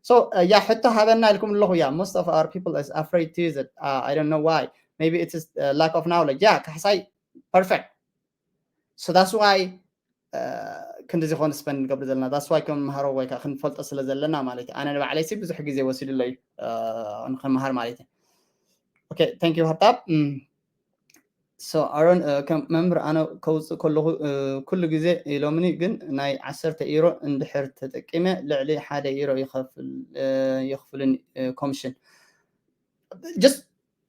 So ያ፣ ሕቶ ሃበና ኢልኩም ኣለኹ። ያ፣ most of our people is afraid to use it. I don't know why, maybe it is lack of knowledge. ያ፣ ካሕሳይ፣ perfect። So that's why ክንዲ ዝኾነ spend ንገብር ዘለና፣ that's why ክንመሃሮ ወይ ከዓ ክንፈልጦ ስለ ዘለና ማለት እዩ። ኣነ ንባዕለይ ሲ ብዙሕ ግዜ ወሲድለይ ንክመሃር ማለት እዩ። Okay, thank you ሃብታም። So ኣሮን፣ ከም መምህር ኣነ ከውፅእ ከለኹ ኩሉ ግዜ ኢሎምኒ፣ ግን ናይ ዓሰርተ ኢሮ እንድሕር ተጠቂመ ልዕሊ ሓደ ኢሮ ይኸፍል፣ የኽፍልን ኮሚሽን። Just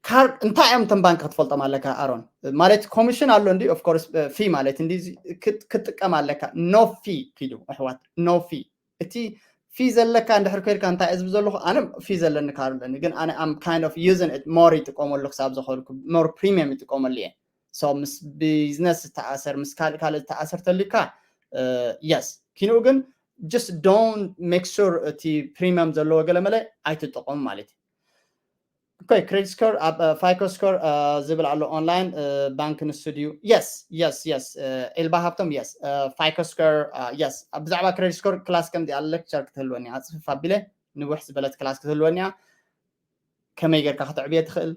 ካርድ እንታይ እዮም እቶም ባንክ ክትፈልጦም ኣለካ ኣሮን። ማለት ኮሚሽን ኣሎ እንዲ፣ of course፣ fee ማለት እንዲ ክትጥቀም ኣለካ። No fee ኪዱ ኣሕዋት፣ no fee። እቲ fee ዘለካ እንድሕር ኮይልካ እንታይ እዝብ ዘለኹ፣ ኣነ fee ዘለኒ ካርድ ኣለኒ፣ ግን ኣነ I'm kind of using it more፣ ይጥቀመሉ ክሳብ ዘኸልኩ more premium ይጥቀመሉ እየ። So ምስ ቢዝነስ ዝተኣሰር፣ ምስ ካልእ ካልእ ዝተኣሰር ተልካ፣ yes፣ ኪንኡ ግን just don't make sure እቲ premium ዘለዎ ገለመለ ኣይትጠቀሙ ማለት እዩ። Okay፣ credit score ኣብ FICO score ዝብል ኣሎ online፣ ባንክ ንሱ ድዩ? Yes, yes, yes። ኤልባ ሃብቶም፣ yes። FICO score፣ yes። ብዛዕባ credit score ክላስ ከምዚ ኣብ lecture ክትህልወኒ እያ፣ ኣፅፍፍ ኣቢለ ንውሕ ዝበለት ክላስ ክትህልወኒ እያ። ከመይ ጌርካ ክትዕብየ ትኽእል፣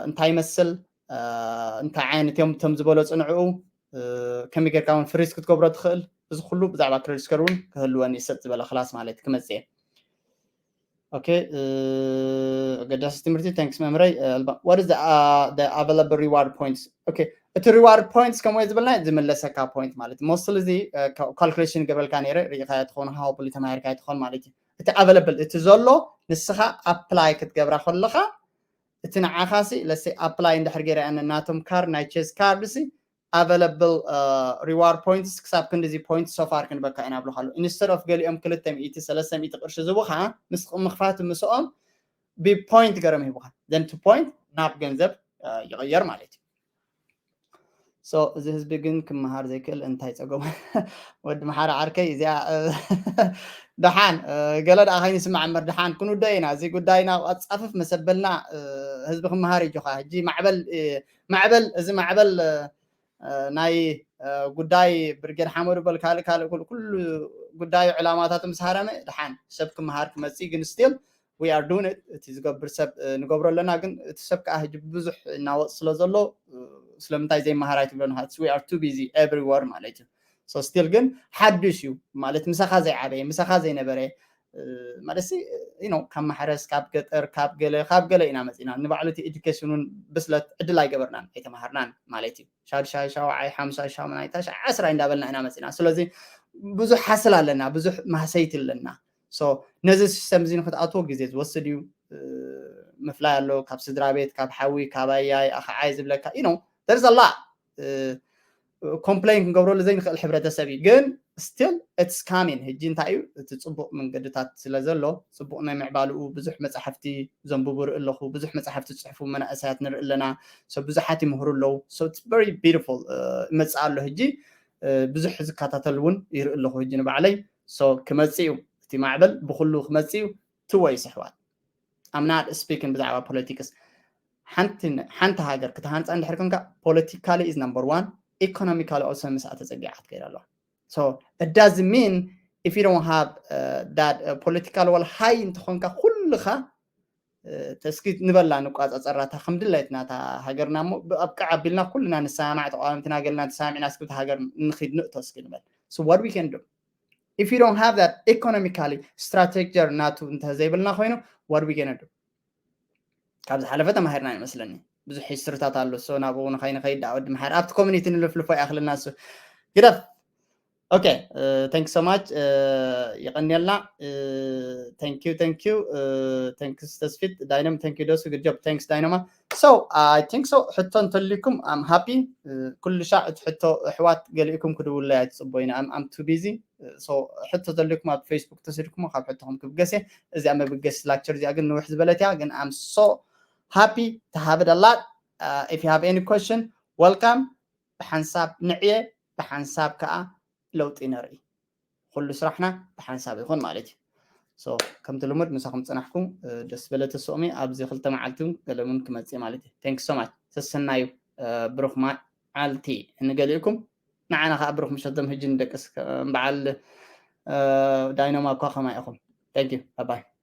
እንታይ ይመስል፣ እንታይ ዓይነት እዮም እቶም ዝበለፁ ንዕኡ፣ ከመይ ጌርካ እውን ፍሪዝ ክትገብሮ ትኽእል፣ እዚ ኩሉ ብዛዕባ credit score እውን ክህልወኒ እዩ፣ ሰጥ ዝበለ ክላስ ማለት ክመፅእ እየ። Okay፣ ኣገዳሲ ትምህርቲ። Thanks መምህረይ። What is the available reward points? Okay፣ እቲ reward points ከምኡ ዝበልና ዝምለሰካ point ማለት እዩ። Mostly እዚ calculation ይገብረልካ ነይረ፣ ርኢኻዮ ትኸውን፣ ሃው ብሊ ተማሂርካዮ ትኸውን ማለት እዩ። እቲ available፣ እቲ ዘሎ ንስኻ apply ክትገብራ ከለኻ፣ እቲ ንዓኻ ሲ፣ let's say፣ apply እንድሕር ገይረ ኣነ ናቶም ካርድ፣ ናይ ቼዝ ካርድ ሲ፣ available reward points ክሳብ ክንድዚ point so far ክንበካ ኢና ብለካ ኣሎ። Instead of ገሊኦም ክልተ ሚእቲ፣ ሰለስተ ሚእቲ ቅርሺ ዝቡኻ ምስ ምኽፋት ምስኦም ብፖይንት ገረም ሂቡኻ፣ then to point ናብ ገንዘብ ይቕየር ማለት እዩ። So እዚ ህዝቢ ግን ክመሃር ዘይክእል እንታይ ጸገሙ? ወዲ መሓሪ ዓርከይ፣ እዚኣ ደሓን ገለ ደኣ ከይንስማዕ እምበር፣ ደሓን ክንውደ ኢና። እዚ ጉዳይና ኣጻፍፍ መሰበልና፣ ህዝቢ ክመሃር እዩ። ጆኻ ሕጂ ማዕበል፣ ማዕበል፣ እዚ ማዕበል ናይ ጉዳይ ብርጌድ ሓመዱ በል፣ ካልእ ካልእ፣ ኩሉ ጉዳዩ ዕላማታቱ ምስ ሃረመ፣ ደሓን ሰብ ክመሃር ክመጽእ። ግን still we are doing it። እቲ ዝገብር ሰብ ንገብሮ ኣለና፣ ግን እቲ ሰብ ከዓ ሕጂ ብዙሕ እናወፅ ስለ ዘሎ ስለምንታይ ዘይመሃር ኣይትብለና። We are too busy everywhere ማለት እዩ። So still ግን ሓዱሽ እዩ ማለት፣ ምሳኻ ዘይዓበየ፣ ምሳኻ ዘይነበረ ማለት ሲ፣ you know፣ ካብ ማሕረስ፣ ካብ ገጠር፣ ካብ ገለ፣ ካብ ገለ ኢና መፂና። ንባዕሉ እቲ education እውን ብስለት ዕድል ኣይገበርናን፣ ኣይተማሃርናን ማለት እዩ። ሻድሻይ፣ ሻውዓይ፣ ሓምሳይ፣ ሻሙናይ፣ ታሽዓይ፣ ዓስራይ እንዳበልና ኢና መፂና። ስለዚ ብዙሕ ሓስል ኣለና፣ ብዙሕ ማህሰይቲ ኣለና። So ነዚ system እዚ ንክትኣትዎ ግዜ ዝወስድ እዩ። ምፍላይ ኣሎ፣ ካብ ስድራ ቤት፣ ካብ ሓዊ፣ ካብ ኣያይ ኣኸዓይ ዝብለካ፣ you know, there's a lot። ኮምፕሌን ክንገብረሉ ዘይንኽእል ሕብረተሰብ እዩ፣ ግን still it's coming። ሕጂ እንታይ እዩ እቲ ፅቡቕ መንገድታት ስለ ዘሎ፣ ፅቡቕ ናይ ምዕባልኡ ብዙሕ መፅሓፍቲ ዘንብቡ ርኢ ኣለኹ፣ ብዙሕ መፅሓፍቲ ዝፅሕፉ መናእሰያት ንርኢ ኣለና። So ብዙሓት ይምህሩ ኣለዉ። So it's very beautiful። ይመፅእ ኣሎ ሕጂ፣ ብዙሕ ዝከታተል እውን ይርኢ ኣለኹ ሕጂ ንባዕለይ። So ክመፅእ እዩ፣ እቲ ማዕበል ብኩሉ ክመፅእ እዩ። ትወይ ስሕዋት፣ I'm not speaking ብዛዕባ ፖለቲክስ። ሓንቲ ሓንቲ ሃገር ክትሃንፃ እንድሕር ኮንካ፣ politically is number one። economically also ምስኣ ተፀጊዓ ክትከይድ ኣለዋ። So it doesn't mean if you don't have uh, that uh, political will high እንተኾንካ ኩልኻ ተስኪ ንበላ ንቋፃፀራታ ከም ድላይትና እታ ሃገርና እሞ ኣብቃዕ ኣቢልና ኩልና ንሰማማዕ ተቃዋምትና ገልና ተሰማሚዕና እስክብቲ ሃገር ንኺድ ንእቶ እስኪ ንበል። So what we can do if you don't have that economically strategy ናቱ እንተ ዘይብልና ኮይኑ what we can do? ካብ ዝሓለፈ ተማሂርና ይመስለኒ። ብዙሕ ሂስትሪታት ኣሎ። So ናብኡ ንኸይንኸይድ ደኣ ወዲ መሓር ኣብቲ ኮሚኒቲ ንልፍልፎ ይኣኽልና እሱ ግደፍ። Okay, uh, thank you so much. Uh, የቐንየልና። Uh, thank you, thank you. Uh, thanks ተስፊት ዳይነም፣ thank you ደሱ፣ good job. Thanks ዳይነማ። So I think so ሕቶ እንተልዩኩም I'm happy. Uh, ኩሉ ሻዕ እቲ ሕቶ ኣሕዋት ገሊእኩም ክድውለይ ኣይትፅበዩና። I'm, I'm too busy. Uh, so ሕቶ ተልዩኩም ኣብ ፌስቡክ ተሰድኩሞ ካብ ሕቶኹም ክብገስ እየ። እዚኣ መብገስ ላክቸር እዚኣ ግን ንውሕ ዝበለት እያ። ግን I'm so happy to have it a lot. Uh, if you have any question, welcome. ብሓንሳብ ንዕየ፣ ብሓንሳብ ከዓ ለውጢ ነርኢ። ኩሉ ስራሕና ብሓንሳብ ይኹን ማለት እዩ። So ከምቲ ልሙድ ምሳኹም ፅናሕኩም ደስ በለ ተስኦሚ ኣብዚ ክልተ መዓልቲ እውን ገለሙን ክመፅእ ማለት እዩ። Thank you so much። ሰሰናዩ ብሩኽ መዓልቲ ንገሊእኩም፣ ንዓና ከዓ ብሩኽ ምሸቶም። ህጂ ንደቅስ በዓል ዳይኖማ እኳ ከማይ ኢኹም። Thank you። Bye bye።